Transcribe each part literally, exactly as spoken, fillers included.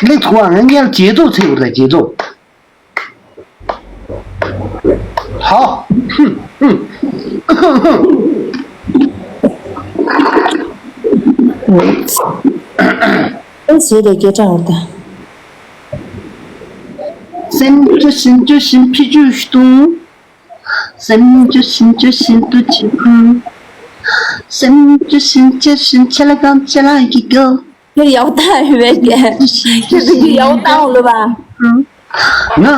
ལེགས་ཐུག་པ་ང་ངལ་ཇེ་ཚོགས་ཚེ་བར་དང་ཇེ་ཚོགས། ཧ། ཨེ་ཟེར་དེ་སྐད་གྲགས་འོར་ད། སེམས་ཅོ་བཞིན་ཅོ་བཞིན་ཕི་ཅུ་ཤི་ཏུ། སེམས་ཅོ་བཞིན་ཅོ་བཞིན་ཏུ་ཅི་ཁུ། སེམས་ཅོ་བཞིན་ཅོ་བཞིན་ཆེ་ལ་གང་ཆེ་ལ་ཡི་གོ། ཁྱེད་ཡག་ཐག་ཡོད་པས་ཀྱེ། ཁྱེད་ཀྱི་ཡག་ཐག་ལོ་བ། ང་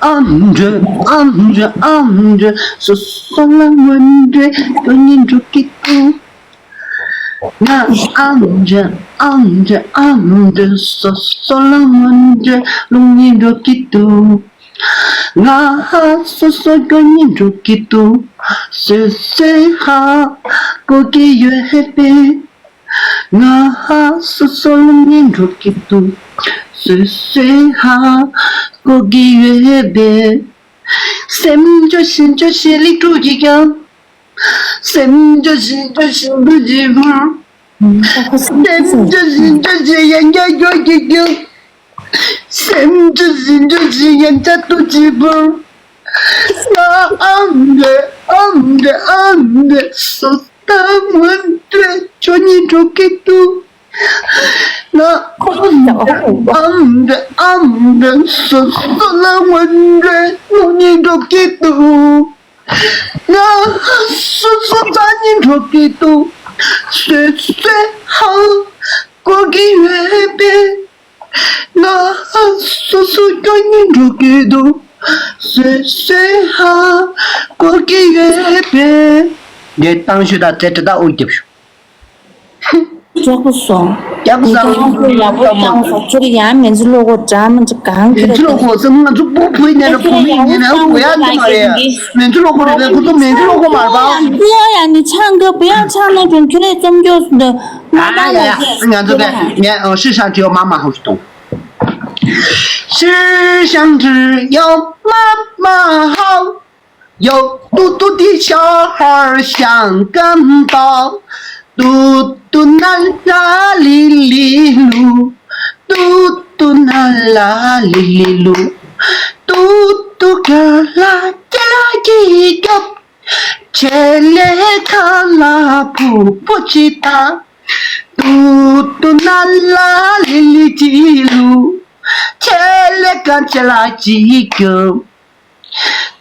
ཨམ་འདྲེ་ཨམ་འདྲེ་ཨམ་འདྲེ་སོ་སོ་ལ་ངོ་འདྲེ་ཀོ་ཉིན་འགྲོ་གི་འདུག་ང་ཨམ་འདྲེ་ཨམ་འདྲེ་ཨམ་འདྲེ་སོ་སོ་ལ་ངོ་འདྲེ་ལུང་ཉིན་འགྲོ་གི་འདུག་ང་ཧ་སོ་སོ་ཀོ་ཉིན་འགྲོ་གི་འདུག་སོ་སོའི་ཧ་གོ་གི་ཡོད་ཧེ་པེ། ང་ཧ་སོ་སོ་ལུང་ཉིན་འགྲོ་གི་འདུག་སོ་སོའི་ཧ་གོ་གི་ཡོད་ཧེ་པེ། སེམས་ཅོ་བཞིན་ཅོ་བཞིན་ལིག་ཀྲུག་གི་ཀྱང་། སེམས་ཅོ་བཞིན་ཅོ་བཞིན་དུ་བྱེད་པ། སེམས་ཅོ་བཞིན་ཅོ་བཞིན་ཡན་ཆད་སྐྱོ་གི་སྐྱོ། སེམས་ཅོ་བཞིན་ཅོ་བཞིན་ཡན་ཆད་དུ་བྱེད་པ། ང་ཨམ་འདྲེ་ཨམ་འདྲེ་ཨམ་འདྲེ་སོ་ད་མོན་འདྲེ་ཅོ་ཉིན་འགྲོ་གི་འདུག་ང་ཨམ་འདྲེ་ཨམ་འདྲེ་ཨམ་འདྲེ་སོ་སོ་ལ་མོན་འདྲེ་ཅོ་ཉིན་འགྲོ་གི་འདུག་ང་སོ་སོ་རྩ་ཉིན་འགྲོ་གི་འདུག་སོ་སོའི་ཧ་གོ་གི་ཡོད་པས། ང་སོ་སོ་སྐྱོ་ཉིན་འགྲོ་གི་འདུག་སོ་སོའི་ཧ་གོ་གི་ཡོད་པས། ངས་བཏང་ཤོད་ད་དེ་དྲི་ད་ཨུ་རྒྱབ་ཤོད། སྐྱག་པ་སོང་། སྐྱག་པ་སོང་། ཁྱོད་ཡག་པོ་བཏང་སོང་། ཁྱོད་ཡང་མེན་ཚུ་ལོ་གོ་འདྲ་མི་འདྲ་གང་མེན་ཚུ་ལོ་གོ་ཟེར་ང་ཚོ་པོ་བུའི་ནས་ལ་བུ་མི་ཡིན་ནས་ཨ་གོ་ཡག་གི་མ་རེད། མེན་ཚུ་ལོ་གོ་རེད་པས་ཁོ་ཚོ་མེན་ཚུ་ལོ་གོ་མ་རེད་པ། ཁྱོད་ཡང་ནི་ཆང་གི་བུ་ཡང་ཆང་ནས་དྲུང་ཁྱོད་རེ་རྩོམ་རྒྱུ་འདི་ང་ཨ་ཡ་ཡ་ང་ཚོ་ག་ངས་ཨོ་ཤི་ཤང་ཁྲི་ཡོ་མ་མ་ཧོ་ཤི་ཏོང་། 世上只有妈妈好。 有嘟嘟的小孩儿像根宝，嘟嘟啦啦哩哩噜，嘟嘟啦啦哩哩噜，嘟嘟嘎啦嘎啦一个，切嘞嘎啦噗噗气哒，嘟嘟啦啦哩哩叽噜，切嘞嘎切啦叽个。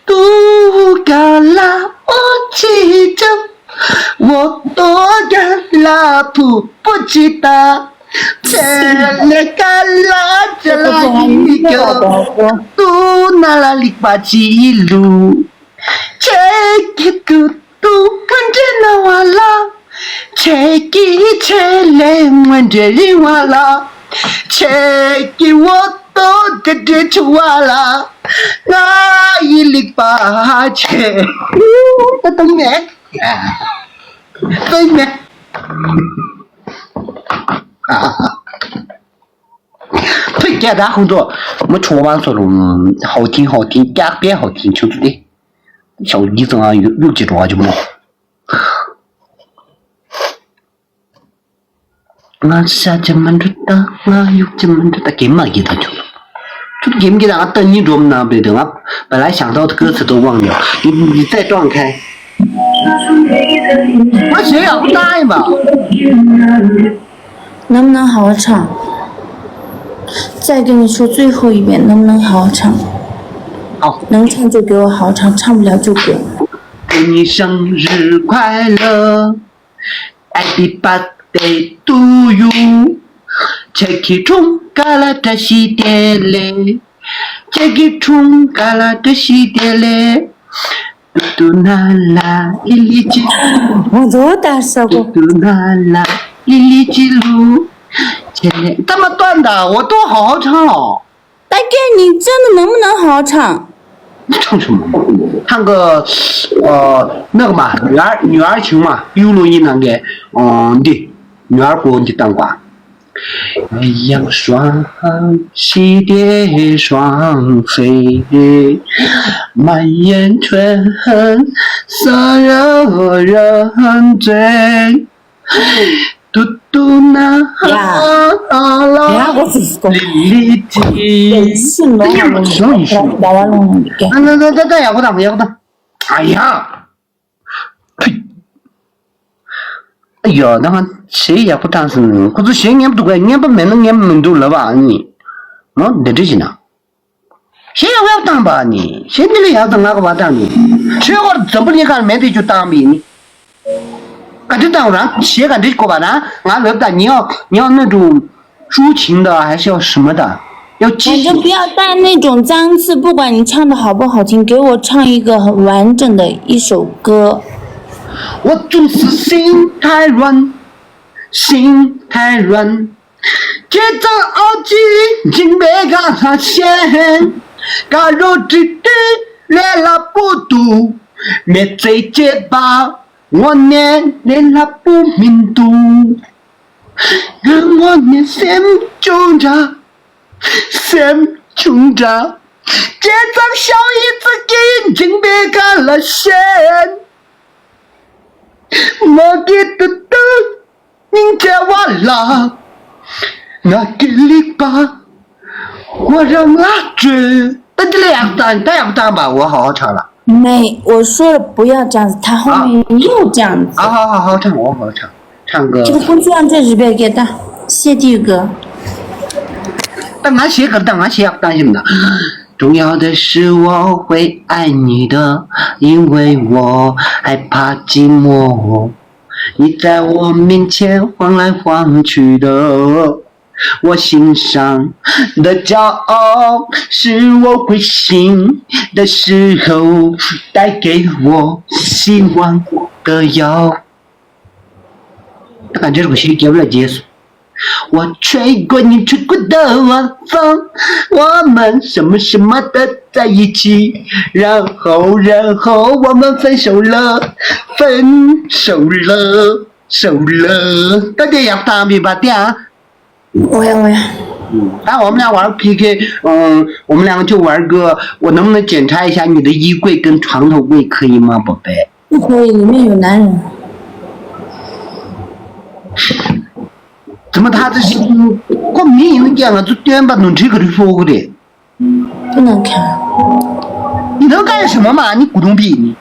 嘟嘎啦哦叽喳，我多嘎啦噗噗叽哒，切嘞嘎啦切啦一个，嘟那啦哩吧叽噜，切给嘟嘟看着那哇啦。 ཁྱེད་ཀྱིས་ཁྱེད་ལས་ངོ་འདྲེ་རིང་བ་ལ། ཁྱེད་ཀྱིས་འོ་ཏོ་དེ་འདྲེ་ཆུ་བ་ལ། ང་ཡི་ལིག་པ་ཁྱེད། ཏོ་ཏོ་མེད། ཏོ་མེད། ཕི་སྐད་ད་ཁོང་ཚོ་མི་ཆུང་བ་ཚོ་རུང་ཧའོ་ཐིང་ཧའོ་ཐིང་སྐྱག་པའི་ཧའོ་ཐིང་ཆུང་ཚོ་དེ་ཞའོ་ཡིག་ཚང་ཡུག་ཅིག་འགྲོ་བ་ཅུ་མོ། ང་ཤ་ཅི་མི་འདྲི་ད་ང་ཡུག་ཅི་མི་འདྲི་ད་གེམ་མ་གི་ད་ཆུ་ཆུ་གེམ་གི་ད་ང་ད་ཉི་འགྲོམ་ན་བེ་ད་ང་བ་ལ་ཤང་ཐོག་ཏུ་ཀི་ཚི་ཏུ་ཝང་ཡོ་ཡི་ཙེ་ཀྲོང་ཁེ། ང་ཞེ་ཡག་པོ་ད་ཡིན་པ། 能不能好好唱？再给你说最后一遍，能不能好好唱？好。能唱就给我好好唱，唱不了就滚。 祝你生日快乐，Happy birthday to you。切克充卡拉扎西德勒，切克充卡拉扎西德勒，嘟嘟啦啦哩哩叽，我都打死过。嘟嘟啦啦哩哩叽噜，切嘞，这么短的，我都好好唱哦。 大概你真的能不能好好唱？唱什么？唱个呃那个嘛，女儿女儿情嘛，比如说你那个，嗯，对，女儿国的当官。太阳双喜蝶双飞，满园春色惹人醉。ཏུ་ཏུ་ན་ཧ་ཡ། ལ་ཡ་གོ་ཚིག་གོ་ལི་ལི་ཅི། ཡ་ཡི་ཤི་ནོ་ཏི་ཡ་ལོ་ཤོ་ཡི་ཤོ། ད་བ་ལོང་གི་ཨ་ན་ད་ད་ད་ཡག་པོ་དང་ཡག་པོ་དང་། ཨ་ཡ། ཕི། ཨ་ཡ་ད་ང་ཞེ་ཡག་པོ་བཏང་སོང་། ཁོ་ཚོ་ཞེ་སྙན་པོ་འདུག་གས། སྙན་པོ་མེད་ན་སྙན་པོ་མི་འདུག་ལབ་པ་ཨ་ནི། མོ་འདི་འདྲ་བྱེད་ན། ཞེ་ཡག་པོ་བཏང་པ་ནི། ཞེ་འདི་ལ་ཡག་དང་ང་ག་བ་བཏང་ནི། ཆོས་སྐོར་འཛམ་བུ་གླིང་ཁར་མེད་དེ་ཆུ་བཏང་པ་ཡིན་ནི། ག་འདྲི་བཏང་རང་ཞེ་ག་འདྲི་གོ་བ་ན་ང་ལབ་ད་ཉེ་ཉེ་གནོད་འགྲོ། 抒情的还是要什么的？要激情。反正不要带那种脏字，不管你唱的好不好听，给我唱一个很完整的一首歌。我总是心太软，心太软， བྱས་ཙང་ཨ་ཅེ་འཇིགས་མེད་ག་ལ་ཤེས། དཀར་རོ་དྲི་དྲི་ལས་སླ་པོ་འདུག་མི་ཚེ་སྐྱེལ་བ་དངོས་གནས་ལས་སླ་པོ་མི་འདུག་ང་དངོས་གནས་སེམས་ཆུང་དྲགས། སེམས་ཆུང་དྲགས། བྱས་ཙང་ཤའོ་ཡི་ཙི་གི་འཇིགས་མེད་ག་ལ་ཤེས། མ་གི་ཏུ་ཏུ། སྙིང་རྗེ་བ་ལ། ང་གི་ལེགས་པ། ཁོ་རང་ལ་བཅོལ། ད་འདི་ལས་ཡག་བཏང་ད་ཡག་བཏང་པ། 我好好唱了。 没，我说了不要这样子，他后面又这样子。 啊，好好好，唱，我好好唱，唱歌。 这个工作上确实被给打，谢帝哥。 ད་ང་ཞེ་གར་ད་ང་ཞེ་ཡག་བཏང་ཞིམ་ད། 重要的是我会爱你的，因为我害怕寂寞。你在我面前晃来晃去的，我心上的骄傲，是我灰心的时候带给我希望的药。 ད་ག་འདྲ་རུ་ཞིག་རྒྱབ་ལ་རྗེས་སུ། 我吹过你吹过的晚风，我们什么什么的在一起，然后然后我们分手了，分手了，手了。ད་དེ་ཡག་ཐང་མིན་པ་དེ་ཨ། 我要我要。 ད་我们俩玩儿 PK，嗯，我们两个就玩儿个，我能不能检查一下你的衣柜跟床头柜可以吗，宝贝？ 不可以，里面有男人。 怎么他这是 ཁོ་མི་ཡིན་ཀྱང་ང་ཚོ་སྟོན་པ་ནོར་འཁྲུལ་ག་རེ་ཤོར་གི་རེད། 不能看。 你能干什么嘛？你股东币。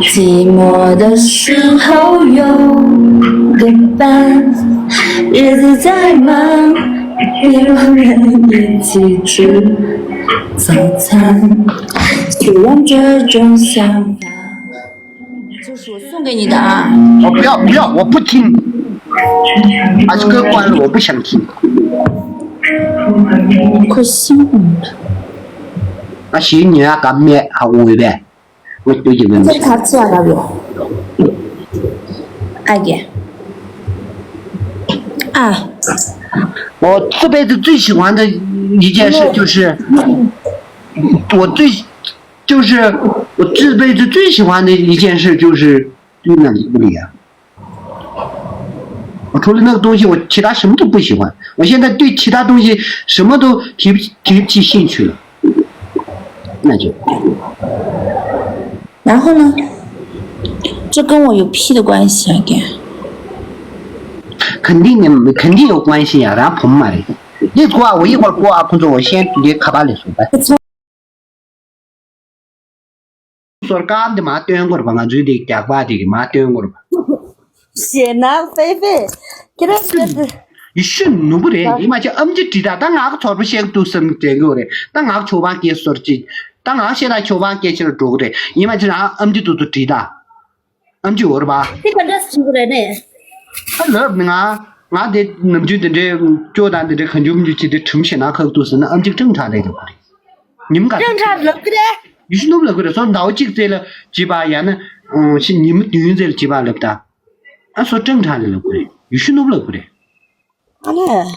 寂寞的时候有个伴，日子再忙也有人一起吃早餐。虽然这种想法就是我送给你的啊。 哦，不要不要，我不听。啊，这个关了，我不想听。 可惜了。 ང་ཞིག་ཉོ་ཡག་ག་མེད་ཧ་འོང་བས། ང་ལྟོས་ཀྱི་མེད། 这卡起来了。 哎呀。啊。 我这辈子最喜欢的一件事就是，我最，就是我这辈子最喜欢的一件事就是对那个物理啊。我除了那个东西，我其他什么都不喜欢。我现在对其他东西什么都提不起，提不起兴趣了。那就 然后呢？这跟我有屁的关系啊，给。肯定的，肯定有关系呀，然后ผม嘛嘞。你过啊，我一会儿过啊，工作，我先给卡巴里说呗。 ཟོར་ཀ་འདི་མ་སྟོན་དགོས་རེད་པ། ང་ཚོའི་འདི་རྒྱག་པ་དེ་གི་མ་སྟོན་དགོས་རེད་པ། ཞེ་ནག་ཧྥེ་ཧྥེ། ཁྱེད་རང་ཤོད་དེ། ཡེ་ཤུ་ནོར་བུ་རེད། ཡིན་མ་ཆེ་ཨམ་ཆི་བྲིས་ད། ད་ང་ག་ཚོར་བ་ཤེས་འདུག་བསམ་དྲན་གི་རེད། ད་ང་ག་ཆོས་པང་སྐད་ཟོར་ཅིག་ད་ང་ཤེས་ད་ཆོས་པང་སྐད་ཆེར་འགྲོ་གི་རེད། ཡིན་མ་ཆེ་ང་ཨམ་ཆི་ཏུ་ཏུ་བྲིས་ད། ཨམ་ཆི་འོར་བ། དེ་ག་འདྲ་ཞིག་རེད་ནས། ད་ལབ་ང་། ང་དེ་ནམ་རྒྱུན་དེ་འདྲའི་སྐྱོ་དང་དེ་འདྲའི་གང་བྱུང་མྱུར་ཅིག་དེ་ཁྲིམས་ཤེས་ན་ཁག་ཏུ་ཟེར་ན་ཨམ་ཆི་ཀྲང་ཁྲ་རེད་འགྲོ་གི་རེད། ཉིན་ག་ཀྲང་ཁྲ་ལབ་གི་རེད། ཡེ་ཤུ་ནོར་བུ་ལབ་གི་རེད། སོ་ཟླ་བ་གཅིག་ཙམ་ལ་བྱིས་པ་ཡང་ན་ཨང་ཤི་ཉིན་མོ་བདུན་ཙམ་ལ་བྱིས་པ་ལབ་ད། ཨ་སོ་ཀྲང་ཁྲ་ལ་ལབ་གི་རེད། ཡེ་ཤུ་ནོར་བུ་ལབ་གི་རེད། ཨ་ལས།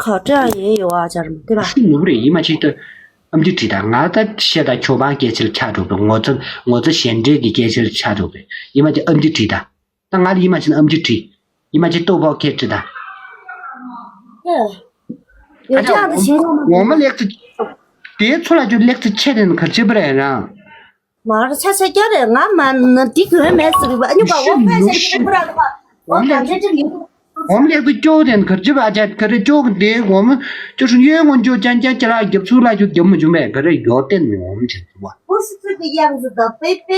ཁ་ཀྲང་ཡེ་ཡོ་ཨ་ཅར་མ་དེ་བ། ཤུ་ནུབ་རེད། ཡིན་མ་ཆེ་ད་ཨམ་ཆི་བྲིས་ད། ང་ད་བཤད་ད་ཆོས་པང་སྐད་ཆ་ལ་ཆགས་འགྲོ་གི། ངོ་ཚ་ངོ་ཚ་ཞེ་འགྲས་ཀྱི་སྐད་ཆ་ལ་ཆགས་འགྲོ་གི། ཡིན་མ་ཆེ་ཨམ་ཆི་བྲིས་ད། ད་ང་ལ་ཡིན་མ་ཆེ་ན་ཨམ་ཆི་བྲིས། ཡིན་མ་ཆེ་ལྟོ་ཕོག་ཁྱེར་བྲིས་ད། ཡོད་ཀྱང་ད་ཞིང་ཁམས་འོ་མ་ལེགས་ཚེ། དེའི་ཚོ་ལ་ཅུ་ལེགས་ཚེ་ཆེ་དེ་ན་གར་ཆེ་པ་རེད་རང་། བར་ཆ་ཆ་རྒྱ་རེད། ང་མ་ན་འདི་གོན་མེད་ཟེར་བ། ཨ་ཉུ་པ་འོ་ཕན་ཤེས་ཀྱི་པུ་ར་ལ་བ། འོ་ག་འདྲ་འདྲ་ཡོད། འོམ་ལེགས་དུ་སྐྱོ་དེ་གར་ཅི་བ་ཅག་ག་རེ་སྐྱོ་གི་དེ་འོམ་ཅོ་ཧྲུ་ཡོད་ངོ་ཅོ་ཅན་ཅན་ཅ་ལག་རྒྱབ་ཚུར་ལ་ཅོ་རྒྱབ་མ་བྱུང་བས་ག་རེ་ཡོད་དེ་ནི་འོམ་ཅན་ཚུ་བ། 不是这个样子的，菲菲。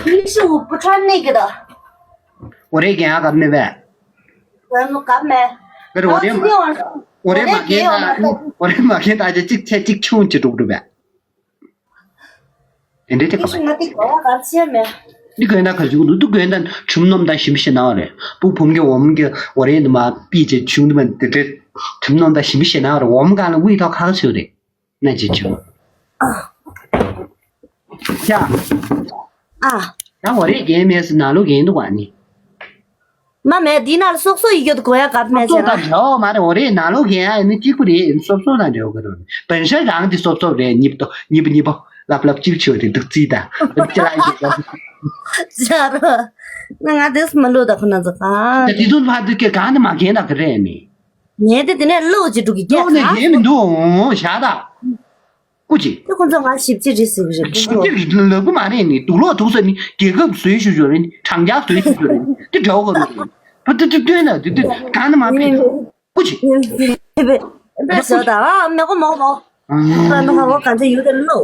你是我不穿那个的。 འོ་རེ་རྒན་ཨ་ག་མེད་པས། 我们干嘛？ ག་རེ་འོ་རེ་མ་འོ་རེ་མ་རྒན་ད་འོ་རེ་མ་རྒན་ད་ཅིག་ཆེ་ཅིག་ཆུང་ཅིག་འགྲུབ་འགྲུབ་པས། དེ་འདྲའི་དེ་ག་པ། 你是我的狗啊，敢吃没？ འདི་གོན་ད་ག་ཞུ་འདུག་འདི་གོན་ད་ཁྲིམས་ནོམ་ད་ཞིམ་ཤེས་ན་རེད། སྤུ་བུམ་གྱི་འོམ་གྱི་འོ་རེ་འདི་མ་པི་ཅེ་ཆུང་འདི་མ་དེ་འདྲའི་ཁྲིམས་ནོམ་ད་ཞིམ་ཤེས་ན་རེད། འོམ་གང་ལ་དབུས་ཐོག་ཁག་ཆེ་རེད། ན་ཅི་ཆུང་། ཡ། ཨ། ད་འོ་རེ་རྒན་མེད་སི་ན་ལོ་རྒན་འདུག་བ་ནི། མ་མེད་འདི་ན་སོག་སོག་ཡི་གེ་དུ་གོ་ཡ་གབ་མེད་སོག་ཟེར་ན། དང་འབྲེལ་བ་མ་རེད། འོ་རེད་ན་ལོ་རྒན་ཨ་ནི་གཅིག་པུ་རེད། སོག་སོག་དང་འབྲེལ་བ་ག་རེ་རེད། བན་ཤ་རང་འདི་སོག་སོག་རེད། གཉིས་པོ་གཉིས་པོ་གཉིས་པོ་ལབ་ལབ་གཅིག་ཆོད་རེད་འདུག་རྩིས་དང་འདུག་ཅི་ལ་ཡི་གེ་ཅག་རོ། ང་ང་དེས་མ་ལོ་ད་ཁོ་ན་ཚོ་གང་། དེ་དུས་ཕ་དུས་ཀྱི་གང་དུ་མ་རྒན་དང་ག་རེ་ནི། ངས་དེ་དེ་ནས་ལོ་ཅི་འགྲོ་གི་ལོ་ནས་རྒན་མི་འདུག་ཨོ་ཞག་དང་། སྐུ་མཁྱེན། དེ་ཁོ་ཚོ་ང་ཞིབ་ཅིག་རེད་ཟེར་གི་རེད། ཞིབ་ཅིག་ལབ་གི་མ་རེད་ནི། དུག་ལོག་དུག་ཟེར་ནི་རྒྱལ་ཁབ་བཟོས་ཞུ་ཞུ་རེད། དྲང་འཇགས་བཟོས་ཞུ་ཞུ་རེད། དེ་འདྲ་བོ་ག་རེ་རེད། ཕ་དེ་དེ་སྟོན་ན་དེ་དེ་གང་ན་མ་ཕེབས། སྐུ་མཁྱེན། དེ་བས་དེ་བས་ཟེར་ད་ཨ་མེ་གོ་མོག་མོག་ད་ནུ་ཧ་བོ་ག་ཚོད་ཡོད་དེ་ལོ།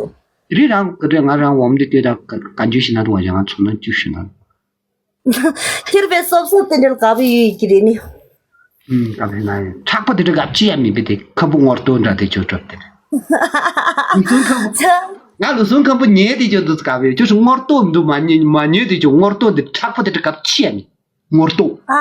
རི་རང་གི་རེད། ང་རང་འོམ་དེ་ལྟོས་ད་ག་འཇུ་ཞིག་ན་དུ་བ་ཡང་ང་ཚོ་ན་འཇུ་ཞིག་ན། ཁྱེར་བའི་སོབ་སོབ་དེ་འདྲ་དགའ་པོ་ཡོད་ཀྱི་རེད་ནི། ཨུམ་དགའ་པོ་ན་ཡོད། ཕྲག་པ་དེ་འདྲ་དགའ་ཅི་ཡང་མེད་པའི་དེ་ཁ་བུ་ངོར་ལྟོ་འདྲ་དེ་ཅོ་གྲབ་དེ་རེད། ལུ་སུང་ཁམ་བུ། ང་ལུ་སུང་ཁམ་བུ་ཉལ་དེ་ཅོ་འདུག་དགའ་པོ་ཡོད། ཅོ་སུ་ངོར་ལྟོ་འདུག་མ་ཉལ་མ་ཉལ་དེ་ཅོ་ངོར་ལྟོ་འདི་ཕྲག་པ་དེ་འདྲ་དགའ་ཅི་ཡང་མེད། ངོར་ལྟོ། ཨ།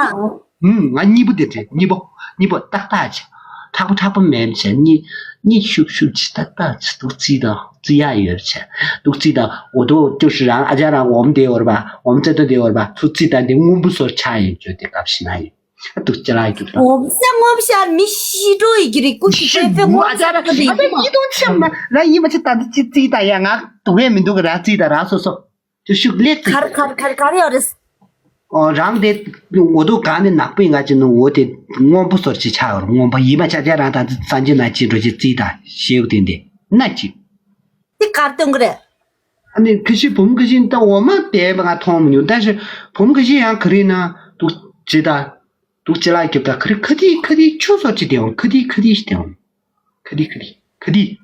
ཨུམ་ང་གཉིས་པོ་དེ་རེད། གཉིས་པོ་གཉིས་པོ་ཏག་ཏག་ཅི། ཕྲག་པ་ཕྲག་པ་མེད་ཅི། གཉིས་གཉིས་ཤུག་ཤུག་ཅི་ཏག་ཏག་ཅི། འདུག་རྩིས་དང་རྩིས་ཡག་ཡོད་ཅི། འདུག་རྩིས་དང་འོ་དོ་ཅོ་ཧྲི་རང་ཨ་ཅག་རང་འོམ་དེ་འོར་བ་འོམ་རྩེ་ཏོ་དེ་འོར་བ་ཚུ་རྩིས་དང་དེ་སྔོན་པོ་སོར་ཆགས་ཡིན་ཅོ་དེ་སྐབས་ཤི་ན་ཡིན། ཨ་འདུག་ཅི་ལ་ཡོད་ད། འོམ་ས་སྔོན་པོ་ཤར་མི་ཤི་འགྲོ་ཡི་གི་རེད། ཀུ་ཤི་ཤི་ཕེ་ཕེ་འོ་འོམ་ཨ་ཅག་རང་ཤི་ད་ཡི་དོ་ཆི་མ་ར་ཡིན་མ་ཆི་ད་འདི་ཅི་རྩིས་ད་ཡ་ང་དུག་ཡ་མི་འདུག་གི་ར་རྩིས་ད་ར་སོ་སོ། ཅོ་ཤུག་ལེགས་ཚིག་གར་གར་གར་གར་ཡོད་རེད། ཨོ་རང་དེ་ངོ་དུ་གང་ནས་ནག་པོའི་ང་ཅི་ནུ་འོ་དེ་སྔོན་པོ་སོར་ཅི་ཆགས་ཡོད་རེད། སྔོན་པོ་ཡིན་མ་ཆ་ཆ་རང་ད་སངས་རྒྱས་ན་ཅི་འགྲོ་ཅི་རྩིས་ད་ཤེའུ་དེ་འདི་ན་ཅི། དེ་གར་སྟོན་གི་རེད། ཨ་ནི་ཁི་ཤི་བུམ་ཁི་ཤི་ད་འོ་མ་དེ་ང་མཐོང་མི་ཉུང་། ད་ཤི་བུམ་ཁི་ཤི་ཡང་ག་རེ་ན་འདུག་ཅི་ད་འདུག་ཅི་ལ་རྒྱབ་ད་ག་རེ་ཁ་དི་ཁ་དི་ཆུ་སོར་ཅི་དེ་འོང་ཁ་དི་ཁ་དི་ཤི་དེ་འོང་ཁ་དི་ཁ་དི་ཁ་དི།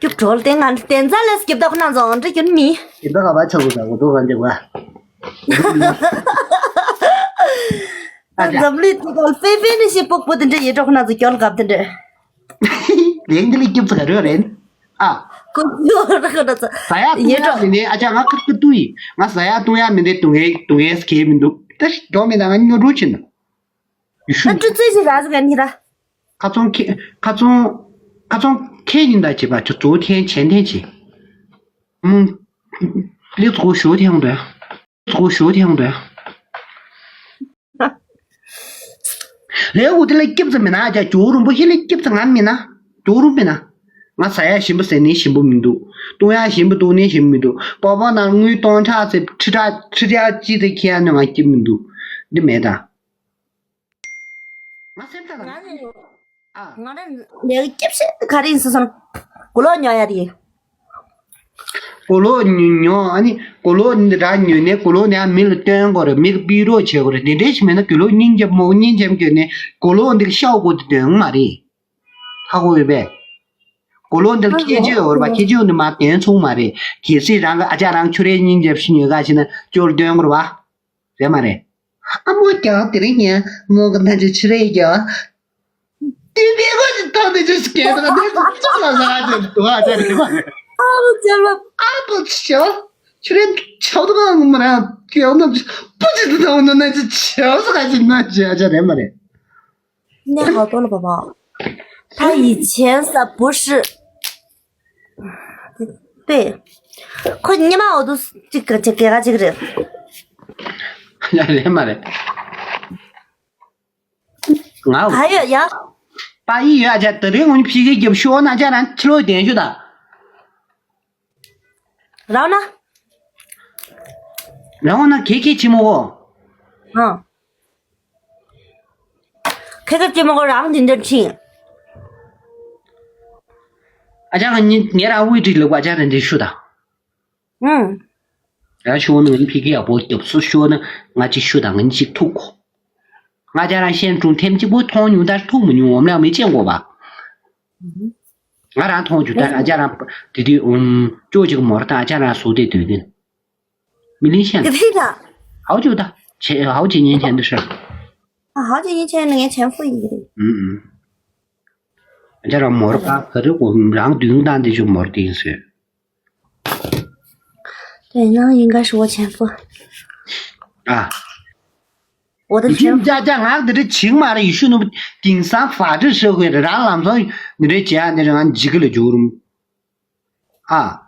སྐྱུག་བྲོ་ལ་བརྟེན་ང་བརྟེན་རྩ་ལས་སྐྱིབ་ད་ཁོ་ན་རྫོང་འདྲི་རྒྱུན་མི། སྐྱིབ་ད་ག་བ་ཆགས་དགོས་ད་གོ་ཐོག་ག་འདེགས་པ། ཨ་ཅག་འཛམ་གླིང་དེ་ག་ལ་ཕེ་ཕེ་ནི་ཤི་ཕུག་པོ་དེ་འདྲ་ཡེ་གྲོགས་ན་ཚོ་སྐྱོལ་གབ་དེ་འདྲ། ལེགས་འདི་ལས་སྐྱིབ་ཚ་ག་རེ་རེད། ཨ། ཀུ་ཡོ་ར་ཁ་ད་ཚ། ཟ་ཡ་ཡེ་གྲོགས་མི་ནི་ཨ་ཅག་ང་ཁུར་ཁུར་ཏུ་ཡིན། ང་ཟ་ཡ་བཏུང་ཡ་མི་འདི་བཏུང་ཡས་བཏུང་ཡས་སྐྱེ་མི་འདུག་ད་ཞིག་འགྲོ་མི་ད་ང་ཉོ་རུ་ཕྱིན་ན། ཡུ་ཤུ། ཨ་ཀྲུ་ཙེ་ཞིག་ར་ཟི་ག་ནི་ར། ཁ་ཚོང་ཁེ་ཁ་ཚོང་ཁ་ཚོང་ཁེ་ཉིན་ད་བྱེད་པ་ཁྱོད་གཙོ་བོ་ཐེན་ཆེན་ཐེན་ཆེ། ཨུམ། ལེགས་གོ་ཞོ་ཐེན་འདྲ། ལེགས་གོ་ཞོ་ཐེན་འདྲ། ལེགས་འུ་དེ་ལ་སྐྱིབ་ཙམ་མིན་ན་ཅག་ཇོ་རུམ་པོ་ཧི་ལ་སྐྱིབ་ཙམ་ང་མིན་ན་ཇོ་རུམ་མིན་ན། ང་ཟ་ཡ་ཞིམ་པོ་ཟས་ནི་ཞིམ་པོ་མི་འདུག་བཏུང་ཡ་ཞིམ་པོ་བཏུང་ནི་ཞིམ་པོ་མི་འདུག་པགས་པ་ནང་དངུལ་སྟོང་ཕྲག་ཙེ་ཁྲི་ཕྲག་ཁྲི་ཕྲག་གཅིག་ཙེ་ཁྱེར་ཡ་ནི་ང་སྐྱིབ་མི་འདུག་འདི་མེད་ད། ང་སེམས་ཐག་ང་ནི་ཨ། ང་རང་ལས་སྐྱིབ་ཤེས་ག་རེ་ཡིན་སོ་སོ། གོ་ལོག་ཉོ་ཡ་དེ། གོ་ལོག་ཉོ་ཉོ་ཨ་ནི་གོ་ལོག་འདི་འདྲ་ཉོས་ནས་གོ་ལོག་ནས་ཨ་མི་ལ་སྟོན་དགོས་རེད། མི་ལ་པི་རོགས་བྱེད་དགོས་རེད། དེ་འདྲའི་ཞིག་མེད་ན་གོ་ལོག་སྙིང་རྗེ་མོ་སྙིང་རྗེ་མོ་གྱོན་ནས་གོ་ལོག་འདི་ལ་ཤའོ་གོ་དེ་དོན་མ་རེད། ཧ་གོ་ཡོད་པས། གོ་ལོག་འདི་ལ་ཁྱད་ཆོས་ཡོད་རེད་པ། ཁྱད་ཆོས་འདི་མ་དོན་ཚུགས་མ་རེད། གལ་སྲིད་རང་གི་ཨ་ཅག་རང་ཁྱོད་རའི་སྙིང་རྗེ་ཞིག་ཉོས་ག་ཕྱིན་ན་ཅོར་དོན་དགོས་རེད་པ། རེད་མ་རེད། ཨ་མོ་ཀྱང་དེ་རིང་ཡང་མོ་གི་ན་ཅི་ཆུ་རེ་ཀྱང་། དེ་བས་གོ་ཅི་ཐང་དེ་ཅི་སྐད་དང་དེ་ཅི་ལ་ཟ་ཅི་དུ་ཨ་ཅག་རེད་མ་རེད། ཨ་མོ་ཅག་ལ། ཨ་པོ་ཆོ། ཆུ་རེ་ཆོ་དུ་གང་མ་རང་ཀྱང་ན་པོ་ཅི་དུ་དང་ན་ཅི་ཆོ་ཟ་ག་ཅི་ན་ཅི་ཨ་ཅག་རེད་མ་རེད། 你好多了，宝宝。他以前是不是？对，ཁོ་ཉི་མ་འོ་དུ་ཅིག་ག་ཅིག་ག་ཅིག་རེད། ཡ་རེད་མ་རེད། ང་ཨ་ཡོད་ཡ། པ་ཡི་ཡོད་ཨ་ཅག་དེ་རིང་ངོ་ཕྱི་གི་རྒྱབ་ཤོག་ན་ཅག་རང་ཕྱི་ལོགས་བསྡད་ཤོག་ད། རང་ན། རང་ན་ཁེ་ཁེ་ཆི་མོ་གོ། ཨ། ཁེ་ཁེ་ཆི་མོ་གོ་རང་འདི་འདིར་ཕྱིན། ཨ་ཅག་ང་ངེད་རང་དབུས་བྲིས་ལབ་ཨ་ཅག་རང་འདི་ཤུ་དང་། ཨང་། ཡང་ཤོར་ན་ང་ཕི་ཀི་ཡག་པོ་རྒྱབ་སོ་ཤོར་ན་ང་ཅིག་ཤུ་དང་ང་ཅིག་ཐུག་གོ། ང་ཅག་རང་ཤན་ཀྲུང་ཐེམ་གཅིག་པོ་མཐོང་མྱོང་ད་ཐུག་མི་མྱོང་འོམ་ལ་མི་ཅན་གོ་བ། ང་རང་མཐོང་རྒྱུ་ད་ཨ་ཅག་རང་དེ་དུས་ཨུམ་ཅོ་ཅིག་མོར་ད་ཨ་ཅག་རང་སུ་དེ་དུས་དེ། མི་ལིན་ཤན། 隔壁的。 好久的，前好几年前的事儿。 啊，好几年前那个前夫一个人。 ཨུམ་ཨུམ། ཨ་ཅག་རང་མོར་ད་ག་རེ་གོ་རང་མདུན་དང་དེ་ཅུ་མོར་དེ་ཡིན་ཟེར། 对，那应该是我前夫。 ཨ། 我的前夫。 ཅ་ཅ་ང་འདི་འདྲ་བྱིང་མ་རེད་ཡེ་ཤུ་ནུབ་དེང་སང་ཧྥ་ཏི་ཧྲི་ཧུའེ་རེད་རང་ལམ་སང་འདི་འདྲ་བྱེད་ཡ་འདི་རང་འཇིགས་གི་ལ་འཇུག་རུང་། ཨ།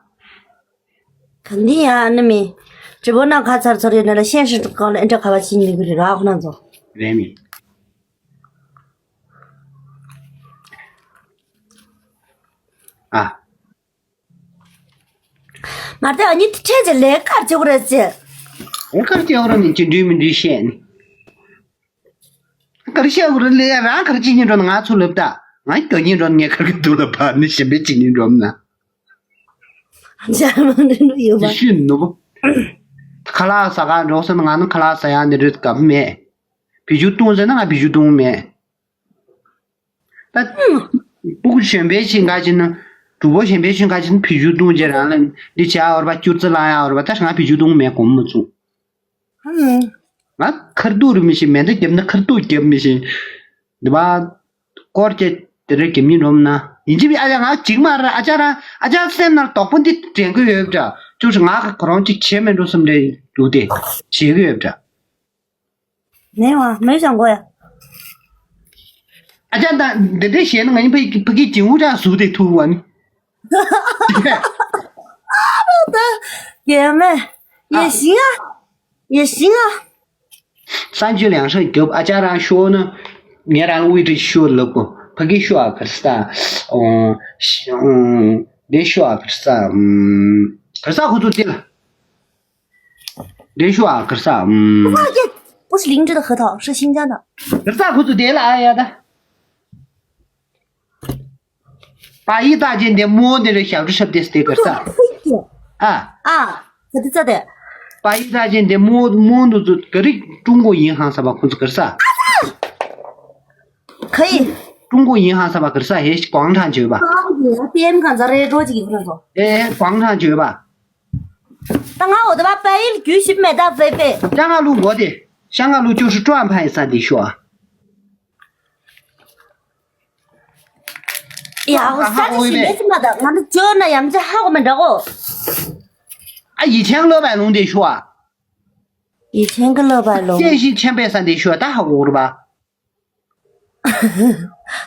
肯定呀，那没直播那卡擦擦的，那现实中的这卡哇奇尼个人啊，可能走。 རེད་མི། ཨ། མ་ཏེ་ཨ་ནི་ཁྲེ་ཅེ་ལེ་ཀར་ཅོག་རེ་ཅེ། ལེ་ཀར་ཅོག་རེ་མི་ཅི་འདྲི་མི་འདྲི་ཤེས་ནི། ཀར་ཤོག་རེ་ལེ་རང་ཀར་ཅི་ཉིན་འགྲོ་ན་ང་ཚོ་ལབ་ད། ང་ཀྱོ་ཉིན་འགྲོ་ན་ངས་ཀར་གི་དུ་ལ་བ་ནི་ཞིམ་པའི་ཅི་ཉིན་འགྲོ་ན། ཇ་མང་འདྲེན་འགྲོ་ཡོད་པ། ཤི་ནུ་བོ། ཁ་ལག་ཟ་ག་འགྲོ་ཟེར་ན་ང་ནི་ཁ་ལག་ཟ་ཡ་འདི་རེད་སྐབས་མེད། བི་ཇུ་བཏུང་ཟེར་ན་ང་བི་ཇུ་བཏུང་མེད། ད། སྤུ་གུ་གཞོན་པའི་ཞིང་ཁ་ཅིག་ན། གྲུ་བོ་གཞོན་པའི་ཞིང་ཁ་ཅིག་ན་བི་ཇུ་བཏུང་རྗེས་རང་ལ་འདི་བྱ་བར་བ་སྐྱུར་རྩི་ལང་ཡ་བར་བ་ད་ང་བི་ཇུ་བཏུང་མེད་གོམ་མ་ཚུགས། ང་ཁར་ཏུ་རུ་མི་ཤེས་མེ་མདའ་རྒྱབ་ན་ཁར་ཏུ་རྒྱབ་མི་ཤེས། འདི་བ། སྐོར་གྱི་དེ་རེ་རྒྱབ་ཉིན་རོམ་ན་ཡིན་གཅིག་པའི་ཨ་ཅག་ང་གཅིག་མ་རེད་ཨ་ཅག་རང་ཨ་ཅག་སེམས་ནང་དོགས་པ་འདི་དྲན་གི་ཡོད་འདྲ་ཅུ་ང་ཁོ་རང་གཅིག་བྱེད་མི་འགྲོ་བསམ་རེ་རྒྱུ་དེ་བྱེད་གི་ཡོད་འདྲ། 没有啊，没想过呀。 ཨ་ཅག་ད་འདི་འདྲའི་བཤད་ན་ང་ནི་ཕ་ཕ་གི་ཅིང་ཧུ་ཅག་ཟུག་དེ་ཐུག་བ་ནི། 姐妹，也行啊，也行啊。 སང་ཆུ་ལེང་ཧྲང་རྒྱབ་ཨ་ཅག་རང་ཤོར་ན་ངས་རང་དབུས་དེ་ཤོར་ལབ་གོ་ཕ་གི་ཤོར་ཨ་གར་ས་ཨོ་ཤི་ཨོ་དེ་ཤོར་ཨ་གར་ས་ཨམ་གར་ས་ཁོ་ཚོ་དེ་ལ། 连续啊，可是啊，嗯，不是灵芝的核桃，是新疆的。 可是啊，可是对了，哎呀的。把一大件的摸的这小的是的，可是啊。 啊，可是这的。 把一大件的摸摸的这个中国银行是吧？可是可是啊。 可以。 中国银行是吧？可是啊，也广场去吧。 边上咱这桌子有那种。 哎，广场去吧。 ད་ང་འོ་དེ་བ་པའི་རྒྱུད་ཞིབ་མེད་ད་ཝེ་པེ། 香港路我的，香港路就是转盘山的学啊。 ཡ་ཧོ་ས་ཅི་ཞིག་མེད་ཙམ་མ་ད་ང་ནི་ཅོ་ན་ཡམ་ཅི་ཧ་གོ་མེད་འདྲ་གོ། 啊，以前老板弄的学啊。 以前个老板弄。 现在千百山的学，大好过了吧？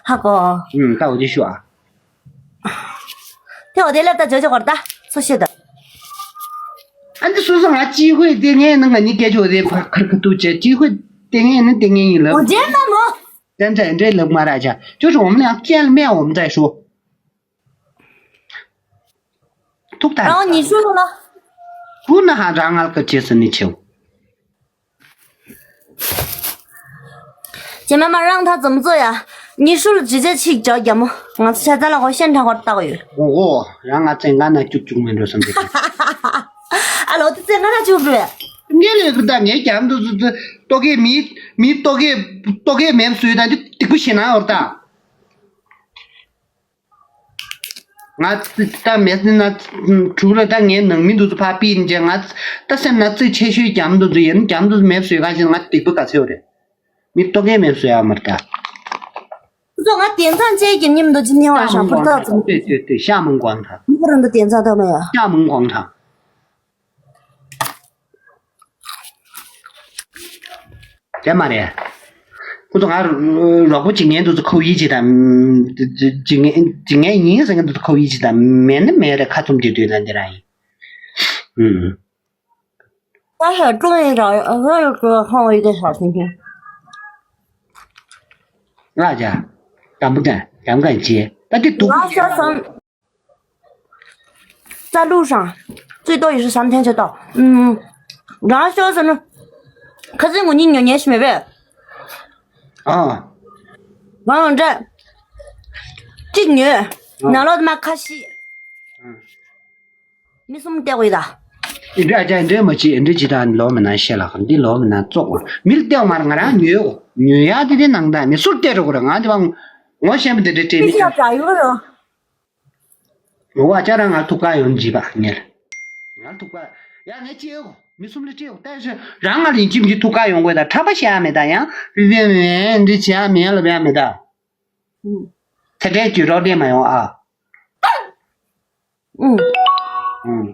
ཧ་གོ། 嗯，到我就学啊。 དེ་འོ་དེ་ལབ་ད་ཇོ་ཇོ་གོར་ད་སུ་ཤེས་ད། 啊，你说说俺机会点眼，那个你感觉的快快可都这机会点眼，那点眼一了。 我见了吗？ 真真这了马拉家，就是我们俩见了面，我们再说。 ཐུག་ད། 然后你输了吗？ ཁུ་ན་ཧ་རང་ང་ལ་ཀ་ཅེས་ནི་ཆེའོ། 姐妹们，让他怎么做呀？你输了直接去找 རྒྱལ་མོ། ང་ཚོ་ཆ་ཚང་ལ་ཧོ་ཤན་ཁྲ་ཧོར་བཏགས་ཡོད། འོ་འོ། རང་ང་ཚེ་ང་ན་ཅུག་ཅུག་མེད་འགྲོ་བསམ་གི། ཨ་ལོ་དེ་ཚེ་ང་ན་ཅུག་རེད། ངས་ལས་ཀྱི་ད་ངས་རྒྱབ་འདུག་ཏོ་གེ་མི་མི་ཏོ་གེ་ཏོ་གེ་མེད་བཟོས་ད་འདི་སྡིག་པོ་ཞེ་ན་ཧོར་ད། ང་ད་མེད་ན་དྲུག་ལ་ད་ངའི་ནང་མི་འདུག་ཚོ་ཕ་པི་ཡིན་ཅེ་ང་ད་སེམས་ན་རྩིས་ཆེ་ཤོས་རྒྱམ་འདུག་ཚོ་ཡིན་རྒྱམ་འདུག་མེད་བཟོས་ག་ཞིག་ང་སྡིག་པོ་ག་ཚོད་རེད། མི་ཏོ་གེ་མེད་བཟོས་ཡ་མར་ད། ཁོ་ཚོ་ང་དེང་སང་ཅེ་གི་ཉིམ་འདུག་ཅི་ཉེ་བ་ཤ་ཕུར་ཏག་ཙམ། 对对对，廈门广场。 མི་ཁོ་རང་ད་དེང་སང་ད་མ་ཡ། དེ་མ་རེད། ཁོ་ཚོ་ང་རོགས་པོ་བྱེད་མཁན་དེ་ཚོ་ཁོ་ཡིད་ཆེས་དང་། བྱེད་མཁན་བྱེད་མཁན་ཡིན་ཟེར་མཁན་དེ་ཚོ་ཁོ་ཡིད་ཆེས་དང་མེད་ན་མེད་རེད། ཁ་ཚུམ་བྱེད་དུས་ན་འདི་རང་ཡིན། ཨུམ། 但是重要的，我也觉得看过一个小星星。 ང་ཅག་དམ་པོ་གན་དམ་གན་བྱེད་ད་དེ་སྡུག 我说什 在路上，最多也是三天就到。嗯，然后说什么？可是我你牛年是没背。 ཨ། 王永正，这牛，拿了他妈开心。མི་གསུམ་བལྟས་དགོས་ཡོད་ད། འདི་འདྲ་ཅག་འདྲེ་མ་བྱེད། འདི་ཅི་ད་ལོ་མི་ན་ཤེས་ལ། འདི་ལོ་མི་ན་བཙོག་པ། མི་ལ་བལྟས་མར་ང་རང་ཉོས། ཉོས་ཡ་དེ་དེ་ནང་ད་མི་སུར་བལྟས་འགྲོ་གི་རེད། ང་དེ་བ་ངོ་ཤེས་མི་འདི་འདྲ་སྤྲད་མི་ཤེས་ཡ་ཅག་ཡོད་རེད། ངོ་བ་ཅག་རང་ང་ཐུག་ག་ཡོང་བྱིས་པ་ངེར། ང་ཐུག་ག་ཡ་ངས་ཅི་ཡོད་མི་གསུམ་ལ་སྤྲད་ཡོད་ད་ཤི་རང་ང་ལ་ཡིན་གཅིག་མི་གཅིག་ཐུག་ག་ཡོང་དགོས་ད། ཁྲམ་པ་བཤད་ཡ་མེད་ད། ཡང་བི་བི་མེད་འདི་བྱེད་ཡ་མེད་ལ་བས་མེད་ད། ཚེ་འབྲས་ཀྱི་རོགས་ལྡན་མ་ཡོང་ཨ། ཨུ། ཨུ།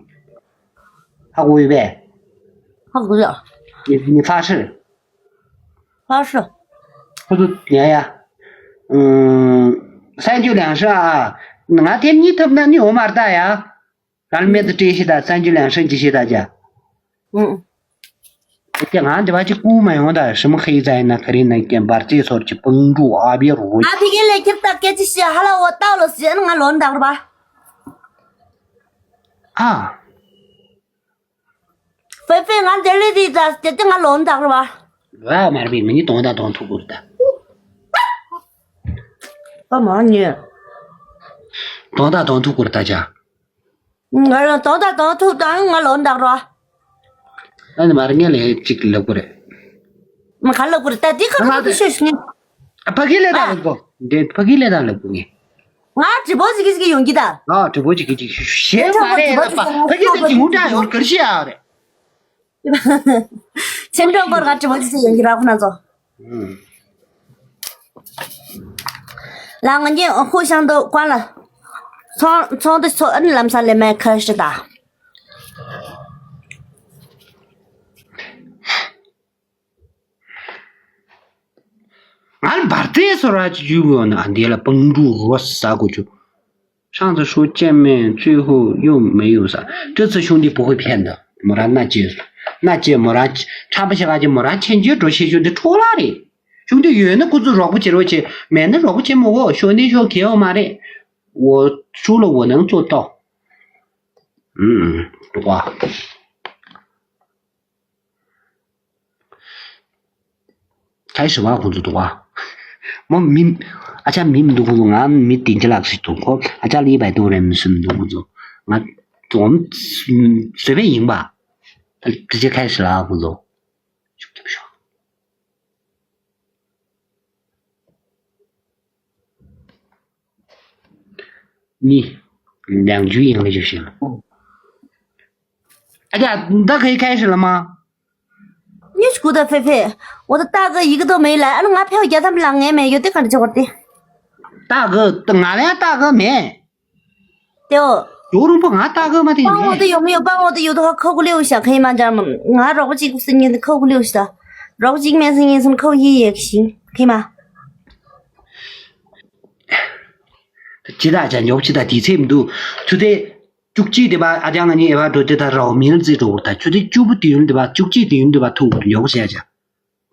ཧ་གོ་ཡོད་པས། ཧ་གོ་ཡ། ཉི་ཉི་ཕ་ཧྲི། ཕ་ཧྲི། ཁོ་ཚོ་ཉ་ཡ། ཨུ། སན་ཅུ་ལང་ཧྲི་ཨ། ང་དེ་གཉིས་ཐུབ་ན་ནི་འོ་མར་ལྟ་ཡ། རང་མེད་དུ་སྤྲད་ཤི་ད་སན་ཅུ་ལང་ཧྲི་ཅི་ཤི་ད་ཅ། ཨུ། དེ་ང་འདི་བ་ཅི་ཀུ་མ་ཡོང་ད་ཧྲི་མ་ཁི་ཛའི་ན་ཁ་རི་ན་ཀེ་འབར་ཙེ་སོར་གྱི་པང་ཀྲུ་ཨ་བི་རུ། ཨ་ཕི་གི་ལས་ཁྱེར་ད་སྐད་ཅི་ཤི་ཧ་ལ་འོ་ཏའོ་ལོ་ཟེར་ང་ལོན་དག་རུ་བ། ཨ། ཕེ་ཕེ་ང་འདི་ལས་དེ་ད་དེ་དེ་ང་ལོན་དག་རུ་བ། ལ་མར་བི་མི་ནི་དོང་ད་དོང་ཐུག་གུར་ད། ཨ་མ་ཉེ། དོང་ད་དོང་ཐུག་གུར་ད་ཅ། ང་རང་དོང་དང་དོང་ཐུག་དང་ང་ལོ་འདག་རོ། ཨ་ནི་མར་ངན་ལས་གཅིག་ལབ་དགོས་རེད། མ་ག་ལབ་དགོས་རེད་ད་འདི་ཁ་ང་ཁ་ཁ་ཤོད་ཤི་ངས། ཨ་ཕ་གི་ལས་དང་ལབ་དགོས། འདི་ཕ་གི་ལས་དང་ལབ་དགོས་ངས། ང་དྲི་བོ་ཟིག་གི་ཟིག་གི་ཡོང་གི་ད། ཨ་དྲི་བོ་ཅིག་གི་ཅིག་ཞེ་མ་རེད་ལབ་པ་ཕ་གི་ལས་ཅིག་ངུ་འདྲ་ཡོད་གར་ཤི་ཡ་རེད། ཆེན་གྲོགས་སྐོར་ག་དྲི་བ་ཅི་ཞིག་ཡོང་གི་ར་ཁོ་ན་ཚོ། ཨུམ། ལ་ང་གཉིས་ཧུ་ཤང་དུ་ཀོན་ལ། ཚོང་ཚོང་དུ་ཚོ་ཨ་ནི་ལམ་སང་ལས་མེད་ཁ་ཤི་ད། ང་ལ་འབར་ཏེ་སོ་ར་ཅི་ཡུ་ཡོ་ན་འདི་ལ་པང་ཀྲུ་རོ་ས་གོ་ཅུ། 上次说见面最后又没有啥，这次兄弟不会骗的。མོ་རང་མནའ་བཅད་སོང་། མནའ་བཅད་མོ་རང་ཁྲམ་པ་ཞིག་ག་ཅིག་མོ་རང་ཆེན་ཆེན་འགྲོ་ཤེས་ཤོས་འདི་འཕྲོ་བརླག་རེད། ཤོང་འདི་ཡོད་ན་ཁོ་ཚོ་རོགས་པ་བྱེད་རོགས་བྱེད་མེད་ན་རོགས་པ་བྱེད་མི་དགོས་ཤོག་ནི་ཤོག་གེ་འོ་མ་རེད། འོ་ཤུ་ལ་འོ་ནང་ཚོ་ཏོ། ཨུམ་ཨུམ་འདུག་ག་ཁྱའི་ཞི་བ་ཁོང་ཚོ་འདུག་བ། མོ་མི། ཨ་ཅག་མི་མི་འདུག་ཁོང་ཚོ་ང་མི་བདེན་གྱི་ལག་ཞིག་འདུག་ཁོ་ཨ་ཅག་ལི་བའི་འདུག་རེད་མི་སུ་མི་འདུག་ཁོང་ཚོ། ང་འཛོམས་བཟོས་པས་ཡིན་པ། ད་ཅི་ཁའི་ཞི་ལ་ཁོང་ཚོ། ཤུགས་རྒྱབ་ཤོག་གཉིས། ལས་འཇུ་ཡང་ལས་འཇུ་ཞིང་། ཨ་ཅག་ད་ཁའི་ཁའི་ཞི་ལ་མ། 你是 ད་ཕེ་ཕེ། 我的大哥一个都没来，俺俺朋友家他们两个没有，这看着就我的。 ད་གི་ད་ང་ལ་ཡང་ད་གི་མེད། 对哦。 ཡོ་རུང་པོ་ང་ད་གི་མ་དེ་帮我的有没有帮我的？有的话扣个六下，可以吗？知道吗？俺老婆这个是你的扣个六下，老婆这个面是你什么扣一也行，可以吗？ ཇི་ལྟར་བྱ་ཉོག་ཇི་ལྟར་དེ་ཚེ་མི་འདུག་ཆུ་ཚོད་བཅུ་གཅིག་དེ་བ་ཨ་ཅག་ང་གཉིས་ཨེ་བ་འགྲོ་དེ་ད་རའོ་མིན་རྩིས་འགྲོ་བར་ད་ཆུ་ཚོད་བཅུ་པོ་དེ་ཡུན་དེ་བ་བཅུ་གཅིག་དེ་ཡུན་དེ་བ་ཐུག་ཉོག་བྱས་བྱ་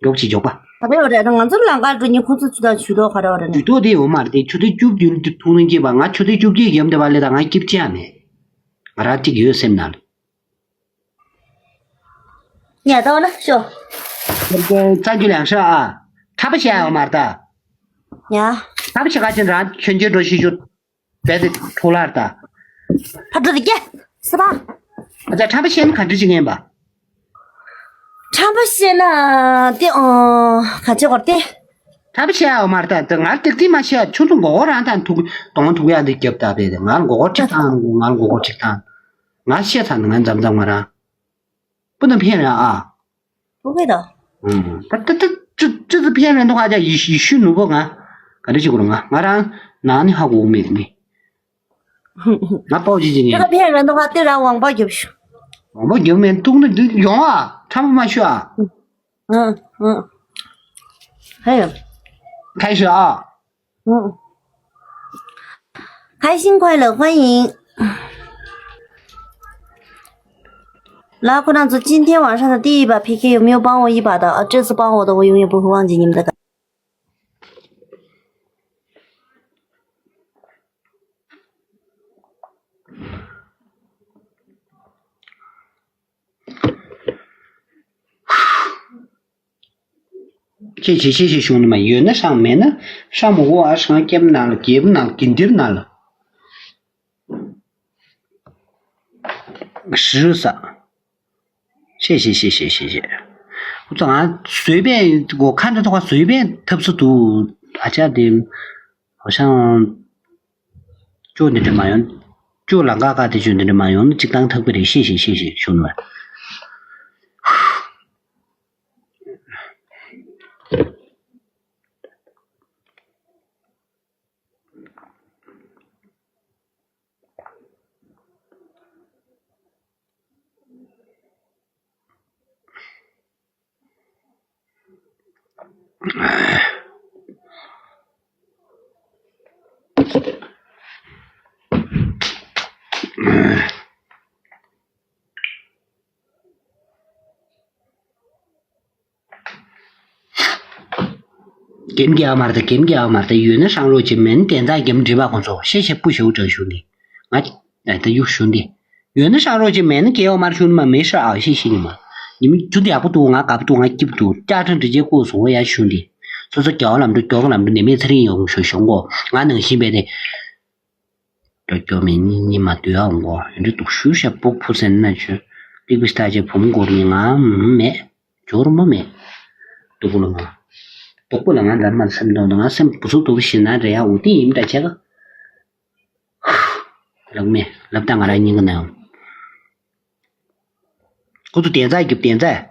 ཉོག་ཅི་ཉོག་པ། ག་རེ་བ་རེད་ང་ཚོ་ལང་ཀར་འགྲོ་ཉིན་ཁོ་ཚོ་ཆུ་ད་ཆུ་ཏོག་ག་རེ་བ་རེད་ན། ཇུས་གཏོགས་དེ་ཡོད་མ་རེད་དེ་ཆུ་ཚོད་བཅུ་དེ་ཡུན་དེ་ཐུག་ནས་སྐྱེས་པ་ང་ཆུ་ཚོད་བཅུ་གཅིག་ཡམ་དེ་བ་ལས་ད་ང་སྐྱིད་ཅི་ཡ་མེད། ང་རང་གཅིག་ཡོད་སེམས་ནང་ལ། ཉལ་ཏོ་ན་ཤོ། ཙ་རྒྱུ་ལང་ཤ་ཨ། ཁྲ་པ་བཤད་ཡོད་མ་རེད་ད། ཉ། ཁྲ་པ་བཤད་ག་ཅན་རང་ཆོན་ཆོན་འགྲོ་ཤི་ཤོ། བས་ཏེ་ཁྲོ་ལར་ད། ཕ་དྲུ་དེ་སྐྱེ། སི་པ། ཨ་ཅག་ཁྲམ་པ་བཤད་ན་ག་འདྲ་ཅིག་ངན་པ། ཁྲམ་པ་བཤད་ན་དེ་ཨང་ག་ཅི་གོ་དེ། ཁྲམ་པ་བཤད་ཡ་མ་རེད་ད་ང་ཏིག་ཏིག་མ་བཤད་ཆུ་ཚོད་མགོ་སྐོར་རང་དང་ཐུག་གདོང་ཐུག་ཡ་འདི་རྒྱབ་ད་བས་ཏེ་ང་མགོ་སྐོར་གཅིག་བཏང་ང་མགོ་སྐོར་གཅིག་བཏང་། ང་བཤད་ཚར་ན་ང་མཚམས་མཚམས་ང་རང་། པུ་ན་ཕན་ར་ཨ། 不会的。 ད་ད་ད་ཅི་ཅི་ཙི་ཕན་ར་འདུག་ཨ་ཅག་ཡི་ཤུ་ཡི་ཤུ་ནུ་བོ་ང་ག་འདྲ་ཅིག་གོ་ར་ང་ང་རང་ནང་ནི་ཧ་གོ་མེད་ནི། ང་པའོ་ཅི་ཅི་ཉན། ད་ཕན་ར་འདུག་ཨ་དེ་ར་ཝང་པ་རྒྱབ་ཤུ། ཝང་པ་རྒྱབ་མེད་འདུག་ནི་འདི་ཡོང་ཨ་ཁྲམ་པ་མ་ཤུ་ཨ། ཨང་ཨང་། ཧེ། ཁ་ཤུ་ཨ། 嗯，开心快乐，欢迎。来，姑娘子，今天晚上的第一把 P K 有没有帮我一把的？啊，这次帮我的，我永远不会忘记你们的感。 ཅེས་བྱེད་ཤེས་ཤེས་བྱུང་ནི་མ་ཡོད་ན་ཧྲང་མེད་ན་ཧྲང་མོ་གོ་ཨ་ཧྲང་སྐྱེམ་ནང་ལ་རྒྱལ་པོ་ནང་ལ་དགེ་འདིར་ནང་ལ། 是啥？谢谢谢谢谢谢。我早上随便我看着的话随便他不是读啊家的，好像就你这嘛样，就啷个个的就你这嘛样，这当特别的谢谢谢谢兄弟们。རྒན་རྒྱལ་བ་མར་ད་རྒན་རྒྱལ་བ་མར་ད་ཡོད་ན་ཧྲང་རོགས་ཀྱི་མེན་བདེན་ཚ་རྒྱམ་འདྲི་བ་ཁོང་ཚོ་ཤེས་ཤེས་པུ་ཞེའུ་དྲག་ཞུ་འདི། ང་ད་ཡུག་ཞུ་འདི། ཡོད་ན་ཧྲང་རོགས་ཀྱི་མེན་རྒྱལ་བ་མར་ཞུ་ནི་མ་མེ་ཤ་ཨ་ཤེས་ཤེས་ནི་མ། ཉི་མ་ཆུ་འདི་ཡག་པོ་འདུག་ང་དགའ་པོ་འདུག་ང་སྐྱིད་པོ་འདུག་ལྕགས་ཁྲ་འདྲི་རྗེས་ཀོ་སོང་བ་ཡ་ཞུ་འདི། སོ་སོ་རྒྱལ་བ་ལམ་འགྲོ་མགྱོགས་ལམ་འགྲོ་ནི་མེད་ཚེ་རིང་ཡོང་ཞུ་ཞོང་གོ། ང་ནང་བཞིན་པས་དེ། སྐྱོ་སྐྱོ་མེད་གཉིད་གཉིད་མ་དུས་ཨ་འོང་གོ་ཡོད་འདྲི་འདུག་ཞུ་ཤ་སྤུག་ཕུ་སེན་ན་ཆུ། ལིག་པི་སྟ་ཅེ་བུམ་སྒོར་ནི་ང་མེད། སྦྱོར་མོ་མེད། སྡུག་པོ་ལ་ང་། སྡུག་པོ་ལ་ང་འདྲ་མ་སེམས་དོག་ང་སེམས་བུ་ཚུགས་དུ་ཞིག་ན་རེ་ཡ་འུ་ཏི་ཡིན་འདྲ་ཆེ་ག་ལག་མེ་ལབ་ད་ང་ར་སྙིང་གི་ན་ཡོང་། ཁོ་ཚོ་བདེན་རྩ་རྒྱབ་བདེན་རྩ།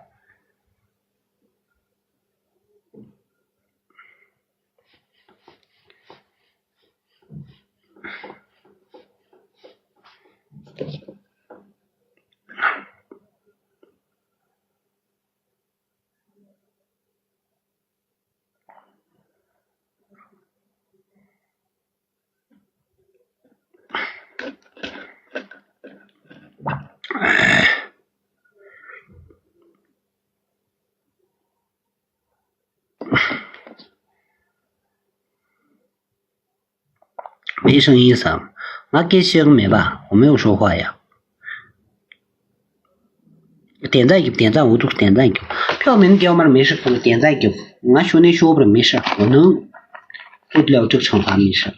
没声音ས། ང་སྐད་ཤེས་ཀྱི་མེད་པ། 我没有说话呀。 བདེན་རྩ་རྒྱབ་བདེན་རྩ་འུ་ཐུག་བདེན་རྩ་རྒྱབ། ཕྱོགས་མིན་རྒྱལ་མར་མེ་ཧྲི་ཁོ་ལ་བདེན་རྩ་རྒྱབ། ང་ཤོ་ནི་ཤོ་བར་མེ་ཧྲི་འུ་ནུ། ཐུག་ལེའུ་ཀྲིག་ཆང་ཕ་མེ་ཧྲི།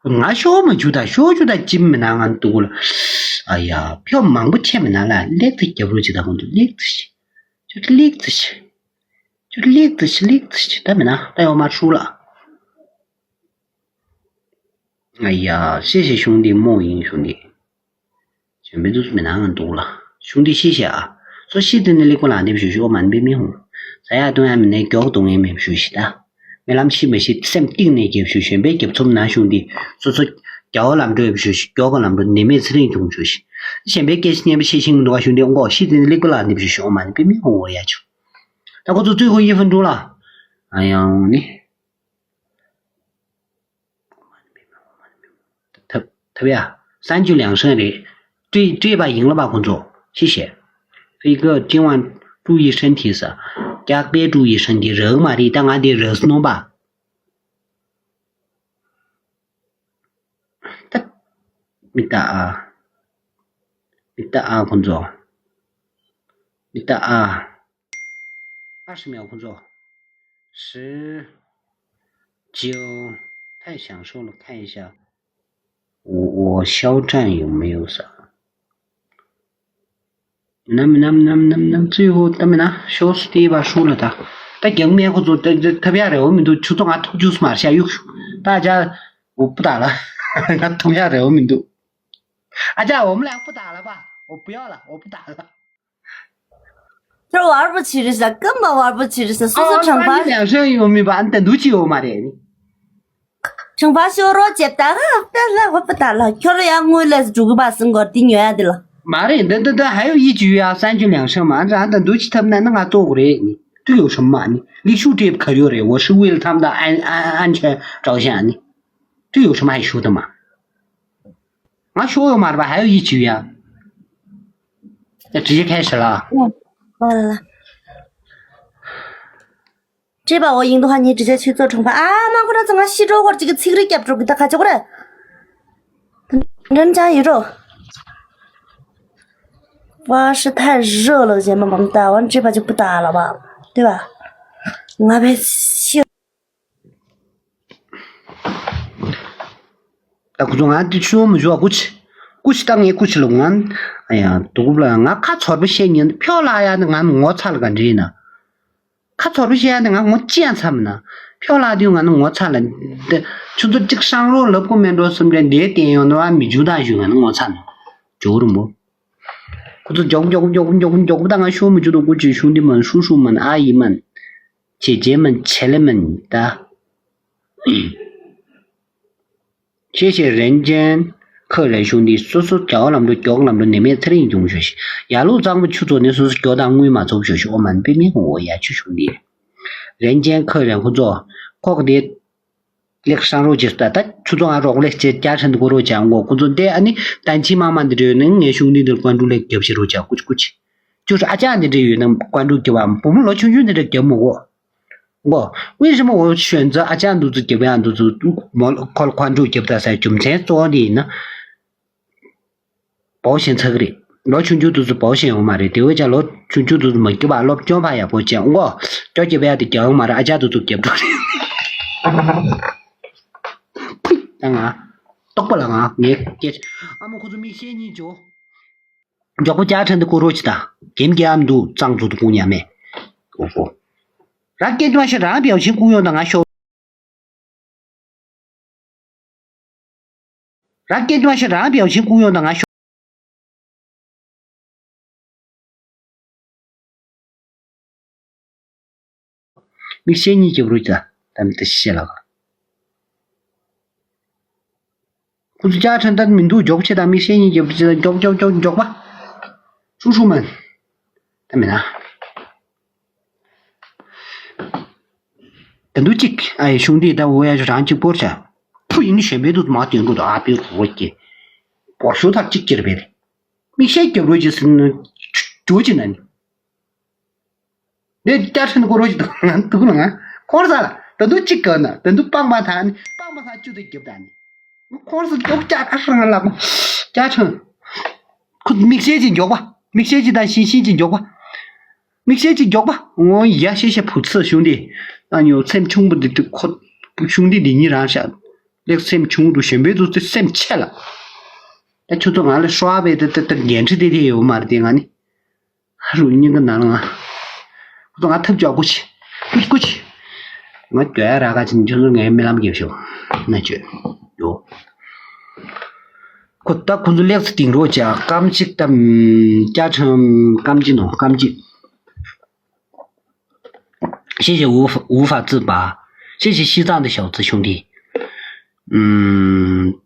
ང་ཤོ་མ་ཆུ་ད་ཤོ་ཆུ་ད་ཅིམ་མི་ན་ང་འདུག་ལ། ཨ་ཡ་ཕྱོགས་མང་པོ་ཆེ་མི་ན་ལ་ལེགས་ཚེ་རྒྱབ་རོགས་ཅི་ད་ཁོང་ཚོ་ལེགས་ཚེ་ཤི། ཆུ་ལེགས་ཚེ་ཤི། ཆུ་ལེགས་ཚེ་ཤི་ལེགས་ཚེ་ཤི་ད་མི་ན་ད་ཡོ་མ་ཧྲུ་ལ། ཨ་ཡ་ཤེས་ཤེས་ཤུང་འདི་རྨོ་ཡིན་ཤུང་འདི། གཞན་པའི་འདུག་མི་ནང་འདུག་ལ། གཞུང་འདི་ཤེས་ཤེས་ཨ། སོ་ཤི་དེ་ནི་ལེགས་པོ་ལ་འདེབས་ཞུ་ཞུ་མ་འབད་མི་ཧུང་། ས་ཡ་གཏོང་ཡ་མི་ནས་མགྱོགས་གཏོང་ངེས་མེད་ཞུ་ཤི་ད། མི་ལམ་ཤི་མི་ཤི་སེམས་གཏིང་ནས་རྒྱབ་ཞུ་གཞན་པའི་རྒྱབ་ཚོམ་ན་གཞུང་འདི། སོ་སོ་རྒྱ་བོ་ལམ་འགྲོ་ཡབ་ཞུ་ཤི་མགྱོགས་ག་ལམ་འགྲོ་ནི་མེད་ཚེ་རིང་གྱོང་ཞུ་ཤི། གཞན་པའི་སྐད་ཆ་སྙན་པ་བཤད་ཤིང་འདུག་ག་གཞུང་འདི་ཨོང་གོ་ཤི་དེ་ནི་ལེགས་པོ་ལ་འདེབས་ཞུ་ཞུ་མ་འབད་མི་ཧུང་བ་ཡ་ཆུ། ད་ཁོ་ཚོ་ཙུའི་ཧུ་ཡི་ཧྥུན་འགྲོ་ལ། ཨ་ཡང་ནི། 特特别啊，三局两胜 རེད། བཀྲེས་བཀྲེས་པ་ཡིན་ལ་པ་ཁོང་ཚོ་ཤི་ཤེས། 飞哥今晚注意身体ས། ཀྱག་པས་注意身体རག་མ་རེད་ད་ང་འདི་རག་སྣོན་པ། ད། མི་ད་ཨ། མི་ད་ཨ་ཁོང་ཚོ། མི་ད་ཨ། 二十秒 ཁོང་ཚོ། 十九，太享受了，看一下，我我肖战有没有啥？ ནམ་ནམ་ནམ་ནམ་ནམ་最后ད་མི་ན་ཤོ་སྟེ་བ་ཧྲུ་ལ་ད། ད་རྒྱང་མེད་ཁོ་ཚོ་ད་ད་ཐབ་ཡ་རེ་བོ་མི་འདུག་ཆུ་ཚོད་ང་ཐུག་ཅུས་མར་ཤ་ཡུག་ཤུ། ད་ཅ། འོ་པུ་ད་ལ། ང་ཐུག་ཡ་རེ་བོ་མི་འདུག་ཨ་ཅག་འོ་མ་ལ་པུ་ད་ལ་པ། འོ་པུ་ཡ་ལ་འོ་པུ་ད་ལ། ཁྱོད་བར་པོ་ཆི་རེད་ས་སྐམ་པ་བར་པོ་ཆི་རེད་ས་སོ་སོ་ཁྲང་པ། ཡང་ཧྲན་ཡོད་མི་པ་ཨ་ནི་ད་འདུག་ཅི་ཡོད་མ་རེད་ནི། ཁྲང་པ་ཤོ་རོ་ཅེབ་ད་ག་ཨ་པ་ད་ལ་བ་པ་ད་ལ་ཁྱོད་ར་ཡང་དངུལ་ལས་འགྲོ་གི་པ་སྲིན་གོར་དེ་ཉོ་ཡ་དེ་ལ། མ་རེད་འདི་འདི་འདི་ཧ་ཡོ་ཡི་ཅི་ཡོད་ཡ་སན་ཅུ་ལིང་ཧྲན་མ་ཨ་ནི་ད་འདུག་ཅི་ཐབས་ན་ནི་ང་ལྟོ་གི་རེད་ནི་ཏུ་ཡོ་ཧྲན་མ་ནི་ལི་ཤུ་ཏེབ་ཁ་ཡོ་རེད་འོ་ཧྲི་ཝིལ་ཐམ་ད་ཨན་ཨན་ཨན་ཆེ་ཀྲའོ་ཞང་ནི་ཏུ་ཡོ་ཧྲན་མ་ཧ་ཡི་ཤུ་ད་མ། ང་ཤོ་ཡོ་མ་ར་པ་ཧ་ཡོ་ཡི་ཅི་ཡོད་ཡ། 直接开始了。 ཨ་ལ་ལ། 这把我赢的话，你直接去做惩罚。 ཨ་མ་ཁོ་ར་ཚོ་ང་ཤི་འགྲོ་སྐོར་གཅིག་གི་ཚིག་རིགས་རྒྱབ་འགྲོ་གི་ད་ཁ་ཆོག་རེད། འདྲ་ཅང་ཡོད་རོ། 哇，是太热了，姐妹们，打完这把就不打了吧，对吧？我被气 ད་ཁོ་ཚོ་ང་དེ་ཆུ་མི་ཞུ་བ་ཀུ་ཆི། ཀུ་ཆི་ད་ངའི་ཀུ་ཆི་ལ་ང་། ཨ་ཡ་དུ་ཀུ་ལ་ང་ཁ་ཚོར་བ་བཤད་ཉན་ཕྱོགས་ལ་ཡ་ནི་ང་ངོ་ཚ་ལ་ག་འདྲ་ཡིན་ན། ཁ་ཚོར་བ་བཤད་ཡ་ནི་ང་ངོ་ཅི་ཡང་ཚ་མིན་ན། ཕྱོགས་ལ་དུས་ང་ནི་ངོ་ཚ་ལ། འདི་ཆུ་ཚོད་གཅིག་ཧྲང་རོགས་ལབ་ཀུ་མེན་འགྲོ་སེམས་ཁྲལ་འདིའི་སྟེང་ཡོང་ནི་བ་མི་འཇུ་ད་ཞུ་ང་ནི་ངོ་ཚ་ནི། ཇོ་རུ་མོ། ཁོ་ཚོ་མགྱོགས་མགྱོགས་མགྱོགས་མགྱོགས་མགྱོགས་ད་ང་ཤོ་མི་འཇུ་དུ་ཀུ་ཆི་ཤུང་འདི་མན་ཧྲུ་ཧྲུ་མན་ཨ་ཡི་མན། ཆེ་ཇེ་མན་ཆེ་ལེ་མན་ད། 谢谢人间客人兄弟 སོ་སོ་རྒྱལ་བ་ལམ་འགྲོ་མགྱོགས་ལམ་འགྲོ་ནད་མེད་ཚེ་རིང་འབྱུང་ཞུ་ཤིག་ཡ་ལུག་གཙང་པོ་ཆུ་ཚོ་ནས་སོ་སོ་མགྱོགས་དང་དངུལ་མ་ཚོགས་ཞུ་ཤིག་ཨོ་མན་པི་མི་ཧོ་ཡ་ཆུ་ཤུང་འདི། 人间客人 ཁོ་ཚོ་ཁོག་དེ་ལེགས་སང་རོགས་ཅེས་ད་ད་ཆུ་ཚོ་ང་རོགས་ལེགས་ཅེས་བཅའ་ཁྲིན་གོ་རོགས་ཅང་གོ་ཁོ་ཚོ་དེ་ཨ་ནི་ཏན་ཆི་མ་མ་འདི་འདྲ་ཡོད་ནི་ངའི་ཤུང་འདི་འདིར་ཀོན་ཀྲུ་ལེགས་རྒྱབ་ཤི་རོགས་ཅང་ཀུ་ཆི་ཀུ་ཆི། ཅུ་ཨ་ཅག་འདི་འདྲ་ཡོད་ན་ཀོན་ཀྲུ་རྒྱབ་བམ་བུ་མོ་ལོ་ཆུང་ཆུང་འདི་འདྲ་རྒྱབ་མོ་གོ་མགོ། 为什么我选择 ཨ་ཅག་འདུ་ཚོ་རྒྱབ་ཡ་འདུ་ཚོ་མོ་ཁོ་ཁོ་འགྲོ་རྒྱབ་ད་སའི་རྒྱུ་མཚན་གཙོ་བོ་འདི་ཡིན་ན། 保险 ཚ་གི་རེད། ལོ་ཆུང་ཆུང་འདུ་ཚོ་保险 ཡོང་མ་རེད་དེ་བས་ཀྱང་ལོ་ཆུང་ཆུང་འདུ་ཚོ་མ་རྒྱབ་པ་སློབ་སྦྱོང་ཕ་ཡག་པོ་བྱས་མགོ། ཅོ་རྒྱབ་ཡ་དེ་རྒྱབ་ཡོང་མ་རེད་ཨ་ཅག་འདུ་ཚོ་རྒྱབ་འགྲོ་རེད། ཕུད་ད་ང་། ལྟོགས་པ་ལ་ང་ངའི་སྐད། ཨ་མ་ཁོ་ཚོ་མིག་ཤེལ་གཉིས་འཇོ། མགྱོགས་པོ་ཅག་ཁྲེན་དུ་ཀུ་རོ་ཅི་ད། གེམ་རྒྱག་འདུག་གཙང་ཚུ་དུ་ཀུ་ཉ་མེ། ཨོ་ཧོ། ར་སྐད་ཅུང་ཞིག་རང་བེའུ་ཆིན་ཀུ་ཡོང་དང་ང་ཤོ། ར་སྐད་ཅུང་ཞིག་རང་བེའུ་ཆིན་ཀུ་ཡོང་དང་ང་ཤོ། མིག་ཤེལ་གཉིས་རྒྱབ་རོགས་ཀྱི་ད་མི་ད་ཤེས་ལགས། ཁོ་ཚོ་ཅག་ཁྲེན་ད་མི་འདུག་མགྱོགས་ཆེ་དང་མིག་ཤེལ་གཉིས་རྒྱབ་ཅེ་ད་མགྱོགས་མགྱོགས་མགྱོགས་མགྱོགས་པ། ཧྲུག་ཧྲུག་མན། ད་མིན་ན། ད་འདུག་གཅིག་ཨ་ཡི་ཤུང་དེ་ད་འོ་ཡ་ཞུ་རང་གཅིག་པོར་བྱ། ཕུ་ཡིན་ནི་གཞན་པའི་དུ་མ་དེ་འགྲོ་ད་ཨ་པའི་རོ་སྐྱེ། པོར་ཤུ་ཐག་གཅིག་ཀྱེར་བེ་རེ། མིག་ཤེལ་རྒྱབ་རོགས་ཀྱི་ཟིན་ནི། ཇོ་ཅི་ན་ནི། ནས་ཅག་ཁྲེན་ཀོ་རོ་ཅི་དང་ང་འདུག་ལ་ང་ཁོང་ས་ལ་ད་དུང་གཅིག་ག་ན་ད་དུང་སྤང་པ་ཐང་ནི་སྤང་པ་ཐང་བཅུ་དེ་རྒྱབ་ད་ནི་ཁོང་ས་མགྱོགས་ཅག་ཨ་ཧྲ་ང་ལ་ཅག་ཁྲེན་ཁོ་མིག་ཤེལ་གྱི་མགྱོགས་པ་མིག་ཤེལ་གྱི་དང་ཤིང་ཤིང་གྱི་མགྱོགས་པ་མིག་ཤེལ་གྱི་མགྱོགས་པ་ངོ་ཡ་ཤེ་ཤེ་བུ་ཚི་ཤུང་དེ་ཨ་ཉོ་སེམས་ཆུང་པོ་དེ་དུ་ཁོ་ཤུང་དེ་དེ་ཉིད་རང་ཤ་ལེགས་སེམས་ཆུང་དུ་གཞན་པའི་དུ་དེ་སེམས་ཆེ་ལ་ད་ཁྱོད་ཚོ་ང་ལ་ཤོ་བ་བས་དེ་དེ་དེ་འགན་འཁྲི་དེ་དེ་ཡོད་མ་རེད་དེ་ང་ནི། ཧ་རུ་སྙིང་གི་ནང་ལ་ང་། ཁོ་ཚོ་ང་ཐབས་ཅོག་ཀུ་ཆི། ཀུ་ཆི་ཀུ་ཆི། ང་རྒྱོ་ཡ་ར་ག་ཅིན་ཁྱོད་ཚོ་ངའི་རྨི་ལམ་རྒྱབ་ཤོག་ན་ཅོད། ཡོ། ཁོ་ད་ཁོ་ཚོ་ལེགས་སུ་དིང་རོ་ཅག་སྐམ་གཅིག་ད། ཅག་ཁྲམ་སྐམ་གཅིག་ནོ་སྐམ་གཅིག 谢谢无法无法自拔，谢谢西藏的小子兄弟。嗯，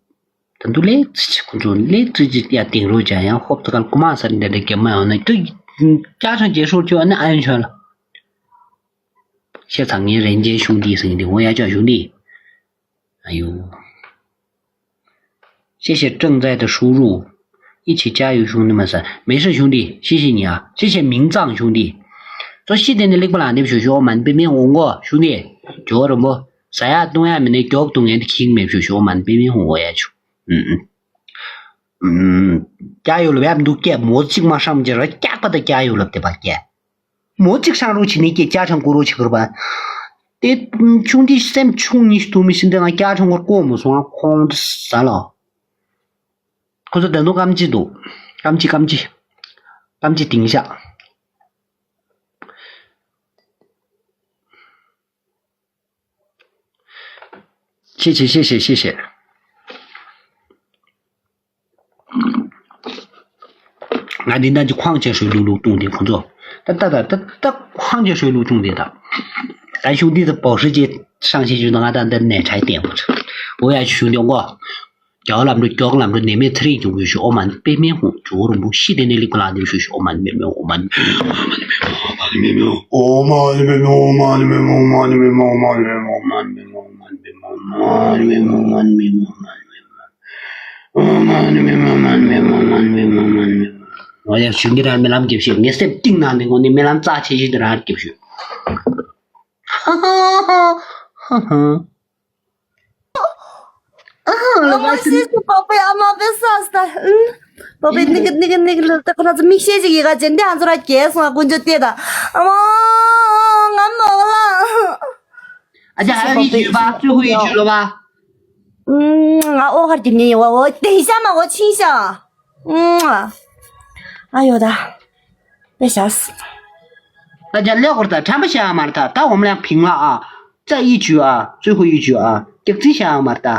ད་དུང་ལེགས་ཚིག་ཁོ་ཚོ་ལེགས་ཚིག་ཅིག་ཡ་དེང་རོགས་ཀྱང་ཡང་ཧོབ་ཚ་གལ་ཀུ་མ་སར་འདི་འདྲ་རྒྱབ་མ་ཡོང་ན་ཁྱོད་ཅག་ཁྲང་རྒྱལ་སྲོག་ཁྱོད་ཨ་ནི་ཨ་ཡོན་ཆོད་ལ། ཤེས་ཚང་ངའི་རན་ཅན་ཤུང་དེ་ཟིན་དེ་འོ་ཡ་ཅག་ཤུང་དེ། ཨ་ཡོ། 谢谢正在的输入，一起加油兄弟们噻，没事兄弟，谢谢你啊，谢谢明藏兄弟。做西点的那个啦，那不学学我们这边红过兄弟，觉得不？啥呀，东亚没那脚东亚的 king 没学学我们这边红过呀就。 ཨུམ། ཨུམ། རྒྱ་ཡོད་ལ་བབ་འདུག་སྐད་མོ་གཅིག་མ་ཧྲམ་གྱི་ར་སྐྱག་པ་དང་རྒྱ་ཡོད་ལ་བདེ་བ་སྐད། མོ་གཅིག་ཧྲང་རོ་བྱེད་ནས་སྐད་ཅག་ཧྲང་ཀོ་རོ་བྱེད་གི་ར་བ། དེ་ཆུང་དེ་སེམས་ཆུང་ཉིས་ཐུ་མི་ཤི་འདི་ང་སྐྱག་ཧྲང་ཀོ་ཀོ་མོ་སོང་ང་ཁོང་དུ་ཟ་ལ། ཁོ་ཚོ་ད་དུང་སྐམ་ཅི་འདུག་སྐམ་ཅི་སྐམ་ཅི། སྐམ་ཅི་དིང་ཤག 谢谢谢谢谢谢。ང་འདི་ན་ཅི་ཁོང་ཅན་ཧྲོས་ལུག་ལུག་བཏུང་དེ་ཁོང་ཚོ། ད་ད་ད་ད་ད་ཁོང་ཅན་ཧྲོས་ལུག་བཏུང་དེ་ད། ད་ཤུགས་འདི་ད་བོ་ཧྲི་ཅེ་ཧྲང་ཤེ་ཞུ་ན་ང་ད་འདི་ནས་ཁྲའི་བསྟན་པ། འོ་ཡ་ཤུགས་འདི་ངོ་། རྒྱལ་བ་ལམ་འགྲོ་མགྱོགས་ལམ་འགྲོ་ནད་མེད་ཚེ་རིང་འབྱུང་དགོས་ཤིག་ཨོཾ་མ་ཎི་པདྨེ་ཧཱུྃ། ཇོ་བོ་རིན་པོ་ཤི་དེ་ནས་ལེགས་པ་ལགས་འདེབས་ཤོག་ཤིག་ཨོཾ་མ་ཎི་པདྨེ་ཧཱུྃ། ཨོཾ་མ་ཎི་པདྨེ་ཧཱུྃ། ཨོཾ་མ་ཎི་པདྨེ་ཧཱུྃ། ཨོཾ་མ་ཎི་པདྨེ་ཧཱུྃ། ཨོཾ་མ་ཎི་པདྨེ་ཧཱུྃ། ཨོཾ་མ་ཎི་པདྨེ་ཧཱུྃ། ཨོཾ་མ་ཎི་པདྨེ་ཧཱུྃ། ཨོཾ་མ་ཎི་པདྨེ་ཧཱུྃ། ཨོཾ་མ་ཎི་པདྨེ་ཧཱུྃ། ང་ཡང་གཞོན་སྐྱེས་རང་རྨི་ལམ་རྒྱབ་ཤོད། ངའི་སེམས་གཏིང་ནང་ནས་ངོ་ནས་རྨི་ལམ་རྩ་ཆེ་ཤོས་དེ་རང་རྒྱབ་ཤོད། ཧ་ཧ་ཧ་ཧ། ཨ་ལོ་ཨ་མ་ཤེས་སུ་པགས་པའི་ཨ་མ་པའི་ས་ས། ཨུམ། པགས་པའི་ནི་གི་ནི་གི་ནི་གི་ལ་ཏི་ཁོ་ན་ཚོ་མིག་ཤེས་ཅིག་ཡི་ག་ཅན་དེ་ཨ་ཚོ་ར་གྱེས་སོང་ཨ་དཀོན་མཆོག་ལྟོས་དང་། ཨ་མ། ང་མ་ལ། ཨ་ཅག་ཨ་རི་ཡི་ཇུས་པ་ཙུ་ཧུ་ཡི་ཇུས་ལོ་བ། ཨུམ། ང་ཨོ་ཧར་གྱི་མི་ཡི་བ་འོ་དེ་ཤ་མ་འོ་ཆིན་ཤ། ཨུམ། ཨ་ཡོ་ད། པེ་ཤ་སི། ད་ཅག་ལེགས་སྐོར་ད་ཁྲམ་པ་བཤད་ཡ་མ་རེད་ད། ད་འོ་མ་ལ་ཕིང་ལ་ཨ། ཙ་ཡི་ཇུས་ཨ། ཙུ་ཧུ་ཡི་ཇུས་ཨ། སྐྱག་རྫུན་བཤད་ཡ་མ་རེད་ད།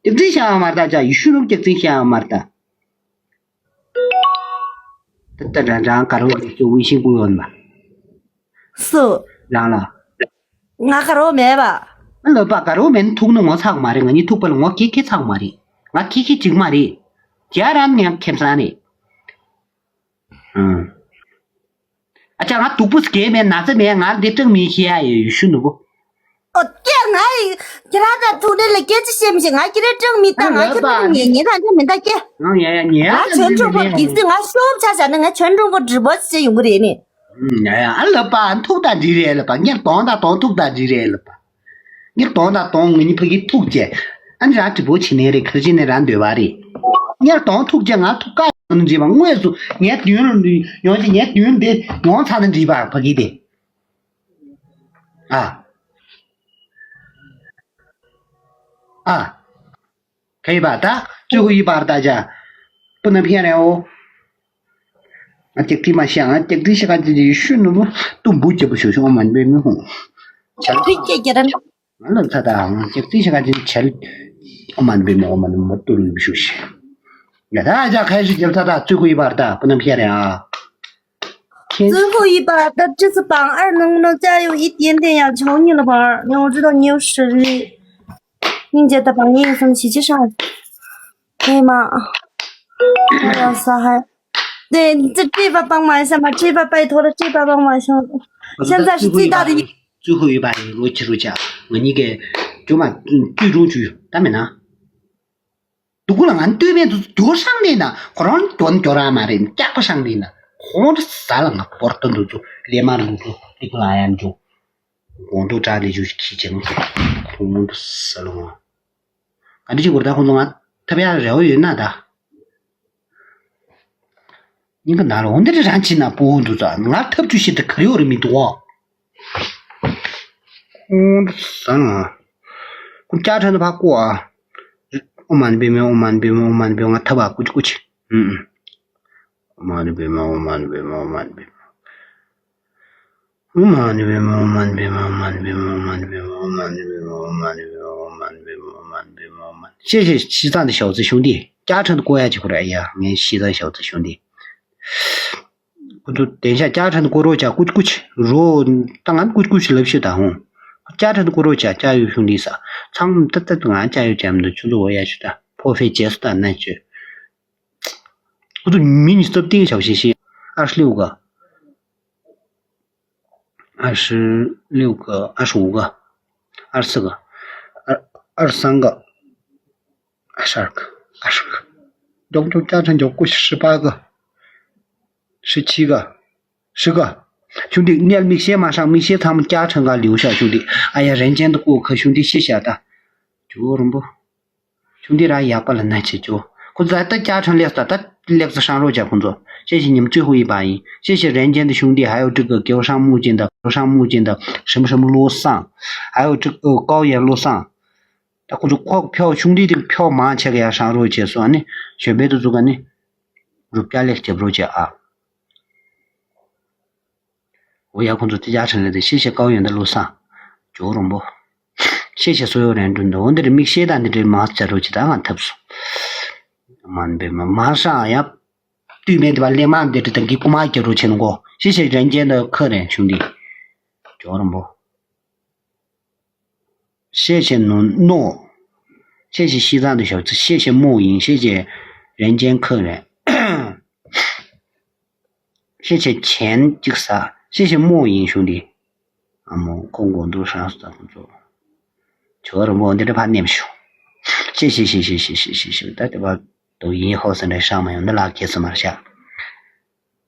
སྐྱག་རྫུན་བཤད་ཡ་མ་རེད་ད། ཅག་ཡི་ཤུ་རུབ་སྐྱག་རྫུན་བཤད་ཡ་མ་རེད་ད། ད་ད་རང་རང་ག་རོ་གི་ཅུ་ཝི་ཤིང་ཀུ་ཡོན་མ། སུ། རང་ལ། ང་ག་རོ་མེད་པ། ཨ་ལོ་པ་ག་རོ་མེད་ན་ཐུག་ན་ངོ་ཚ་གི་མ་རེད། ང་གཉིས་ཐུག་པ་ལ་ངོ་ཁེ་ཁེ་ཚ་གི་མ་རེད། ང་ཁེ་ཁེ་ཅིག་མ་རེད། རྒྱ་རང་ངས་ཁེམ་སང་རེད། ཨང་། ཨ་ཅག་ང་སྡུག་པོ་སྐྱེས་མེད་ན་ཚ་མེད། ང་འདི་སྐྲག་མི་ཤེས་ཡ་ཡོད་ཤུ་ནུ་བོ། ཨོ་ཀྱེ་ང་ཡི་ཁྱེད་རང་དང་ཐུག་ནས་ལ་སྐད་ཆ་བཤད་མི་ཤེས། ང་ཁྱེད་རང་སྐྲག་མི་ད་ང་ཁྱེད་རང་ཉེ་ཉེ་དང་ཁྱེད་མི་ད་ཀྱེ། ཡང་ཡ་ཡ་ཉེ་ཡ་ང་ཆོན་ཀྲུང་གོ་གི་ཚེ་ང་ཤོབ་ཆ་བཞག་ན་ང་ཆོན་ཀྲུང་གོ་འདྲི་པོ་བྱེད་ཡོང་གི་རེད་ནི། ཡ་ཡ་ཨ་ལ་པ་ཐུག་ད་འདྲི་རེད་ལ་པ། ངེར་གདོང་ད་གདོང་ཐུག་ད་འདྲི་རེད་ལ་པ། ངེར་གདོང་ད་གདོང་ངེད་གཉིས་ཕ་གི་ཐུག་ཅེ། ཨ་ནི་རང་འདྲི་པོ་བྱེད་ནས་རེད། ཁ་ཅིག་ནས་རང་འདོད་པ་རེད། ངེར་གདོང་ཐུག་ཅེ་ང་ཐུག་ཀ་ཡོང་ནི་འདྲི་པ། དངོས་སུ་ངའི་མདུན་ལ་ཡོང་ཅེ་ངའི་མདུན་དེ་ཡོང་ཚར་ན་འདྲི་པ་ཕ་གི་དེ། ཨ། ཨ། ཁ་ཡི་པ་ད། ཙུ་ཧུ་ཡི་པར་ད་ཅ། པུ་ན་ཕི་ཡ་རེ་འོ། ང་ཅིག་ཏི་མ་ཤ་ང་ཅིག་ཏི་ཤ་ཁ་ཅི་ཅི་ཤུ་ནུ་བུ་ཏུ་འབུ་ཅི་བུ་ཤུ་ཤུ་ཨོ་མན་པེ་མི་ཧུ། ཆ་ལ་ཁི་ཀྱེ་ཀྱེ་རན། ང་ལ་ཚ་ད་ང་ཅིག་ཏི་ཤ་ཁ་ཅི་ཆལ། ཨོ་མན་པེ་མི་ཨོ་མན་མོ་ཏུ་རུ་བུ་ཤུ་ཤི། ཡ་ད་ཅ་ཁ་ཤི་ཅི་ཚ་ད་ཙུ་ཧུ་ཡི་པར་ད་པུ་ན་ཕི་ཡ་རེ་ཨ། 最后一把的这次榜二能不能加油一点点呀？求你了，宝儿，让我知道你有实力。英姐的榜一也送喜剧上，可以吗？我要撒嗨。对，这这把帮忙一下嘛，这把拜托了，这把帮忙一下。现在是最大的一，最后一把你给我记住讲，我那个就嘛，嗯，最终局，当然了。 སྡུག་གུ་ལ་ང་ལྟོས་མེད་དུ་རྒྱུ་སྲང་ནས་ན་ཁོ་རང་དོན་རྒྱུ་རང་མ་རེད། སྐྱག་པ་སྲང་ནས་ན་ཁོང་ཁྲི་ས་ལ་ང་བོར་དོན་དུ་ཚུ་ལས་མ་རུང་ཚུ་ལི་ཁུ་ལ་ཡང་འཇུ་དགོང་དུ་དྲག་ལས་འཇུ་ཁྱི་ཆེན་ཁོང་ཁྲི་ས་ལ་ང་ག་འདྲ་ཅིག་བོར་ད་ཁོང་ཚོ་ང་ཐབས་ཡག་རེ་བ་ཡོད་ན་ད། སྙིང་ག་ན་ལོ་འདི་རང་ཅི་ན་པོ་འདུག་ཙང་ང་ཐབས་ཇུས་ཤིག་ད་ག་ཡོད་རེད་མི་འདུག་ཨ། ཁོང་ཟ་ང་། ཁོང་ཅག་ཁྲ་ནི་ཕ་ཀོ་ཨ། ཨོ་མ་ནི་པེ་མེ་ཨོ་མ་ནི་པེ་མེ་ཨོ་མ་ནི་པེ་ང་ཐབས་ཨ་ཀུ་ཅི་ཀུ་ཅི། ཨུམ་ཨུམ། ཨོ་མ་ནི་པེ་མེ་ཨོ་མ་ནི་པེ་མེ་ཨོ་མ་ནི་པེ་མེ། ཨོ་མ་ནི་པེ་མེ་ཨོ་མ་ནི་པེ་མེ་ཨོ་མ་ནི་པེ་མེ་ཨོ་མ་ནི་པེ་མེ་ཨོ་མ་ནི་པེ་མེ་ཨོ་མ་ནི་པེ་མེ་ཨོ་མ་ནི་པེ་མེ་ཨོ་མ་ནི། ཤེས་ཤེས་ཤི་ཙང་དེ་ཞའོ་ཙི་ཞུང་དེ་ཅག་ཁྲ་ནི་ཀོ་ཡ་ཅི་ཁོ་ར་ཡ། ངས་ཤི་ཙང་ཞའོ་ཙི་ཞུང་དེ། ཁོ་ཚོ་དེང་སང་ཅག་ཁྲ་ནི་ཀོ་རོ་ཅག་ཀུ་ཅི་ཀུ་ཅི་རོ། ད་ང་ཀུ་ཅི་ཀུ་ཅི་ལབ་ཤོད་ད་ཧོང་། ཅག་ཁྲ་ནི་ཀོ་རོ་ཅག་ཅག་ཡོད་ཤུང་དེ་ས་ཚང་མ་ཏག་ཏག་ང་ཅག་ཡོད་ཅམ་དུ་ཆུ་ཚོ་འོ་ཡ་ཤུ་ད་ཕོ་ཕེ་ཅེ་སུ་ད་ན་ཅོ། ཁོ་ཚོ་མི་ཉིས་སྟབས་སྟེང་ཞབས་ཞེ་ཞེ། ཨར་ཤི་ལེའུ་ག་ཨར་ཤི་ལེའུ་ག་ཨར་ཤི་འུ་ག་ཨར་སི་ག་ཨར་ཨར་སང་ག་ཨར་ཤར་ག་ཨར་ཤར་ག་མགྱོགས་མགྱོགས་ཅག་ཁྲ་མགྱོགས་ཀུ་ཤི་ཧྲི་པ་ག་ཧྲི་ཆི་ག་ཧྲི་ག་ཤུ་འདི་གནས་མིག་ཤེལ་མ་ཧྲང་མིག་ཤེལ་ཚང་མ་ཅག་ཁྲ་ག་ལེའུ་ཤ་ཤུ་འདི་ཨ་ཡ་རན་ཅན་དུ་ཀོ་ཁ་ཤུ་འདི་ཤེ་ཤ་ད་ཇོ་རུམ་པོ། ཁྱུང་འདི་ར་ཡག་པ་ལ་ན་ཆེ་ཅོ། ཁོ་ཚོ་ད་ལྟ་ཅག་ཁྲ་ལེགས་ས་ད་ལེགས་ས་ཧྲང་རོ་ཅག་ཁོ་ཚོ། ཤེ་ཤེ་ཉིམ་ཅོ་ཧུ་ཡི་པ་ཡིན། ཤེ་ཤེ་རན་ཅན་དུ་ཤུང་དི་ཧ་ཡོ་ཀྲིག་གི་གེའུ་ཧྲང་མུ་ཅན་ད་གེའུ་ཧྲང་མུ་ཅན་ད་ཧྲིམ་ཧྲིམ་ལོ་སང་། ཧ་ཡོ་ཀྲིག་ཨོ་ཀའོ་ཡན་ལོ་སང་། ད་ཁོ་ཚོ་ཁོག་ཕྱོགས་ཤུང་དི་དེ་ཕྱོགས་མང་ཆེ་གི་ཡ་ཧྲང་རོ་ཅེ་སོ་ཨ་ནི་ཞོན་པའི་དུ་ཚུགས་ཨ་ནི། རུབ་ཀྱ་ལེགས་རྒྱབ་རོ་ཅེ་ཨ། འོ་ཡ་ཁོང་ཚོ་དེ་ཅག་ཁྲ་ལེ་དེ་ཤེ་ཤེ་ཀའོ་ཡོན་ད་ལོ་སང་། ཇོ་རོང་པོ། ཤེ་ཤེ་སོ་ཡོ་རན་དྲུན་དུ་འོ་འདི་རེ་མིག་ཤེ་དང་འདི་རེ་མ་ཅ་རོ་ཅི་ད་ང་ཐབས་སོ། མ་འབེ་མ་མ་ཧྲ་ཡ། དུས་མེད་དེ་བ་ལེ་མ་འདི་རེ་དང་གི་ཀུ་མ་ཅ་རོ་ཆེ་ནོ་གོ། ཤེ་ཤེ་རན་ཅན་ད་ཁ་རན་ཤུང་དི། ཇོ་རོང་པོ། ཤེ་ཤེ་ནོ་ནོ། ཤེ་ཤེ་ཤི་ཙང་དུ་ཞབས་ཚི་ཤེ་ཤེ་མོ་ཡིན་ཤེ་ཤེ་རན་ཅན་ཁ་རན། ཤེ་ཤེ་ཆེན་གཅིག་ས། ཤེ་ཤེ་མོ་ཡིན་ཤུང་དི། ཨ་མོ་ཁོང་དགོང་དུ་ཧྲང་སུ་ཙང་ཁོང་ཚོ། ཇོ་རོང་པོ་འདི་འདྲ་ཕར་ནེམ་ཤོག་ཤེ་ཤེ་ཤེ་ཤེ་ཤེ་ཤེ་ཤེ་ཤེ་ད་དེ་བ་དོ་ཡིན་ཧོ་སན་རེ་ཧྲང་མ་ཡོང་འདི་ལ་ཁེ་སི་མར་ཤ།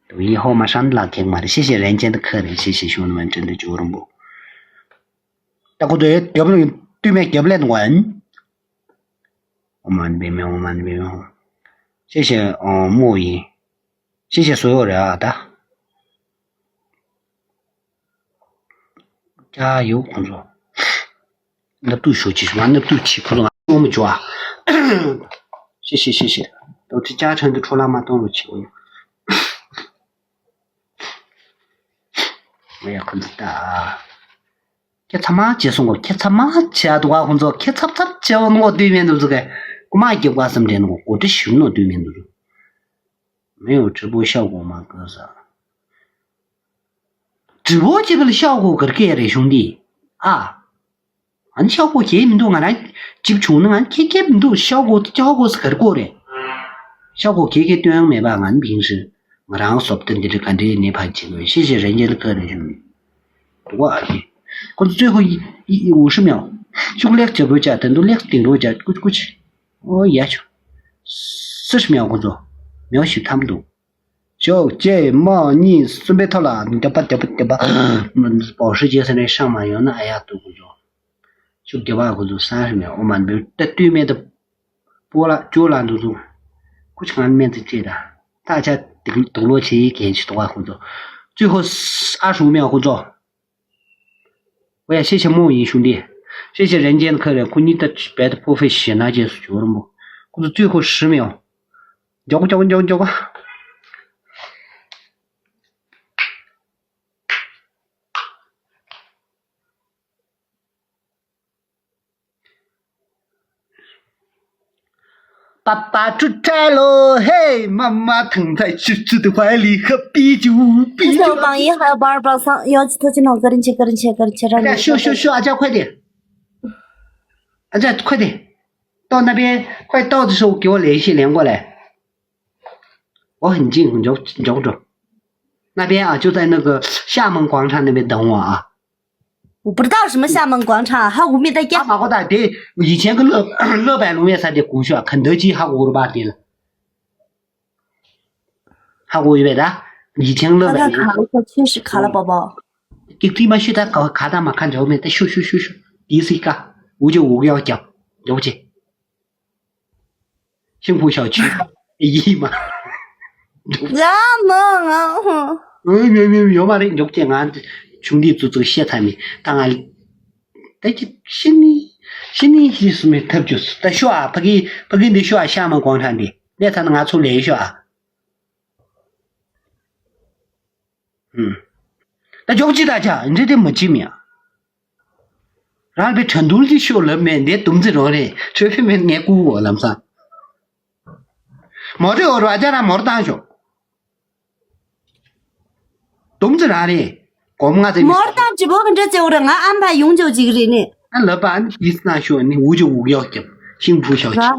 抖音号码删了 ཁེག་མ་རེད།谢谢人间的客人，谢谢兄弟们，真的觉悟不。ད་ཁོ་ཚོ་རྒྱབ་ལ་སྟོད་སྨད་རྒྱབ་ལ་འདུག་ཨ། ཨོ་མ་ནི་པད་མ་ཧོ། ཨོ་མ་ནི་པད་མ་ཧོ། 谢谢 ཨོ་木鱼། 谢谢所有人啊。ད་加油 ཁོང་ཚོ། སྣབས་སྡུག་ཞོ་ཅིག་ཞུ་བ། སྣབས་སྡུག་ཆེ་ཁོ་ཚོ་ང་ངོ་མ་འཇོ་ཨ། 谢谢谢谢། ད་ཅི་ཅག་ཁྲང་དུ་འཕྲོ་བརླག་མ་གཏོང་རོགས་བྱེད་ཨོ། ང་ཡ་ཁོང་ཚོ་ད། ཁྱེད་ཚང་མ་བྱས་སོང་གོ། ཁྱེད་ཚང་མ་བྱས་འདུག་ག་ཁོང་ཚོ། ཁྱེད་ཚབ་ཚབ་བྱས་འོ་ནོ་ལྟོས་མེད་འདུག་ཟེར་གི། རྐུ་མ་རྒྱབ་ག་བསམ་དྲན་ནོ། གོ་སྒྲིག་ཞུ་ནོ་ལྟོས་མེད་འདུག 没有直播效果吗哥哥？ 直播 བྱེད་པ་ལ་ཤོག་གོ་གར་སྐད་རེད་གཞུང་འདི་ཨ། ཨ་ནི་ཤོག་གོ་གས་མི་འདུག་ང་རང་ཅིབ་བྱུང་ན་ང་ཁེ་ཁེ་མི་འདུག་ཤོག་གོ་ཤོག་གོ་ས་གར་སྐོར་རེད། ཤོག་གོ་གས་གས་སྟོན་ཡང་མེད་པ་ང་ནི་ཕིང་ཧྲི། ང་རང་སོབ་ཏན་འདི་རིགས་ག་འདྲའི་ནད་ཕར་བྱེད་དགོས། 谢谢人间的客人兄弟། 我啊，工作最后一一五十秒，就来这步加，等到来顶多加，过去过去。哦，也就四十秒工作，秒许他们都。小姐，妈，你准备好了？你这吧这吧这吧，保时捷现在上马有那哎呀都工作，就这吧工作三十秒，我们没有在对面的波了就了都都，过去俺面子这的，大家顶顶落去一点去的话工作，最后二十五秒工作。 我也谢谢梦影兄弟，谢谢人间的客人，ཁོ་གཉིས་ད་བེད་ཕོ་ཧྥེ་ཤི་ན་རྗེས་སུ་སྦྱོར་མོ། ཁོ་ཚོ་最后十秒། མགྱོགས་མགྱོགས་མགྱོགས་མགྱོགས།这是我榜一，还有八二八三，幺七特技能，个人切，个人切，个人切，让你。哎，咻咻咻，阿佳快点，阿佳快点，到那边快到的时候给我联系，连过来。我很近，你就你就住那边啊，就在那个廈门广场那边等我啊。 我不知道什么廈门广场，还有没得家。 ཧ་མ་གོ་ད་དེ་以前个乐乐百龙也啥的过去啊，肯德基还过吧的了。还过一遍的，以前乐百龙。那他卡了，他确实卡了，宝宝。给对面去他搞卡他嘛，看着没？他咻咻咻咻，第一次一个，五九五个要讲，了不起。 幸福小区一亿嘛。 ཡ་མི་ང་ཨུ། ཨུ་མྱོ་མྱོ་མྱོ་མ་རེད། མགྱོགས་ཀྱི་ང་ཆུང་དུས་ཙུ་ཙུ་བཤད་ཚར་མེད་ད་ང་། ད་ཅི་ཤི་ནི་ཤི་ནི་ཤི་སུ་མེད་ཐབས་ཅུ་ད་ཤོ་ཨ། ཕ་གི་ཕ་གི་འདི་ཤོ་ཨ། ཤ་མ་གོང་ཁྲ་འདི་ལས་ཚ་ན་ང་ཚོ་ལས་ཤོ་ཨ། ད་མགྱོགས་ཀྱི་ད་ཆ་འདྲེ་དེ་མ་ཅི་མིན་ཡ། རང་པའི་དྲན་འདུལ་གྱི་ཤོ་ལབ་མེད་འདི་དུམ་ཚེ་རོ་རེད། ཆོས་ཕེ་མེད་ངས་ཀུ་འོ་ལམ་སང་། མོ་རེ་འོ་ར་ཅ་ར་མོར་བཏང་ཤོག་དུམ་ཚེ་རང་རེད། གོམ་ང་ཚེ་མི་མོར་བཏང་ཅི་བོ་གི་འདྲ་ཚེ་འོ་ར་ང་ཨམ་ཕ་ཡོང་ཆོག་ཅིག་རེད་ནི། ཨ་ལབ་པ་ཨ་ནི་ཡིས་ན་ཤོ་ནི་འུ་ཅོ་འུ་ཡོག་ཀྱབ་ཤིང་བུ་ཤོག་ཅིག་ཨ་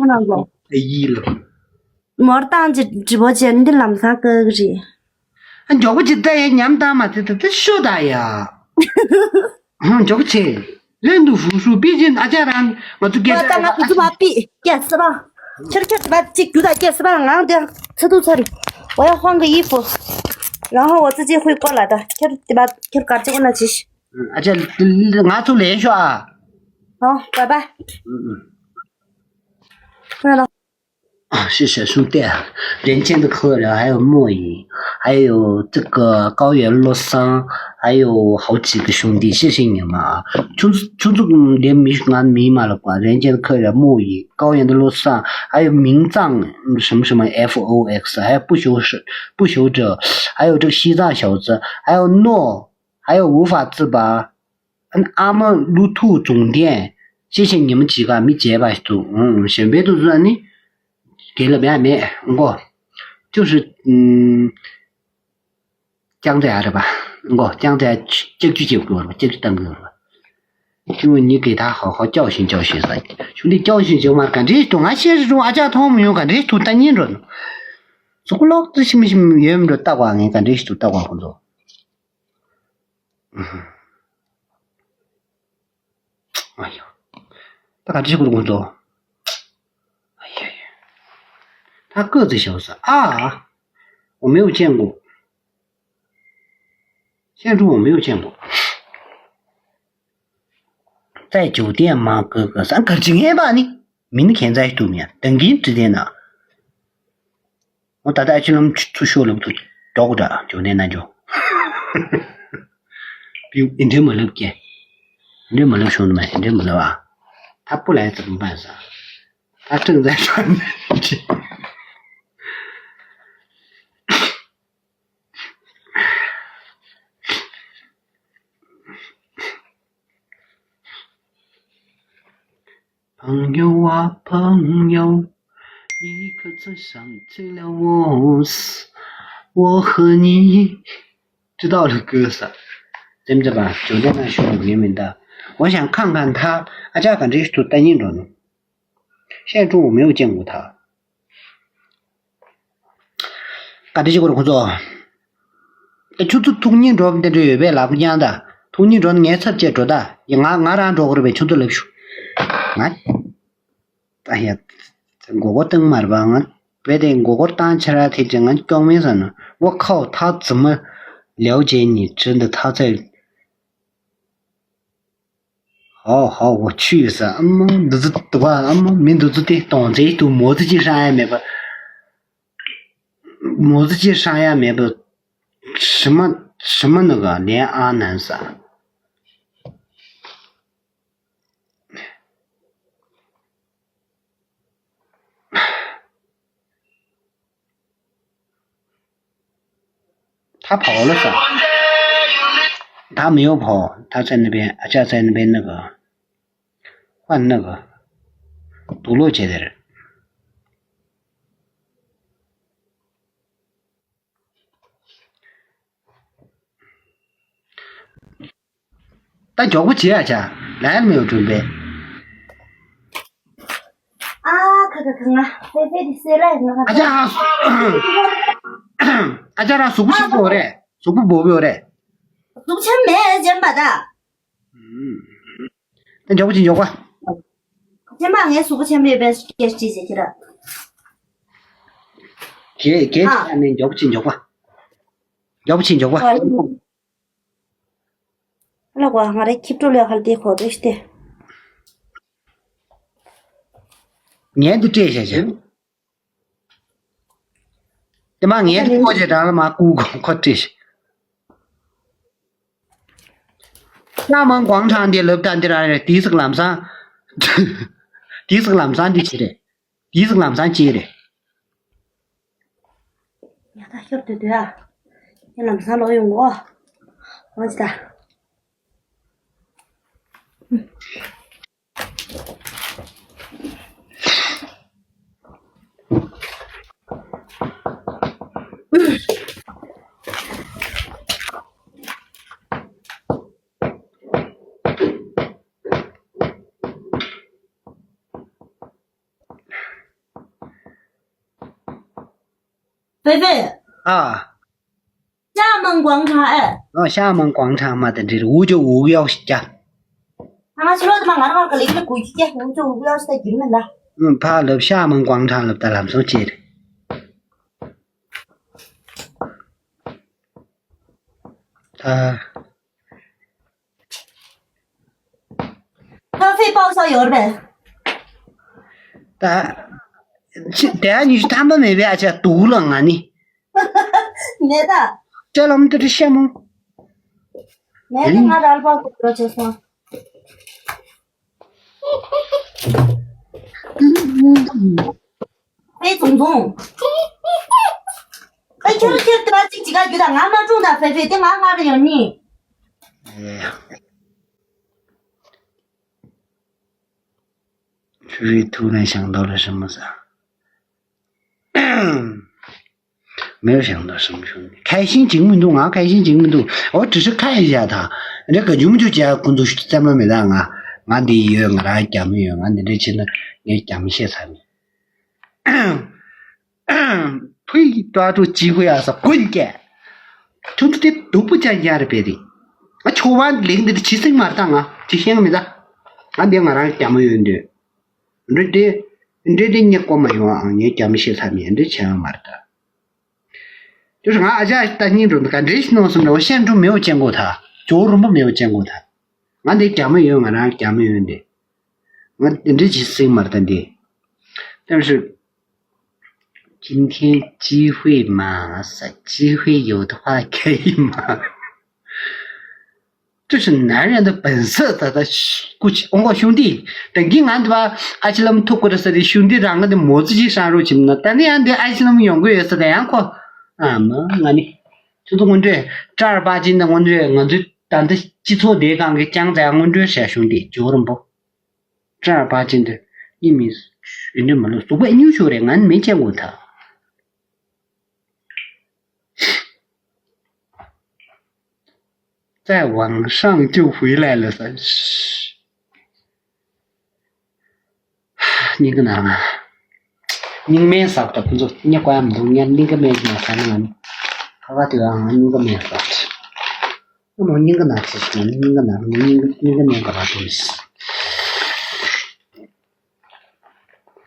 ཡིས་ལབ། མོར་བཏང་ཅི་ཅི་བོ་ཅན་འདི་ལམ་སང་ཀ་གི་རེད། ཨ་མགྱོགས་པོ་ཅིག་ལྟ་ཡ་ཉམས་བཏང་མ་ཚེ་ད་ལྟ་ཤོ་ད་ཡ། ཧང་མགྱོགས་པོ་ཆེ། ལན་དུ་ཧུ་ཧྲུ་པི་ཅིན་ཨ་ཅག་རང་ང་ཚོ་སྐད་ད་ང་དུ་ཚོ་མ་པི་ཀྱ་སི་པ། ཁྱེར་ཁྱེར་དེ་པ་གཅིག་རྒྱུ་ད་ཀྱ་སི་པ་ང་དེ་ཚ་ཐུག་ཚ་རི། 我要换个衣服。然后我自己会过来的。ཁྱེར་དེ་པ་ཁྱེར་གར་ཅི་གོ་ན་ཅི་ཤི། ཨ་ཅག་ང་ཚོ་ལན་ཤོ་ཨ། 好，拜拜。 ཨུ་ཨུ། 拜了。 啊，谢谢兄弟，人间的客人，还有莫言，还有这个高原洛桑，还有好几个兄弟，谢谢你们啊！就就这个连名俺名嘛了吧，人间的客人莫言，高原的洛桑，还有名藏，嗯，什么什么 F O X，还有不朽者，不朽者，还有这个西藏小子，还有诺，还有无法自拔，嗯，阿姆鲁兔总店，谢谢你们几个没结巴都，嗯，选别都是你。 དེ་ལ་བས་མེད་མགོ། ཅུ་ཧྲི། ཨུམ། ཅང་ཙེ་ཨ་རེད་པ། མགོ་ཅང་ཙེ་ཨ་ཅིག་ཅུ་ཅིག་དགོས་རེད་པ། ཅིག་ཅུ་བཏང་དགོས་རེད་པ། ཁྱོད་ཉིད་ཀྱིས་ད་ཧོ་ཧོ་སྐྱོ་ཞིང་སྐྱོ་ཞིང་ཟ། ཁྱོད་འདི་སྐྱོ་ཞིང་སྐྱོ་མར་ག་འདྲའི་དུ་ང་ཤེས་རུ་ཨ་ཅག་མཐོང་མི་ཡོང་ག་འདྲའི་དུ་ལྟ་ཉན་འགྲོ་ནོ། གཟུགས་ལོག་ཏུ་ཤི་མི་ཤི་མི་ཡོད་མི་འགྲོ་ལྟ་བ་ངས་ག་འདྲའི་དུ་ལྟ་བ་ཁོ་ཚོ། ཨ་ཡོ། ད་ག་འདྲ་ཞིག་དགོས་དགོས་ཚོ། ཨ་ཡ་ཡ། ད་ཀོ་ཙི་ཞོག་ས་ཨ། 我没有见过。现在我没有见过。在酒店吗？哥哥，咱可经验吧你？明天再度面，等给你指点呢。我打带去弄出去了，不都找不着，酒店那就。比你这么冷的，你这么冷兄弟们，你这么冷啊？他不来怎么办噻？他正在穿。朋友啊，朋友，你可曾想起了我？我和你知道了歌噻。真的吧？酒店那时候没名的，我想看看他。啊，这个这是单硬着呢。现在中午没有见过他。 བཀའ་དྲིན་ཆེ་ཁོ་རང་ཁོ་ཚོ། ཨེ་ཁྱོད་ཚོ་ཐུག་ཉིན་འགྲོ་དེ་འདྲ་ཡོད་པས་ལབ་ཀྱང་ད། ཐུག་ཉིན་འགྲོ་ན་ངའི་ཚབ་བྱས་འགྲོ་ད། ཡ་ང་ང་རང་འགྲོ་དགོས་རེད་པས་ཁྱོད་ཚོ་ལབ་ཞུ། ང་། ད་ཡ། མགོ་སྐོར་བཏང་མ་རེད་པ་ང་། རྦད་དེ་མགོ་སྐོར་བཏང་ཕྱིར་ར་དེ་ཅི་ང་སྐྱོག་མིན་ཟེར་ན། ཝ་ཁའོ་ཐག་རྫི་མ། ལེའོ་ཇེ་ནི་ཁྲི་འདི་ཐག་ཚད། ཧའོ་ཧའོ། འོ་ཆུ་ཡོད་ས་ཨ་མ་འདི་ཚོ་འདུག་པ། ཨ་མ་མི་འདི་ཚོ་དེ་གདོང་རྩེ་ཏུ་མོ་ཙི་ཅི་ཧྲང་ཡ་མེད་པ། མོ་ཙི་ཅི་ཧྲང་ཡ་མེད་པ། ཞི་མ་ཞི་མ་ནི་ག་ལན་ཨ་ནན་ས། ད་བའོ་ལ་ས། ད་མི་ཡོ་བའོ། ད་ཚན་ནི་པའི་ཨ་ཅག་ཚན་ནི་པའི་ནི་ག་ཧ་ནི་ག་དུག་ལོག་བྱས་དེ་རེད། ད་མགྱོགས་པོ་བྱེད་ཨ་ཅག་ལན་མེད་པ་བསྐྲུན་པས། ཨ་ཁ་ཁ་ཁ་ང་ཧེ་ཧེ་དི་སེ་ལ་ང་ཨ་ཁ་ཅག་ཨ་ཅག་རང་གཟུགས་པོ་ཆེན་པོ་རེད། གཟུགས་པོ་སྦོ་བོ་རེད། གཟུགས་ཆེན་མེད་ཅན་པ་ད། ད་མགྱོགས་པོ་བྱེད་མགྱོགས་པ། ཅན་པ་ངའི་གཟུགས་པོ་ཆེན་པོ་ཡོད་པའི་སྐད་ཅིག་ཟེར་གྱི་ར། གེ་གེ་ཨ། ཅག་ནས་མགྱོགས་པོ་བྱེད་མགྱོགས་པ། མགྱོགས་པོ་བྱེད་མགྱོགས་པ། ཨ། ལ་གོ་ང་རེ་ཁྱིབ་ཀྲོ་ལས་ཁ་ལ་དེ་གོ་དེ་ཤི་དེ། ངས་འདི་སྤྲད་བཞག་བཞག་དེ་མ་ངས་འདི་ཁོ་ཅེ་དྲང་ལ་མ་ཀུ་གོ་ཁོ་སྤྲད་ཤི། ཤ་མང་ཀོང་ཁྲང་དེ་ལབ་ད་འདི་རང་རེད། དེའི་སུག་ལམ་སང་། དེའི་སུག་ལམ་སང་འདི་ཅི་རེད། དེའི་སུག་ལམ་སང་ཅི་རེད། ཡ་ད་ཤོར་དུས་དུས་ཨ། ཡ་ལམ་སང་ལོག་ཡོང་གོ། འོ་ཙི་ད། ཧྥེ་ཧྥེ། ཨ། ཤ་མང་ཀོང་ཁྲང་ཨེ། ཨ་ཤ་མང་ཀོང་ཁྲང་མ་དེ་འདྲི་ཝུ་ཅོ་ཝུ་གཡོག་ཤི་ཀྱ། ང་ཕྱི་ལོགས་དེ་མ་ང་རང་ང་ག་ལེ་གི་ལེ་གུ་ཤི་ཀྱ་ཝུ་ཅོ་ཝུ་གཡོག་ཤི་ད་གྱིར་མེད་ལ། ཨུམ་ཕ་ལབ་ཤ་མང་ཀོང་ཁྲང་ལབ་ད་ལམ་སང་ཅེར། ཨ། ཁ་ཧྥེ་པའོ་ས་ཡོད་རེད། ད། ཕྱི་དེ་ཉི་ཤུ་ཐམ་པ་མེད་པའི་ཨ་ཅག་དུག་ལ་ང་ནི། མེད་ད། ཅག་ལམ་དུ་དྲི་ཤ་མོ། མེད་ད་ང་རལ་པ་གོ་བྱེད་སོང་། ཧེ་ཙུང་ཙུང་། ཨ་ཁྱོད་ཁྱོད་ཏི་བ་ཅིག་ཅིག་ག་རྒྱུ་དང་ང་མ་ཀྲུང་དང་ཧྥེ་ཧྥེ་དེ་ང་ང་རེ་ཡོང་ནི། ཧྥེ་ཧྥེ་ཐུག་ནས་ཞང་དོ་ལ་ཧྲི་མོ་ཟ། 没有想到什么兄弟，开心情没度，俺开心情没度，我只是看一下他，人家根本就讲工作三百没得啊，俺的有俺家没有，俺的这钱呢，也讲没些啥呢。呸，抓住机会啊，是滚蛋！就这都不讲价的别的，啊，秋晚领的七十码当啊，这些没得，俺的俺让讲没有的。 འདྲེ་དེ། འདྲེ་དེ་རྙེད་གོ་མ་ཡོང་ཨང་ངས་རྒྱ་མི་ཤེས་ས་མེད་འདྲེ་ཆེ་ཡང་མ་རེད་ད། ང་ཨ་ཅག་ལྟ་སྙིང་འགྲོ་འདུག་ག་འདྲེ་ཞིག་གནང་སོང་འདྲ་བོ་ཤན་ཀྲུང་མེའོ་ཅན་གོ་ཐ། ཇོ་རུམ་པ་མེའོ་ཅན་གོ་ཐ། ང་འདི་རྒྱ་མི་ཡོད། ང་རང་རྒྱ་མི་ཡོད་འདི། ང་འདི་འདྲེ་ཅིག་སྲིང་མར་ད་འདི། ཏན་ཧྲི། 今天机会嘛，是机会有的话可以吗？ 这是男人的本色，ད་ད་ཀུ་ཅི་ཨོང་ཀོ་ཤུང་ཏི། ད་གིན་ང་འདི་བ་ཨ་ཅི་ལམ་ཐུག་གོ་ར་ས་དེ་ཤུང་ཏི་རང་གི་དེ་མོ་ཙི་ཅིག་ཧྲང་རོ་ཅིམ་ན་ད་ནི་ཡང་འདི་ཨ་ཅི་ལམ་ཡོང་གི་ཡོད་ས་དེ་ཡང་ཁོ། ཨ་མ་ང་ནི། ཁྱོད་ཚོ་སྔོན་འགྲོས་ཀྲར་པ་ཅིན་ད་སྔོན་འགྲོས་ང་ཚོའི་ད་འདི་སྤྱི་ཚོགས་དེའི་སྒང་གི་ཅང་ཙ་ཡང་སྔོན་འགྲོས་ཧྲ་ཤུང་ཏི་ཇོ་རུམ་པོ། ཀྲར་པ་ཅིན་ད་ཡིན་མིན་ཡིན་འདྲ་མ་ལོ་གཟུགས་པ་ཉུ་ཤོ་རེ་ང་ནི་མེད་ཅན་གོ་ཐ། 再往上就回来了噻。 སྙིང་གི་ན་ང་། སྙིང་སྨན་ཟབ་ད་ཁོ་ཚོ་སྙེག་པ་ཡང་མི་འདུག་སྙིང་གི་སྨན་ཟ་ན་ང་ནི། ཁ་ཁ་དེ་ཡང་སྙིང་གི་སྨན་ཟབ། ཨ་མ་སྙིང་གི་ན་ཚེ་ཞིག་ན་སྙིང་གི་ན་ང་སྙིང་གི་སྙིང་གི་སྨན་ག་པར་འདུག་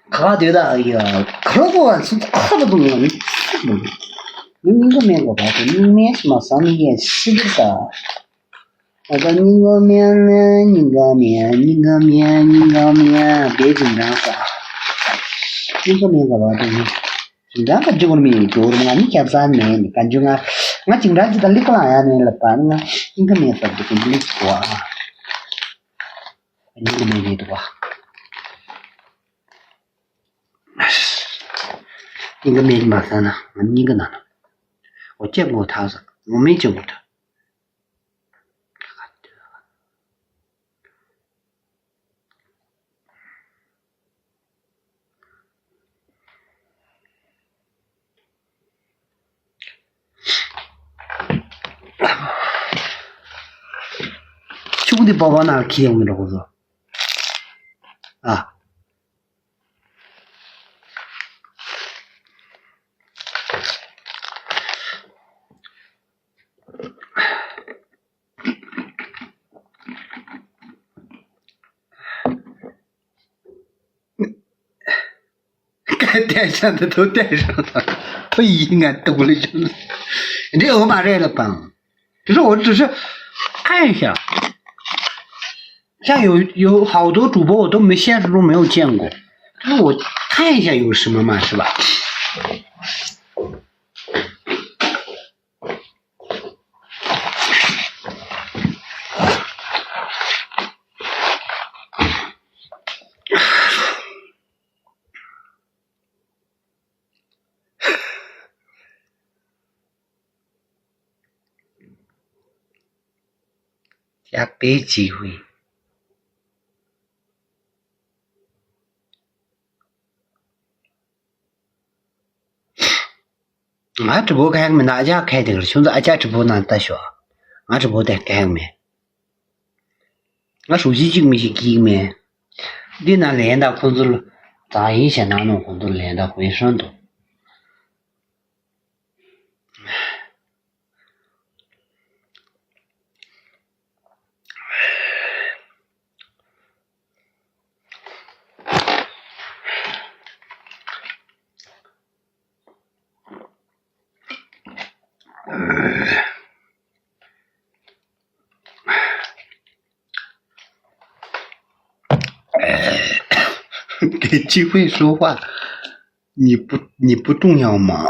ཁ་དེ་ད་ཡ་ཁ་ལོ་བ་སུ་ཁ་ལོ་བ་ངོ་ནི་སྙིང་གི་སྨན་ག་པར་དུ་སྙིང་སྨན་ཞིག་མ་ཟ་ནི་ཡ་ཤི་འདུག་ད། ད་ད་སྙིང་གི་སྨན་ནི་སྙིང་གི་སྨན་སྙིང་གི་སྨན་སྙིང་གི་སྨན་བེ་ཅིང་དྲང་ས། སྙིང་གི་སྨན་ག་པར་དུ་ནི་ཅིང་དྲང་ག་འཇུག་མི་འགྱུར་ང་ནི་སྐྱབས་ས་མེད་ནི་ག་འཇུག་ང་ང་ཅིང་དྲང་ཅི་ད་ལི་ཀ་ལ་ཡ་ནི་ལ་པ་ང་སྙིང་གི་སྨན་ཟབ་འདུག་གི་ལི་ཀ་བ། སྙིང་གི་སྨན་མེད་འདུག་བ། སྙིང་གི་སྨན་མ་ཟ་ན་ང་སྙིང་གི་ན་ན། འོ་ལྕེ་ངོ་ཐག་ཟ་ངོ་མེད་ལྕེ་ངོ་ཐག་ཆུང་དེ་པ་པ་ན་ཁི་ཡོང་མི་འགྲོ་གོ་ཟོ། ཨ། སྐད་བལྟས་ཤག་འདི་ཐོ་བལྟས་ཤག་ད། ཨོ་ཡིན་ང་ཏུག་ལི་ཤག་འདི་འོ་མ་རེད་ལ་པང་། 可是我只是看一下，像有有好多主播我都没现实中没有见过，就是我看一下有什么嘛，是吧？ ཡག་པའི་ཇི་ཧུའི། ང་直播开没呢，ཨ་ཅག་开的了，兄弟，ཨ་ཅག直播ནང་ལྟ་ཤོག་ང་直播间开没。ང་手机གཅིག་མི་ཞིག་གིས་མེད། འདི་ན་ལན་དང་ཁོང་ཚོ་ལ་ད་ཡིན་ཞེ་ན་ནོ་ཁོང་ཚོ་ལན་དང་ཁོའི་ཧྲོན་དུ།给机会说话，你不你不重要吗？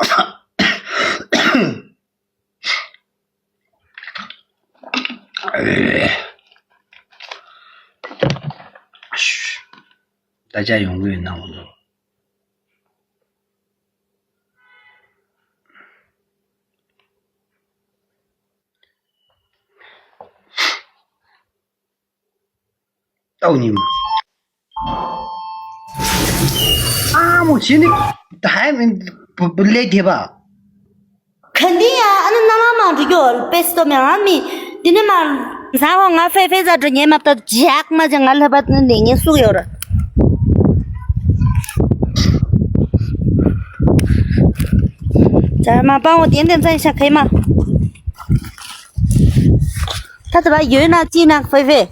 ད་ཆ་ཡོང་གི་ཡོད་ན་འོ་ནོ། ཏའོ་ཉིམ། ཨ་མོ་ཆི་ནི་ད་ཧའི་མིན་བུ་བུ་ལེ་དེ་བ། 肯定呀，俺那那妈妈这个背时都没让你，你那妈，然后俺菲菲在这年嘛，都jack嘛，就俺那把那年年输有了。家人们帮我点点赞一下，可以吗？他怎么有那技能，菲菲？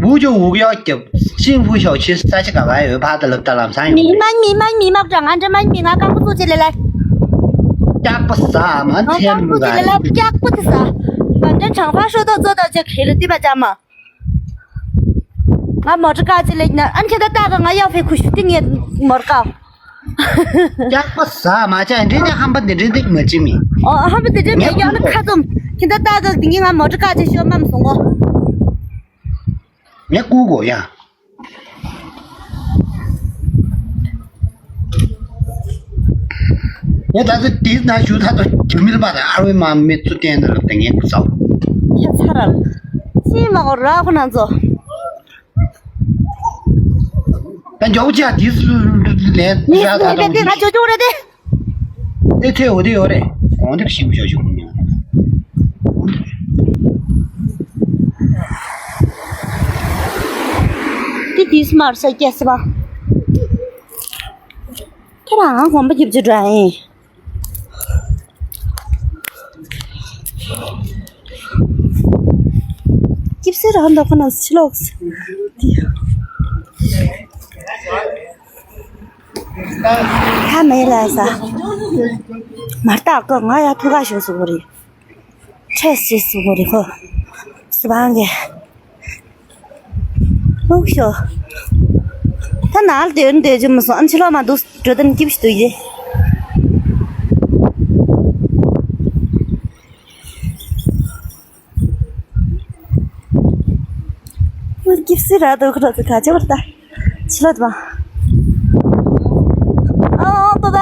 五九五幺九幸福小区三七港湾有一趴的人到了三有。你慢你慢你慢着，俺这慢你俺刚不坐起来来。སྐྱག་པ་ཟ་མ་ཐེམ་ང་ཀག་པོ་དེ་ལ་ལབ་སྐྱག་པོ་དེ་ཟ། བན་ཏན་ཁྲང་ཧྥ་ཧྲོ་ཏོ་ཙོ་ཏོ་ཅེ་ཁེ་ལི་ཏི་པ་ཅ་མ། ང་མོ་ཊ་ཀ་ཅི་ལེགས་ན་ཨན་ཁྱེད་ད་ལྟ་ག་ང་ཡག་ཕེ་ཁུ་ཤུ་ཏི་ངེ་མོ་ཊ་ཀ། སྐྱག་པ་ཟ་མ་ཅ་འདྲེ་ནས་ཧམ་པ་འདི་འདྲེ་འདེགས་མ་ཅི་མི། ཨོ་ཧམ་པ་འདི་འདྲེ་མེད་ཡག་ན་ཁ་ཙུམ་ཁྱེད་ད་ལྟ་ག་འདི་ངེ་ང་མོ་ཊ་ཀ་ཅི་ཤོ་མམ་སོང་གོ། ངས་བསྐུར་དགོས་ཡ། ངས་ད་ཚོད་དེའི་ནང་ཞུ་ད་ཚོད་རྒྱུ་མིར་པ་དང་ཨ་རོའི་མ་མི་ཚུ་བསྟན་ན་ལབ་ད་ངས་བསྐུར་ཚར། ཁྱད་མཚར་ར། ཅི་མ་གོ་ར་ཁོ་ན་ཚོ། ད་མགྱོགས་ཅག་དེ་ལས་ནི་ད་ད་ད་དེ་ང་ཅོ་ཅོ་རེད་དེ། དེ་ཐོས་འོ་དེ་ཡོད་རེད། འོ་དེ་ཤིག་ཤོག་ཤོག་ཉོ། དེ་དུས་མར་ས་སྐྱ་སི་བ། ཁྱེད་རང་གོམ་པ་རྒྱབ་ཅིག་འགྲོ་ཨེ། སྐྱིབས་སེ་རང་འདོགས་ཁ་ནང་ཕྱི་ལོགས། ཧ་མེ་ལ་ས། མར་ཏག་ཀ་ང་ཡ་ཐུག་ག་ཤོག་སུ་གོ་རེད། ཁྲེས་ཤེས་སུ་གོ་རེད་ཁོ། སི་བང་གི། ལུག་ཤོ། ད་ནང་ལ་སྡོད་ན་སྡོད་རྒྱུ་མི་སོང་ཨ་ཕྱི་ལོགས་མ་འདུག་འགྲོ་དོན་སྐྱིབས་ཤིག་འདུག་ཡེ། སྐྱིབས་སེ་ར་འདོགས་ཁ་ལོ་ཚོ་ག་ཅི་བར་ལྟ། ཕྱི་ལོགས་དུ་བ། ཨོ་པ་པ།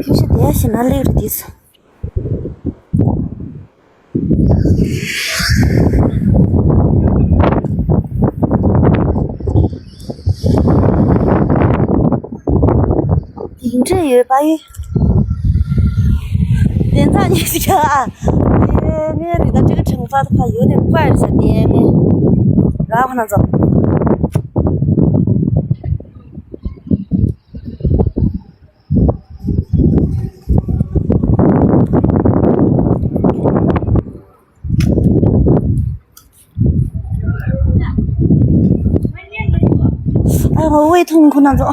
ཁྱོད་ཤི་དེ་ཤི་ན་ལེགས་རེད་དེ། དེ་འདྲ་ཡོད་པ་ཡིན། དེ་ཚ་ཉེ་ཞིག་ཨ། དེ་ནས་རི་དྭགས་ཀྱི་ཕྲེང་བ་དེ་ཕ་ཡོད་དེ་ཁོ་ཨེ་རེད་ཤག་དེ་ནས་ར་ཁོ་ན་ཚོ། ཨ་ཧོ་ཝེ་ཐུང་ཁོ་ན་ཚོ།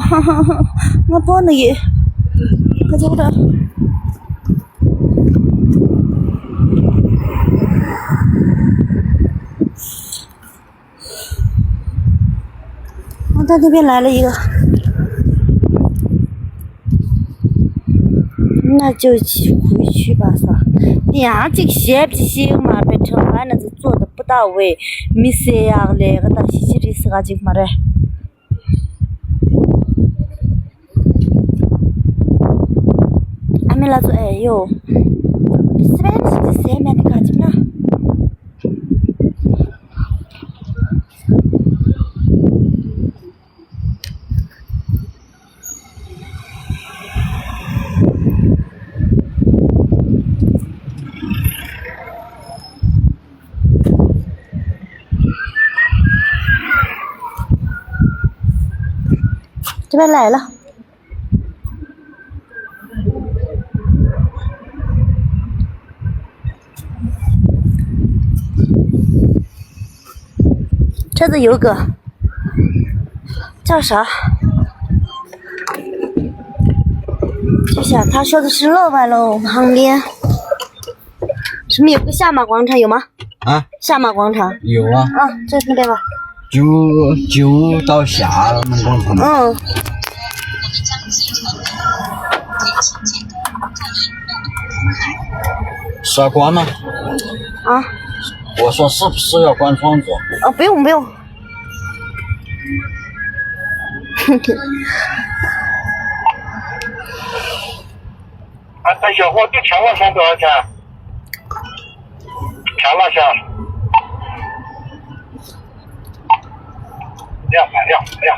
ང་པོ་ནི་ཡེ། ཁ་ཚོ་ར། ཨ་ད་དེ་བས་ལ་ལ་ཡོད། ན་ཅོ་ཆི་ཁུ་ཆུ་པ་ས། དེ་ཡང་ཅིག་ཞེབ་ཅིག་ཤེས་མ་པའི་ཁྲོད་ང་ན་ཚོ་ཚོ་དུ་པུ་ཏ་བས་མི་སེ་ཡག་ལས་ག་ད་ཤི་ཤི་རི་སི་ག་ཅིག་མ་རེད། ཨ་མེ་ལ་ཚོ་ཨེ་ཡོ། སི་པན་ཞིག་ཟས་མེད་དེ་ག་ཅིག་ན། དེ་བས་ལ་ཡ་ལ། ཁྲ་ཚོ་ཡོད་གི། ཅག་ཧྲ། ཅག་ཧྲ་ད་ཤོ་དུ་ཤི་ལོ་བ་ལོ་ཧང་ལིན། 什么有个下马广场有吗？啊，下马广场。有啊。啊，这是那边吧。九九到下门广场。嗯。是要关吗？啊。我说是不是要关窗子？哦，不用不用。啊，这小货就全部送多少钱？ 调了下。亮亮亮。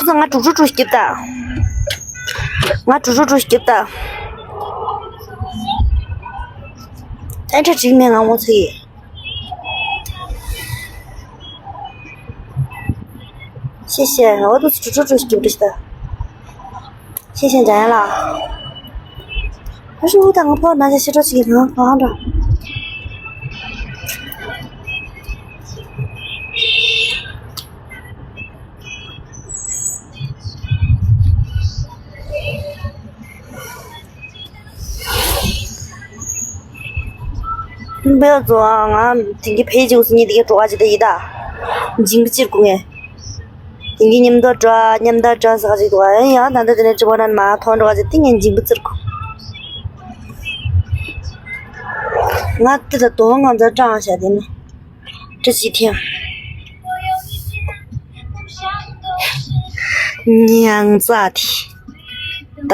ང་དྲུག་ཅུ་དྲུག་ཅུ་སྐྱིད་ད། ང་དྲུག་ཅུ་དྲུག་ཅུ་སྐྱིད་ད། ཨེ་འདྲ་འགྲིག་མེད་ང་ངོ་ཚ་ཡི། 谢谢，我都是猪猪猪是不是的？谢谢咱了。ཨ་ཧྲུ་ད་ང་ཕོ་ན་ཆ་ཤི་ཁྲོ་ཞིག་གི་ང་གང་འདྲ། འབེལ་ཙོ་ང་དེང་གི་ཕེ་ཅིག་སུ་ཉིད་དེ་གི་འགྲོ་བ་ཅི་དེ་ཡི་ད་འཇིང་པ་ཅིར་ཀུ་ངས། དེང་གི་མཉམ་དུ་འགྲོ་མཉམ་དུ་འགྲོ་ཟེར་ག་ཅིག་འདུག་ཨ་ཡང་ད་ལྟ་དེ་ནས་ཅི་བ་ན་མ་མཐོང་འགྲོ་བ་ཅི་དེ་ངས་འཇིང་པ་ཅིར་ཀུ། ང་དེ་ད་དོང་ང་ཚོ་སྐྲངས་བྱ་དེ་ནི་ཅི་ཅི་ཐེངས། མྱང་ཙ་དེ། ད་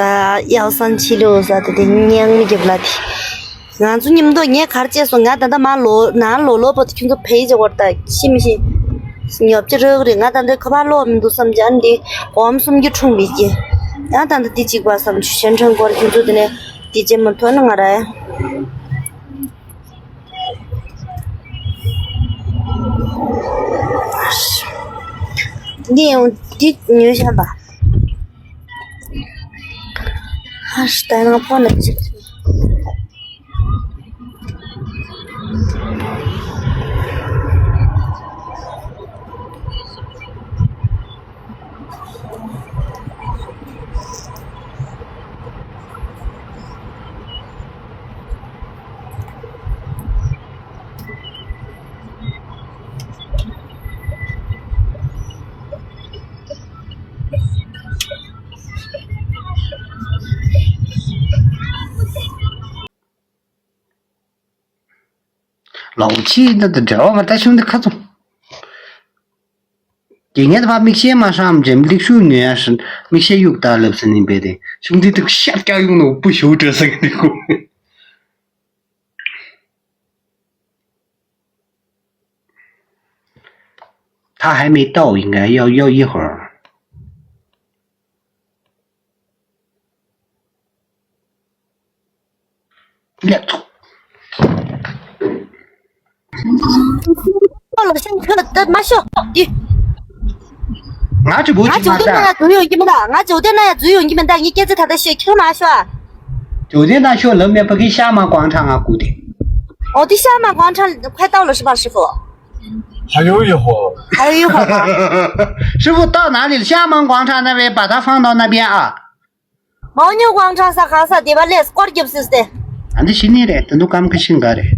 ཡའོ་སན་ཆི་ལུ་ཟ་དེ་དེ་མྱང་མི་རྒྱབ་ལ་དེ། ང་ཚོ་མཉམ་དུ་ངས་གར་བཅད་སོང་ང་ད་ལྟ་མ་ལོ་ན་ལོ་ལོ་པོ་དེ་ཁྱོད་ཚོ་ཕེ་ཡི་ཅེ་བར་ད་ཤི་མི་ཤི། ཉོབ་ཅི་རོག་རེད་ང་ད་ལྟ་ཁ་པར་ལོག་མི་འདུག་བསམ་ཅི་ཨ་འདི་གོམ་སུམ་ཅུ་འཁྲུངས་པའི་ཀྱི། ཡང་ད་ལྟ་དེ་གཅིག་པ་བསམ་ཆུ་ཆེན་ཁྲང་སྐོར་ཁྱོད་ཚོ་དེ་ནས་དེ་བཅད་མ་ཐོན་ན་ང་ར་ཡ། འདི་ཡང་འདི་ཉོས་བཞག་པ། ཨ་ཤི་ད་ང་ཕོ་ན་ཅིག་ལོག་ཕྱིས་འདི་འདྲ་བ་མ་ལྟ་ཤུང་འདི་ཁ་ཚོ། དེ་ངས་ད་ཕ་མིག་ཤེལ་མ་ཧྲམ་ཅེམ་ལིག་ཤུ་ཉོ་ཡ་ཧྲན་མིག་ཤེལ་གཡུག་ད་ལབ་ཟིན་ནི་བས་དེ་ཤུང་འདི་དུ་ཤར་སྐྱག་གཡུག་ནོ་བུ་ཞུ་བྲོས་ཟིན་ནི་ཁུ། 他还没到，应该要要一会儿。 སླེབས་ཐུབ། ཨོ་ལོ་ཤང་ཁྱོད་ལ་ཏད་མ་ཤོག་ཏི། ང་ཅི་བུ་ཅི་མ་ད། ང་ཇོ་དེ་ན་ཡ་འཛུལ་ཡོང་གི་མི་འདུག་ང་ཇོ་དེ་ན་ཡ་འཛུལ་ཡོང་གི་མི་འདུག་ངས་སྐད་ཆ་ད་ལྟ་བཤད་ཁྱོད་མ་ཤོག་ཨ། ཇོ་དེ་ན་ཤོག་ལབ་མེད་པ་གི་ཤ་མ་ཀོང་ཁྲང་ང་སྐུ་དེ། ཨོ་དེ་ཤ་མ་ཀོང་ཁྲང་ཁོས་ཏའོ་ལོ་ཧྲི་པ་ཧྲི་ཧྥོ། 还有一会儿。还有一会儿吗？ ཧྲི་ཧྥོ་ཏའོ་ན་ལི་ཤ་མ་ཀོང་ཁྲང་ན་བའི་པ་ད་ཧྥང་ཏའོ་ན་བའི་ཨ། 牦牛广场 ས་ག་ས་དེ་བ་ལས་སྐོར་རྒྱབ་སྲིད་དེ། ཨ་འདི་ཤི་ནི་རེད་ད་འདུག་གམ་ཁ་ཤིང་ག་རེད།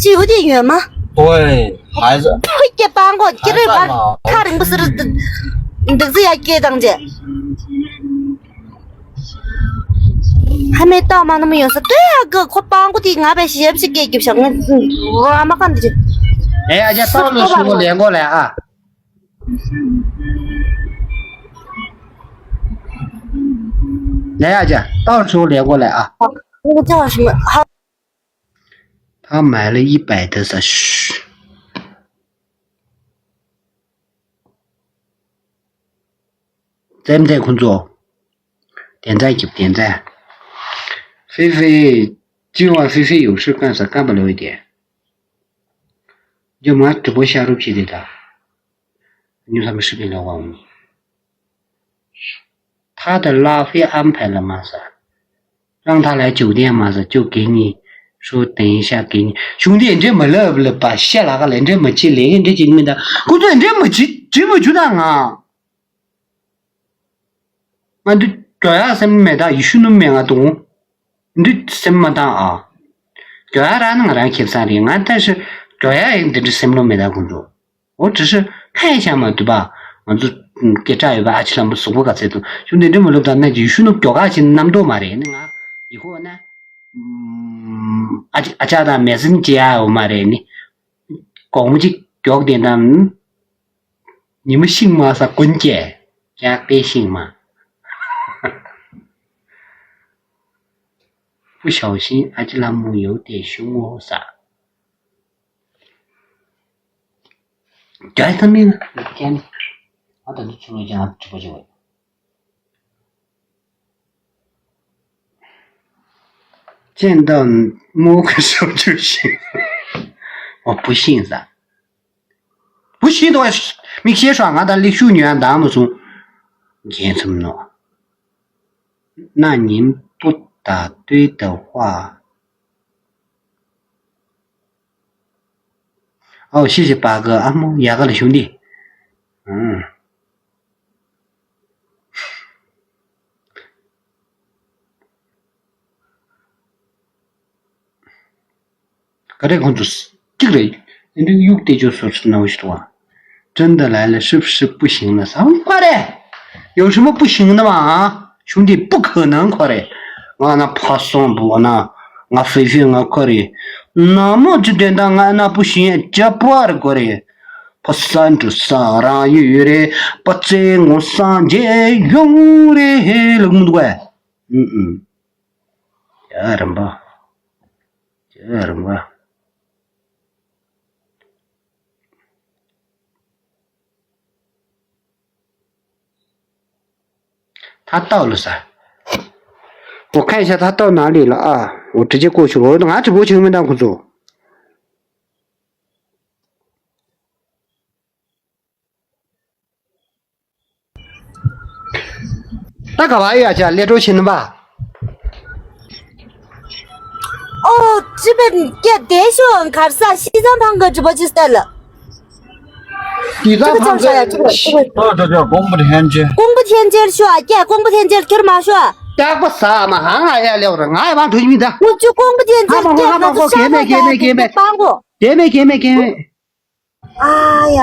ཅི་ཡོད་དེ་ཡོད་མ། 对，孩子。 ཕུ་སྐྱེ་པང་གོ་ཅི་རེད་བར་ཐག་རིང་པོ་ཟེར། འདུག་ཟེར་ཡ་སྐྱེ་དང་རྗེ། ཧ་མེ་ཏོག་མ་ནུ་མ་ཡོད་ས་ལྟོས་ཡ་གི་ཁོ་པང་གོ་དེ་ང་བས་ཞེབ་ཞིག་སྐྱེ་རྒྱབ་ཤག་ང་ར་མ་ག་འདི་རེད། ཨེ་ཨ་ཅག་ཏོག་ལོ་ཧྲི་ཧྥོ་ལས་འགོ་ལས་ཨ། ལས་ཨ་ཅག་ཏོག་ཧྲི་ཧྥོ་ལས་འགོ་ལས་ཨ། 他买了一百的 ས་ཤུ། 在不在工作？点赞 给点赞。菲菲，今晚菲菲有事干啥？干不了一点。就忙直播下肉皮的他。你他们视频聊完。 他的拉菲安排了吗？ ཟེར། 让他来酒店吗？ ཟེར། 就给你说等一下给你。 ཞུང་དེ་འདྲེ་མ་ལབ་ལབ་པ་ཤ་ལ་ཁ་ལ་འདྲེ་མ་བྱེད་ལས་འདྲེ་བྱེད་མི་འདུག་ཁོ་ཚོ་འདྲེ་མ་བྱེད་བྱེད་མ་བྱུ་ད་ང་། ང་འདི་འགྲོ་ཡག་སེམས་མེད་ད་ཡེ་ཤུ་ནུ་མེད་ང་དུང་། འདི་སེམས་མ་བཏང་ཨ། འགྲོ་ཡག་ར་ནི་ང་རང་ཁེབས་ས་རེད་ང་ད་ཞུ་འགྲོ་ཡག་ཡིན་འདི་འདྲི་སེམས་ལོ་མེད་ད་ཁོ་ཚོ། འོ་དྲི་ཤི་ཁ་ཡི་ཆ་མ་དུ་པ། ང་ཚོ་སྐད་གྲགས་ཡོད་པ་ཨ་ཅི་ལམ་པོ་གཟུགས་པོ་ག་ཚད་དུ་ཞུ་འདི་འདྲི་མ་ལུག་དང་ན་ཅི་ཡུ་ཤུ་ནུབ་མགྱོགས་ག་ཅི་རྣམ་རྟོག་མ་རེད་ནི་ང་ཡི་ཧོ་ན། ཨ་ཅི་ཨ་ཅག་དང་མེ་སིན་ཅི་ཡ་ཡོད་མ་རེད་ནི། གོང་མོ་ཅིག་མགྱོགས་དེ་དང་། ཉི་མ་ཤིང་མ་ས་ཀུན་ཀྱེ་ཀྱང་དཔེ་ཤིང་མ། 不小心 ཨ་ཅི་ལམ་མོ་ཡོད་དེ་ཤུ་ངོ་ས། རྒྱ་ཐ་མི་ན་རྒྱ་ནི་ཨ་ད་དུ་ཚུར་ལོ་ཅང་ཨ་ཅི་པོ་ཅི་བ། ཅན་དང་མོ་གི་སོ་ཆུ་ཤིང་། ཨོ་བུ་ཤིང་ས། བུ་ཤིང་དོ་མིག་ཤེས་ཧྲ་ང་དང་ལིག་ཤུ་ཉོ་ཡང་འདང་མ་སོང་། རྒྱན་ཚུམ་ནོ། ན་ཉིན་པོ། ད་ལྟོས་དུ་དཔའ། ཨའོ་ཤི་ཤི་པ་གི་ཨ་མོ་ཡ་ག་ལ་ཞུ་འདི། ཨང་། ག་རེ་ཁོང་ཚོ་གཅིག་རེད། ཨེ་འདྲ་གཡུག་བལྟས་ཅོ་སོ་སོ་ནའོ་ཞིག་འདུག་བ། 真的来了，是不是不行了？ ཟ་ཁོ་རེ། 有什么不行的吗？啊，兄弟，不可能 ཁོ་རེ། ང་ན་ཕ་སོང་བུ་ན། ང་ཧྥེ་ཧྥེ་ང་ཁོ་རེ། ན་མོ་ཅི་དོན་དག་ང་ན་བུ་ཤིང་ཅ་པོ་རེ་ཁོ་རེ། ཕ་ས་འགྲོ་ས་རང་ཡོད་རེད། པ་ཙེ་ངོ་སངས་རྒྱས་ཡོང་རེད་ལུག་མི་འདུག་གས། ཨུམ་ཨུམ། ཡ་རམ་པ། ཡ་རམ་པ། ད་ལྟ་ལོ་ས། འོ་ཁ་ཡ་ཤ་ད་ལྟ་ན་ལི་ལ་ཨ། འོ་དྲི་ཅེ་ཀོ་ཤུ་རོ་ང་དྲི་བོ་ཆེན་མི་འདང་ཁོ་ཚོ། ད་ག་བ་ཡ་ཅག་ལས་འཕྲོ་ཆེན་ནམ་པ། ཨོ། ཅི་པན་སྐད་བདེ་ཤོག་གར་ས་ཤི་ཙང་ཕང་གི་ཅི་པ་ཅི་སྟེ་ལ། དེ་ད་ཕང་གི། ཨོ་ད་ད་ཀོང་པོ་ཐན་ཅེ། ཀོང་པོ་ཐན་ཅེ་ཤོག་ཨ་ཀྱ་ཀོང་པོ་ཐན་ཅེ་ཁྱེར་མ་ཤོག་ཨ། སྟག་པ་ཟ་མ་ཧང་ང་ཡ་ལེའོ་ར་ང་ཡ་བང་འགྲོ་ཡི་མི་ད། ཨོ་ཅི་ཀོང་པོ་ཐན་ཅེ་ཧ་མ་ཧོ་ཧ་མ་ཧོ་གེ་མེ་གེ་མེ་གེ་མེ། སྤང་གོ། གེ་མེ་གེ་མེ་གེ་མེ། ཨ་ཡ།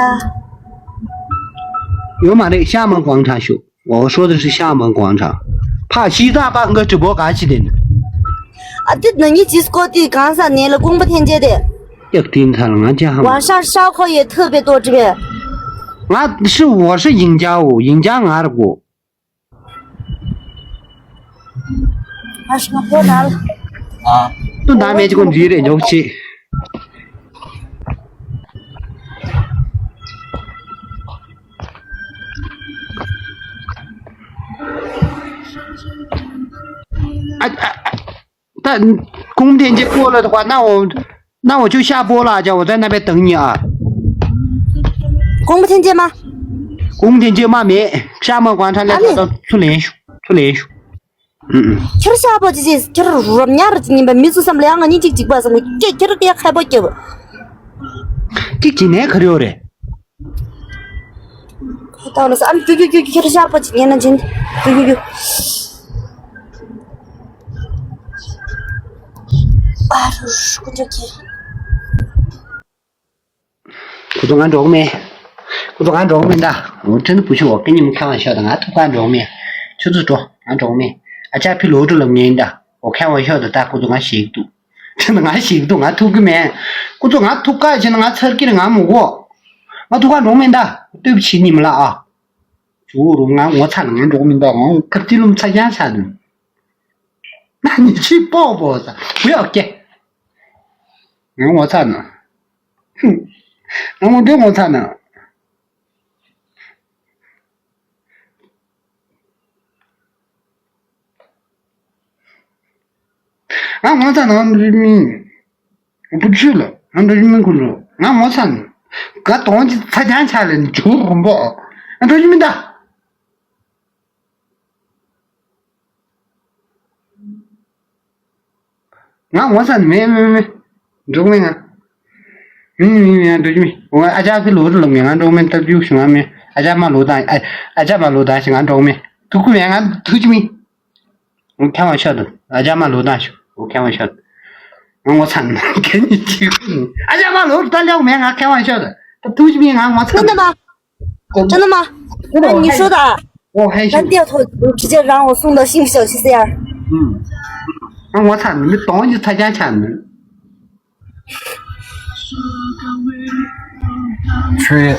ཡོད་མ་རེད་ཤ་མ་ཀོང་ཁྲ་ཤོག་འོ་ཧྲོ་དེ་ཧྲི་ཤ་མ་ཀོང་ཁྲ། ཕ་ཤི་ཙང་པ་ཧང་གི་ཀྲི་བོ་ག་ཅི་དེ་ནི། ཨ་ཏི་ན་ནི་ཅི་སྐོ་ཏི་གང་ས་ནེ་ལ་ཀོང་པོ་ཐན་ཅེ་དེ། ཡག་ཏིན་ཚ་ལ་ང་ཅི་ཧ་མ། 我是烧烤也特别多这边。 ང་ཧྲི་འོ་ཧྲི་ཡིན་ཅའོ་ཡིན་ཅ་ང་ར་གོ། 二十个波兰。 ཨ། ཏུ་ན་མེ་ཅི་ཀོ་འདི་རེ་ཉོག་ཅི། ཨ་ཨ་ཨ། ད་ཀོང་པོ་ཐན་ཅེ་ཀོ་ལ་དོ་ཁ་ན་འོ། ན་འོ་ཅུ་ཤ་པོ་ལ་ཅ་འོ་ད་ན་པའི་དང་ཉི་ཨ། ཀོང་པོ་ཐན་ཅེ་མ། ཀོང་པོ་ཐན་ཅེ་མ་མེད་ཤ་མ་ཀོང་ཁྲ་ལས་ད་ད་ཚུ་ལེན་ཤུ་ཚུ་ལེན་ཤུ། ཨུ་ཨུ། ཁྱེད་ཤ་པོ་ཅི་ཅི་ཁྱེད་རོབ་ཉར་ཅི་ཉིན་པ་མི་ཚུ་བསམ་ལ་ཡང་ང་གཉིས་གཅིག་གཅིག་པ་བསམ་གི་ཁྱེད་ཁྱེད་ཡ་ཁ་པོ་སྐྱབས། གཅིག་གཅིག་ནས་ག་རེ་ཡོད་རེད། ཁ་ཏག་ལ་ས་ཨམ་རྒྱུ་རྒྱུ་རྒྱུ་ཁྱེད་ཤ་པོ་ཅི་ཉན་ན་ཅིན་རྒྱུ་རྒྱུ་རྒྱུ། ཨ་རུ་ཀུ་ཅོ་ཁྱེད། ཁོ་ཚོ་ང་འགྲོ་གི་མེད། ཁོ་ཚོ་ང་འགྲོ་གི་མེད་ད། འོ་ཁྲེན་ཏུ་བུ་ཆུ་འོ་ཀི་ཉིམ་ཁ་མ་ཤོག་ད་ང་ཐུག་ག་འགྲོ་གི་མེད། ཁྱོད་ཚོ་འགྲོ་ང་འགྲོ་གི་མེད། ཨ་ཅག་ཕི་ལོ་ཏྲུ་ལབ་ངེས་ཡིན་ད། འོ་ཁ་མ་ཤོག་ད་ད་ཁོ་ཚོ་ང་ཞིག་འདུག་ཁྲེན་ཏུ་ང་ཞིག་འདུག་ང་ཐུག་གི་མེད། ཁོ་ཚོ་ང་ཐུག་ག་བྱས་ན་ང་ཚར་གི་རེད་ང་མི་དགོས། ང་ཐུག་ག་འགྲོ་གི་མེད་ད། ལྟོས་བྱེད་ཉིམ་ལ་ཨ། ཇོ་བོ་རུ་ང་ངོ་ཚ་ན་ང་འགྲོ་གི་མེད་ད། ང་ཁར་ཏི་ལུམ་ཚ་རྐྱང་ཆགས་འདུག་ང་ཉི་ཆི་པོ་པོ་ས་བུ་ཡོག་ཀེ། ང་ངོ་ཚ་ན། ང་ངོ་འདྲེ་ངོ་ཚ་ན། ང་ངོ་ཚ་ན་འདྲེ་མིན། བུ་ཆུ་ལ་ང་འདྲེ་མིན་ཁུ་ལོ་ང་ངོ་ཚ་ན། ག་དོང་ཅི་ཚ་རྐྱང་ཆགས་ལ་ཇོ་རུམ་པོ། ང་འདྲེ་མིན་ད། ང་ངོ་ཚ་ནི་མེད་མེད་མེད། འགྲོ་མེད་ང་། མེད་མེད་མེད་ང་འགྲོ་རྒྱུ་མེད། ང་ཨ་ཅག་གི་ལོ་རུ་ལོ་མེད་ང་འགྲོ་མེད། ཏབ་ཅུ་ཞུ་ང་མེད། ཨ་ཅག་མ་ལོ་དང་ཨ་ཨ་ཅག་མ་ལོ་དང་ཞིག་ང་འགྲོ་མེད། ཐུག་གི་མེད་ང་ཐུག་ཅི་མེད། ང་ཁ་མ་ཤོད་དུ་ཨ་ཅག་མ་ལོ་དང་ཞུ་ང་ཁ་མ་ཤོད་དུ། ང་ངོ་ཚ་ནི་གན་ནི་ཅི་ཨ་ཅག་མ་ལོ་རུ་ད་ལོག་མེད་ང་ཁ་མ་ཤོད་དུ་ད་ཐུག་ཅི་མེད་ང་ངོ་ཚ་ནི། 真的吗？真的吗？那你说的啊？我还行。那掉头直接让我送到幸福小区 C R。嗯。那我操，你们懂你才讲钱呢。去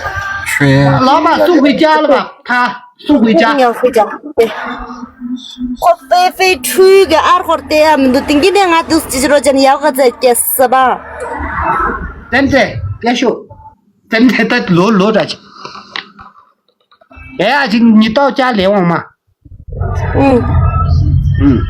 去。老板送回家了吧？他送回家。要回家。对。我飞飞吹给二号的，我们都顶顶的，俺都是几十块钱的，要个再给四吧。真的，别说。 དེ་འདྲ་ད་ལོ་ལོ་འདྲ་ཅིག་ཡ་ཡ་ཅིག་ཉི་ཏོག་ཅག་ལས་འོང་མ། ཨུམ། ཨུམ།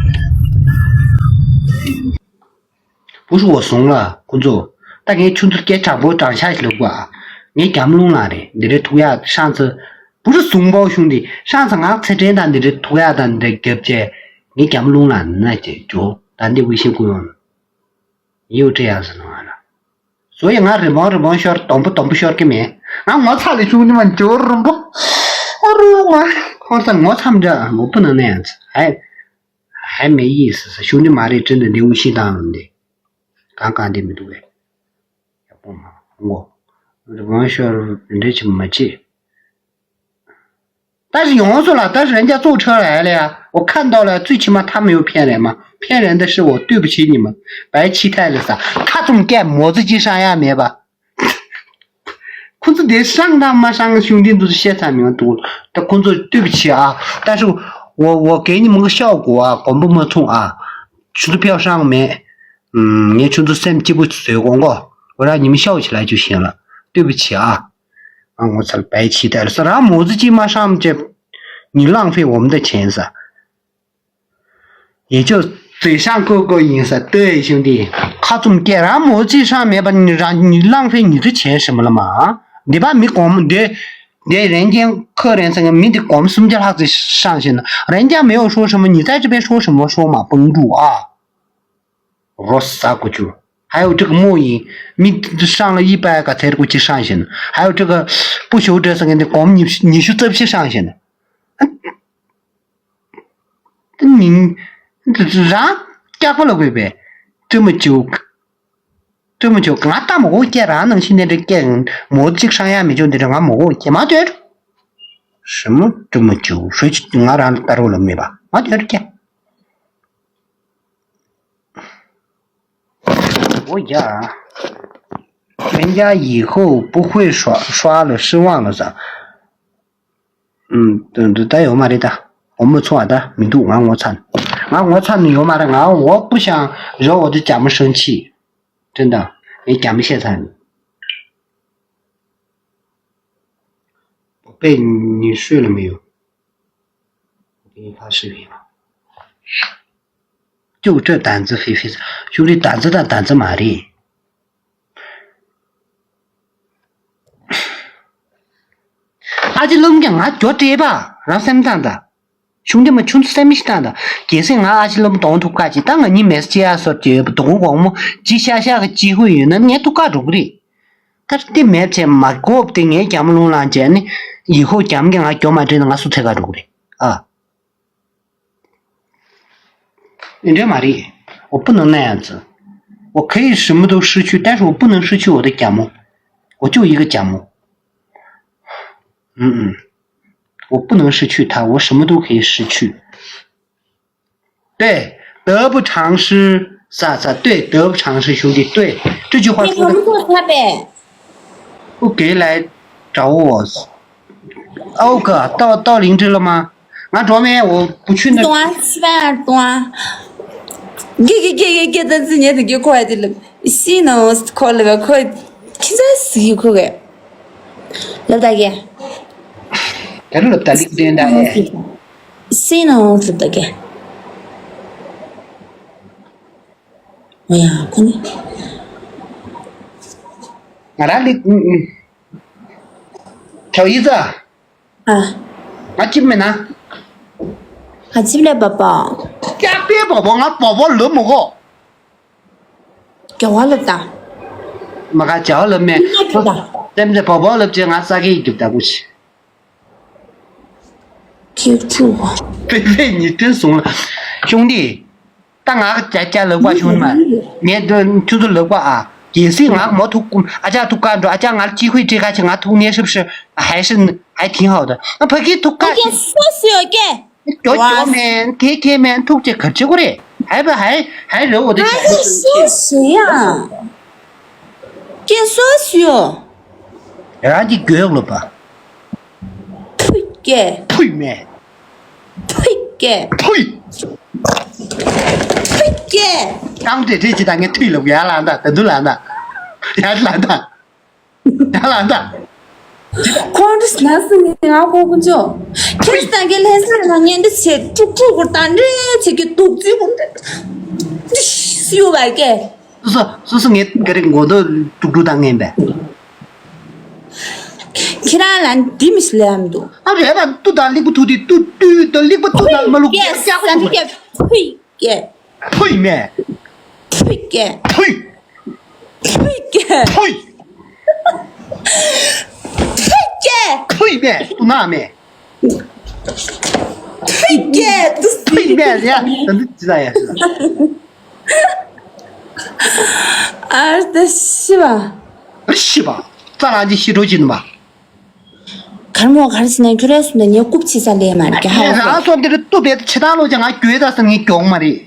བུ་ཧྲུ་བ་སོང་ལ་ཁོ་ཚོ། ད་ངས་ཁྱོད་ཚོར་སྐད་དྲང་པོ་དྲང་ཤག་ཞིག་ལབ་དགོས་ཨ། ངས་རྒྱམ་ལུང་ལ་རེད་འདི་འདྲའི་ཐུག་ཡག་ཧྲང་ཚེ། བུ་ཧྲུ་བཟུང་པའོ་ཤུང་འདི་ཧྲང་ཚེ་ངག་ཚེ་ཕྲན་དང་འདི་འདྲའི་ཐུག་ཡག་དང་འདི་འདྲའི་རྒྱབ་ཅེ། ངའི་རྒྱ་མོ་རླུང་ལངས་ན་ཅིག་འཇོག་ད་འདི་微信ཀུན་ཡོང་། ཡིའུ་ཀྲི་ཡང་ཟེར་ནོ་ང་ལ། བཟོ་ཡི་ང་རི་བོང་རི་བོང་ཤོར་དོམ་པོ་དོམ་པོ་ཤོར་གི་མེད། ང་ངོ་ཚ་ལས་བྱུང་ནི་མ་འཇོར་རོ་འགོ། ཨོ་རུ་ང་ཁོང་ས་ངོ་ཚ་མི་འདྲ་མོ་བུ་ནང་ན་ཡང་ཚ་ཧའི། ཧའི་མེ་ཡིས་ཟེར་ས་བྱུང་ནི་མ་རེད་དྲན་དུ་འདི་འུ་ཤི་དང་ལོ་འདི། གང་གང་འདི་མི་འདུག་བས། ཡག་པོ་མ་ངོ་། རི་བོང་ཤོར་འདྲེ་ཆི་མ་ཆི། 但是 ཡོངས་སུ་ལ 但是 人家坐车来了呀，我看到了，最起码他没有骗人嘛，骗人的是我，对不起你们，白期待了撒。ཁ་ཙུམ་སྐད་མོ་ཙི་ཅི་ཧྲང་ཡ་མེད་པ། ཁོ་ཚོ་དེ་ཧྲང་དང་མ་ཧྲང་ཞུང་དེ་ཚོ་བཤད་ཚར་མྱོང་འདུག་ད་ཁོ་ཚོ་对不起啊，但是 我我给你们个效果啊， དགོངས་པ་མ་ཚོམས་ཨ། ཁྱོད་ཚོ་ཕྱོགས་ཧྲང་མེད། ངས་ཁྱོད་ཚོ་སེམས་སྐྱིད་པོ་བཟོས་གོ་མགོ། 我让你们笑起来就行了，对不起啊。 ང་ངོ་ཚ་ལ་བའི་ཕྱི་དར་ས་རང་མོ་ཙི་ཅི་མ་ཧྲམ་ཅེ། 你浪费我们的钱撒。 也就嘴上够够 ཡིན་ས་ལྟོས་ཡི་ཞུང་དེ། ཁ་ཙུམ་སྐད་རང་མོ་ཙི་ཧྲམ་མེད་པ་ནི་རང་你浪费你的钱什么了嘛？ འདི་པ་མི་གོང་མོ་འདི། འདི་人间客人 ཟེར་མཁན་མི་འདི་གོང་མོ་སུམ་བརྒྱ་ལྷག་ཙམ་ཧྲང་ཞིག་ན་人家没有说什么，你在这边说什么说嘛，绷住啊。 རོ་ས་གོ་ཆུ། 还有这个木椅，མི་上了一百个才过去上学呢，还有这个不朽者 ཟེར་མཁན་དེ་གོང་ཉི་ཤུ་ཉི་ཤུ་རྩ་བཞི་上学呢。ད་མིང་རང་སྐྱག་པ་ལ་དགོས་པས། 这么久 这么久 ང་ལྟ་མོ་གོ་སྐྱེ་རང་ནང་བཞིན་དེ་འདྲ་སྐྱེ་མོ་གཅིག་ཧྲང་ཡ་མི་འཇོག་འདི་འདྲ་ང་མོ་གོ་སྐྱེ་མ་འདོད། 什么这么久 谁ང་རང་ལ་ལྟ་རོགས་ལ་མེད་པ་མ་འདོད་སྐྱེ། 我呀，人家以后不会刷刷了，失望了噻。嗯，对对，但有嘛的哒，我们错的，没读完我惨，啊，我惨的有嘛的，啊，我不想惹我的家人生气，真的，你家人现在呢？宝贝，你睡了没有？我给你发视频了。 ཅོག་ཅོག་ད་ཛི་ཧྥི་ཧྥི་ཤུགས་རི་ད་ཛི་ད་ད་ཛི་མ་རེད། ཨ་ཅེ་ལོམ་ཀྱང་ང་གྱོ་སྤྲད་པ་རང་སེམས་དང་ད། ཤུང་དེ་མ་ཆུང་ཚོ་སེམས་ཤི་དང་ད། གལ་སྲིད་ང་ཨ་ཅེ་ལོམ་གཏོང་ཐུབ་ཁ་ཅིག་ད་ང་གཉིས་མེ་སི་ཅི་ཨ་སོར་གྱི་ཡོད་པ་དོ་དགོང་དགོང་མོ་ཅི་ཤ་ཤ་གི་ཅི་ཧུ་ཡོད་ན་ངས་ཐུག་ཁ་འགྲོ་གི་རེད། ད་དེ་མེད་བྱས་མ་དགོས་དེ་ངའི་རྒྱ་མོ་རླུང་ལངས་བྱས་ནི་ཡི་ཧོ་རྒྱ་མོ་གི་ང་གྱོ་མ་སྤྲད་ན་ང་སུ་ཐད་ཁ་འགྲོ་གི་རེད་ཨ། 你这玛丽，我不能那样子，我可以什么都失去，但是我不能失去我的 家人，我就一个 家人。嗯嗯，我不能失去他，我什么都可以失去。对，得不偿失，撒撒，对，得不偿失，兄弟，对，这句话说的。你怎么做他呗？不给来找我。 ཨོ་ཀ་ཏའོ་ཏའོ་ལིང་ཀྲི་ལོ་མ། ང་འགྲོ་མེད་འོ་བུ་ཆུ་ནི། ཏོང་ཨ་སི་པན་ཏོང་ཨ། ཀེ་ཀེ་ཀེ་ཀེ་ཀེ་ད་ཙི་ཉེ་དུ་ཀེ་ཁོ་ཨ་དི་ལབ། སི་ནོ་ཁོ་ལབ་ཁོ་ཁྱི་ཙ་སི་ཁོ་གེ། ལབ་ད་ཀེ། ད་རུ་ལབ་ད་ལིག་དེན་ད་ཨེ། སི་ནོ་ལབ་ད་ཀེ། ཨོ་ཡ་ཁོ་ནི། ང་རང་ལིག་ཨུ་ཨུ། ཁྱོ་ཡི་ཙ། ཨ། ང་ཅིབ་མེད་ན། ང་ཅིབ་ལས་པ་པ། ཀྱག་པའི་པ་པ་ང་པ་པ་ལབ་མོ་གོ། རྒྱ་བ་ལབ་ད། མ་ག་རྒྱ་བ་ལབ་མེད། ང་ཅིབ་ད། སེམས་ཙེ་པ་པ་ལབ་ཅེ་ང་ས་ཀེ་ཡི་རྒྱབ་ད་གུ་ཆི། ཁྱེད་ཕྲུ་གུ། པེ་པེ་ཉི་སྤྲིན་སོང་ལ། ཤུང་དི། ད་ང་ཀྱ་ཀྱ་ལབ་པ་ཤུང་མ། ངས་འདི་ཁྱོད་ཚོ་ལབ་པ་ཨ། གལ་སྲིད་ང་མོ་ཐུག་ཨ་ཅག་ཐུག་ག་འགྲོ་ཨ་ཅག་ང་ལ་ཅི་ཁུའི་ཁྲི་ཁ་ཆེ་ང་ཐུག་ནས་ཧྲིབ་ཧྲི་ཧའི་ཧྲི་ཧའི་挺好的ང་ཕ་གི་ཐུག་ག་ཁྱེད་སོ་སོ་ཡོད་ཀྱེ། ཀྱོ་ཀྱོ་མེན་ཁེ་ཁེ་མེན་ཐུག་ཅེ་ག་ཅི་གོ་རེད་ཧའི་བ་ཧའི་ཧའི་རེ་འོ་དེ་ཁྱེད་སོ་སོ་ཡ། ཁྱེད་སོ་སོ་ཡོད། རང་གི་གྱོད་ལོ་པ། ཕུད་ཀྱེ། ཕུད་མེད། ཕུད་ཀྱེ། ཕུད། ཕུད་ཀྱེ། རྐང་དེ་དེ་ཅི་ད་ངས་ཐུད་ལབ་ཡ་ལ་འདའ་ད་དུ་ལ་འདའ། ཡ་ལ་འདའ། ཡ་ལ་འདའ། ཁོང་ཁྲོ་ན་སི་ནི་ང་ཁོ་ཀུན་ཅོ། ཁྱེད་ས་གི་ལྷན་ས་ལ་ངན་འདི་ཆེ་ཀྲུག་ཀྲུག་གུར་དང་འདྲེ་ཆེ་གི་དུག་རྫི་གུར་འདྲེ། སུ་ཡོད་པ་ཀྱེ། སོ་སོ་སོ་སོ་ངས་ག་རེ་མགོ་ཏོ་ཀྲུག་ཀྲུག་དང་ངན་པས། ཁྱེད་རང་ལ་འདི་མི་ཤི་ལེ་ཡ་མི་འདུག་ཨ་རེ་ད་ཏུ་དང་ལིག་པུ་ཐུ་དི་ཏུ་ཏུ་དང་ལིག་པུ་ཏུ་དང་མ་ལུག་ཀྱེ་ཀྱག་ཀྱག་ཀྱག་ཀྱག་ཕུད་སྐད། ཕུད་མེད། ཕུད་སྐད། ཕུད། ཕུད་སྐད། ཕུད། ཕུད་སྐད། ཕུད་མེད། ཏུ་ན་མེད། ཕུད་སྐད། ཏུ་ཕུད་མེད་ཡ། ད་འདི་ཅི་ལ་ཡ། ཨར་ད་ཤི་བ། ཨར་ཤི་བ། ཙ་ལ་ཅི་ཤི་འགྲོ་ཅི་ནི་མ། གར་མོ་གར་སི་ནས་ཁྱོད་རས་སུ་ནས་ངས་རྐུབ་ཕྱི་ས་ལས་མ་རྒྱ་ཧ་ངས་རང་སོ་འདིར་གཏུབ་པའི་ཆེ་ཐང་ལོ་ཅང་ང་གྱོད་ད་སང་ངས་གྱོང་མ་རེད།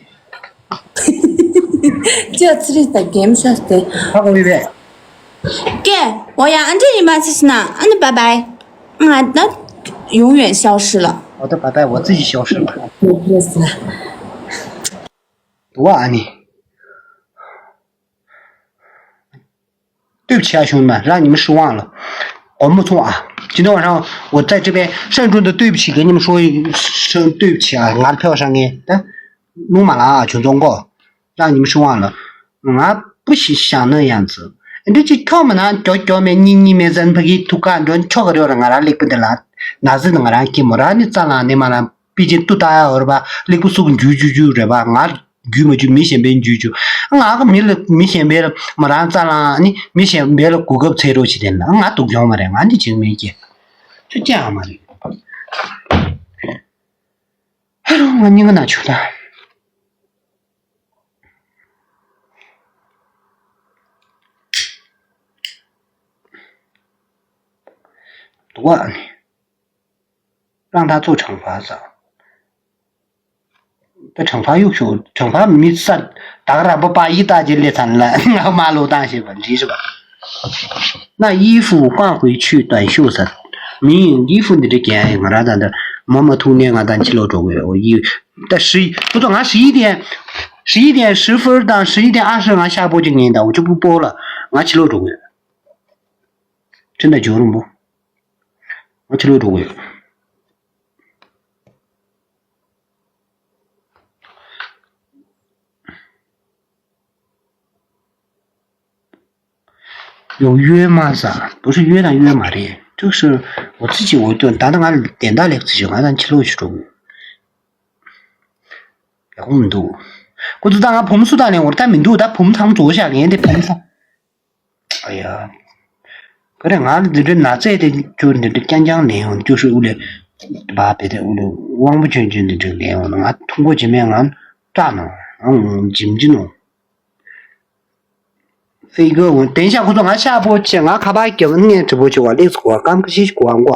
ཅི་ཚི་རི་ད་གེམ་ཤོས་ཏེ། ཧ་གོ་ཡི་བས། ཀེ། འོ་ཡ་ཨ་འདྲ་ཡིན་མ་ཚི་ཤི་ན་ཨ་ནི་བཱའི་བཱའི། ང་ད་永远消失了。 我的宝贝，我自己消失了。 འདུག་ཨ་ནི། ལྟོས་བྱས་བྱུང་ན་རང་ཉི་མ་ཧྲི་ཝང་ལ་སྒོར་མོ་ཚོང་ཨ། ཅི་འདྲ་བ་རང་འོ་ཙེ་ཅི་པའི་ཧྲན་ཀྲུང་དུ་ལྟོས་བྱས་གི་ཉི་མ་ཧྲི་ཝང་ལྟོས་བྱས་ཨ། ང་ཕེ་བ་ཧྲང་ངེ་ད་ནུ་མ་ལ་ཨ་ཆུ་ཚོང་གོ། རང་ཉི་མ་ཧྲི་ཝང་ལ་ང་པུ་ཞིག་བཞག་ན་ཡང་ཚུ་འདི་ཅི་ཁྱོ་མ་ན་ཀྱོ་ཀྱོ་མེ་གཉིས་གཉིས་མེ་ཟན་ཕ་གི་ཐུག་ཀ་འགྲོ་ཁྱོ་ག་རེ་བ་ར་ང་ར་ལེགས་པ་འདི་ལ་ན་ཟི་ན་ང་ར་ཀི་མོ་ར་ནི་ཙ་ལ་ནི་མ་ལ་པི་ཅིན་ཏུ་ཏ་ཡ་འོར་བ་ལེགས་པོ་སུག་འཇུ་འཇུ་འཇུ་རེ་བ་ང་རྒྱུས་མ་འཇུ་མི་གཞན་པའི་འཇུ་འཇུ། ང་ག་མི་ལ་མི་གཞན་པའི་མ་རང་རྩ་ལ་ནི་མི་གཞན་པའི་ལ་གོ་སྐབས་འཚོལ་རོགས་བྱེད་དེ་ལ་ང་སྡུག་གྱོང་མ་རེད། ང་འདི་བྱེད་མེད་ཀྱི་ཚུ་ཅང་མ་རེད། ཧེ་རོ་ང་སྙིང་ག་ན་ཆུ་ད་འདུག་ཨ་ནི། རང་ད་ཚོ་གྲང་བ་ཟ། ད་གྲང་བ་གཡུག་ཤོག་གྲང་བ་མི་ས་ད་ག་ར་པ་པ་ཡི་ད་ཅེ་ལེ་ཚན་ལ་ང་མ་ལོ་དང་ཞེས་པ་འདྲི་ཞུ་བ། ན་衣服换回去短袖ཟ། མི་ཡིན་衣服འདི་འདྲ་རྒྱན་ཡིན་ང་ར་ད་ད་མ་མ་ཐུག་ནས་ང་ད་ཕྱི་ལོག་འགྲོ་དགོས། འོ་ཡི་ད་ཧྲི་ཁོ་ཚོ་ང་ཧྲི་དེ་ཧྲི་དེ་ཧྲི་ཧྥུར་དང་ཧྲི་དེ་ཨ་ཧྲི་ང་ཤ་པོ་ཅིག་ངན་ད་འུ་ཅུ་པུ་པོ་ལ་ང་ཕྱི་ལོག་འགྲོ་དགོས། ཁྲིན་ད་ཇོ་རུང་པོ། ང་ཕྱི་ལོག་འགྲོ་དགོས། ཡོང་གཡོལ་མ་ཟ། 不是约 དང་约 མ་རེད། 就是我自己 我对 ད་ང་ལ་བདེན་ད་ལེགས་ཚེ་ང་དང་ཕྱི་ལོགས་ཤིག་འགྲོ་དགོས། ཡག་པོ་མི་འདུག་ཁོ་ཚོ་ད་ང་བུམ་སུ་དང་ལེན་འོར་ད་མི་འདུག་ད་བུམ་ཐང་རྫོགས་བཞག་ངས་འདི་བུམ་ཐང་། ཨ་ཡ། ག་རེ་ང་འདི་འདྲའི་ན་ཚས་དེ་ཅུ་འདི་འདྲ་རྐྱང་རྐྱང་ལེན་འོང་ཅུ་ཧྲི་ཨུ་ལེ། བ་བེ་དེ་ཨུ་ལེ་དབང་པོ་ཆོས་ཅན་འདི་འདྲ་ལེན་འོང་ང་ཐུག་གོ་ཇི་མེད་ང་སྐྲག་ནོ་ང་འཇིམ་གྱི་ནོ། 飞哥 འོང་དེང་ཤ་ཁོ་ཚོ་ང་ཤ་པོ་ཆེ་ང་ཁ་པར་རྒྱབ་ནས་དྲི་པོ་ཆེ་བ་ལེགས་གོ་བ་ཀམ་ཁ་ཤིཤ་གོ་བ་མགོ།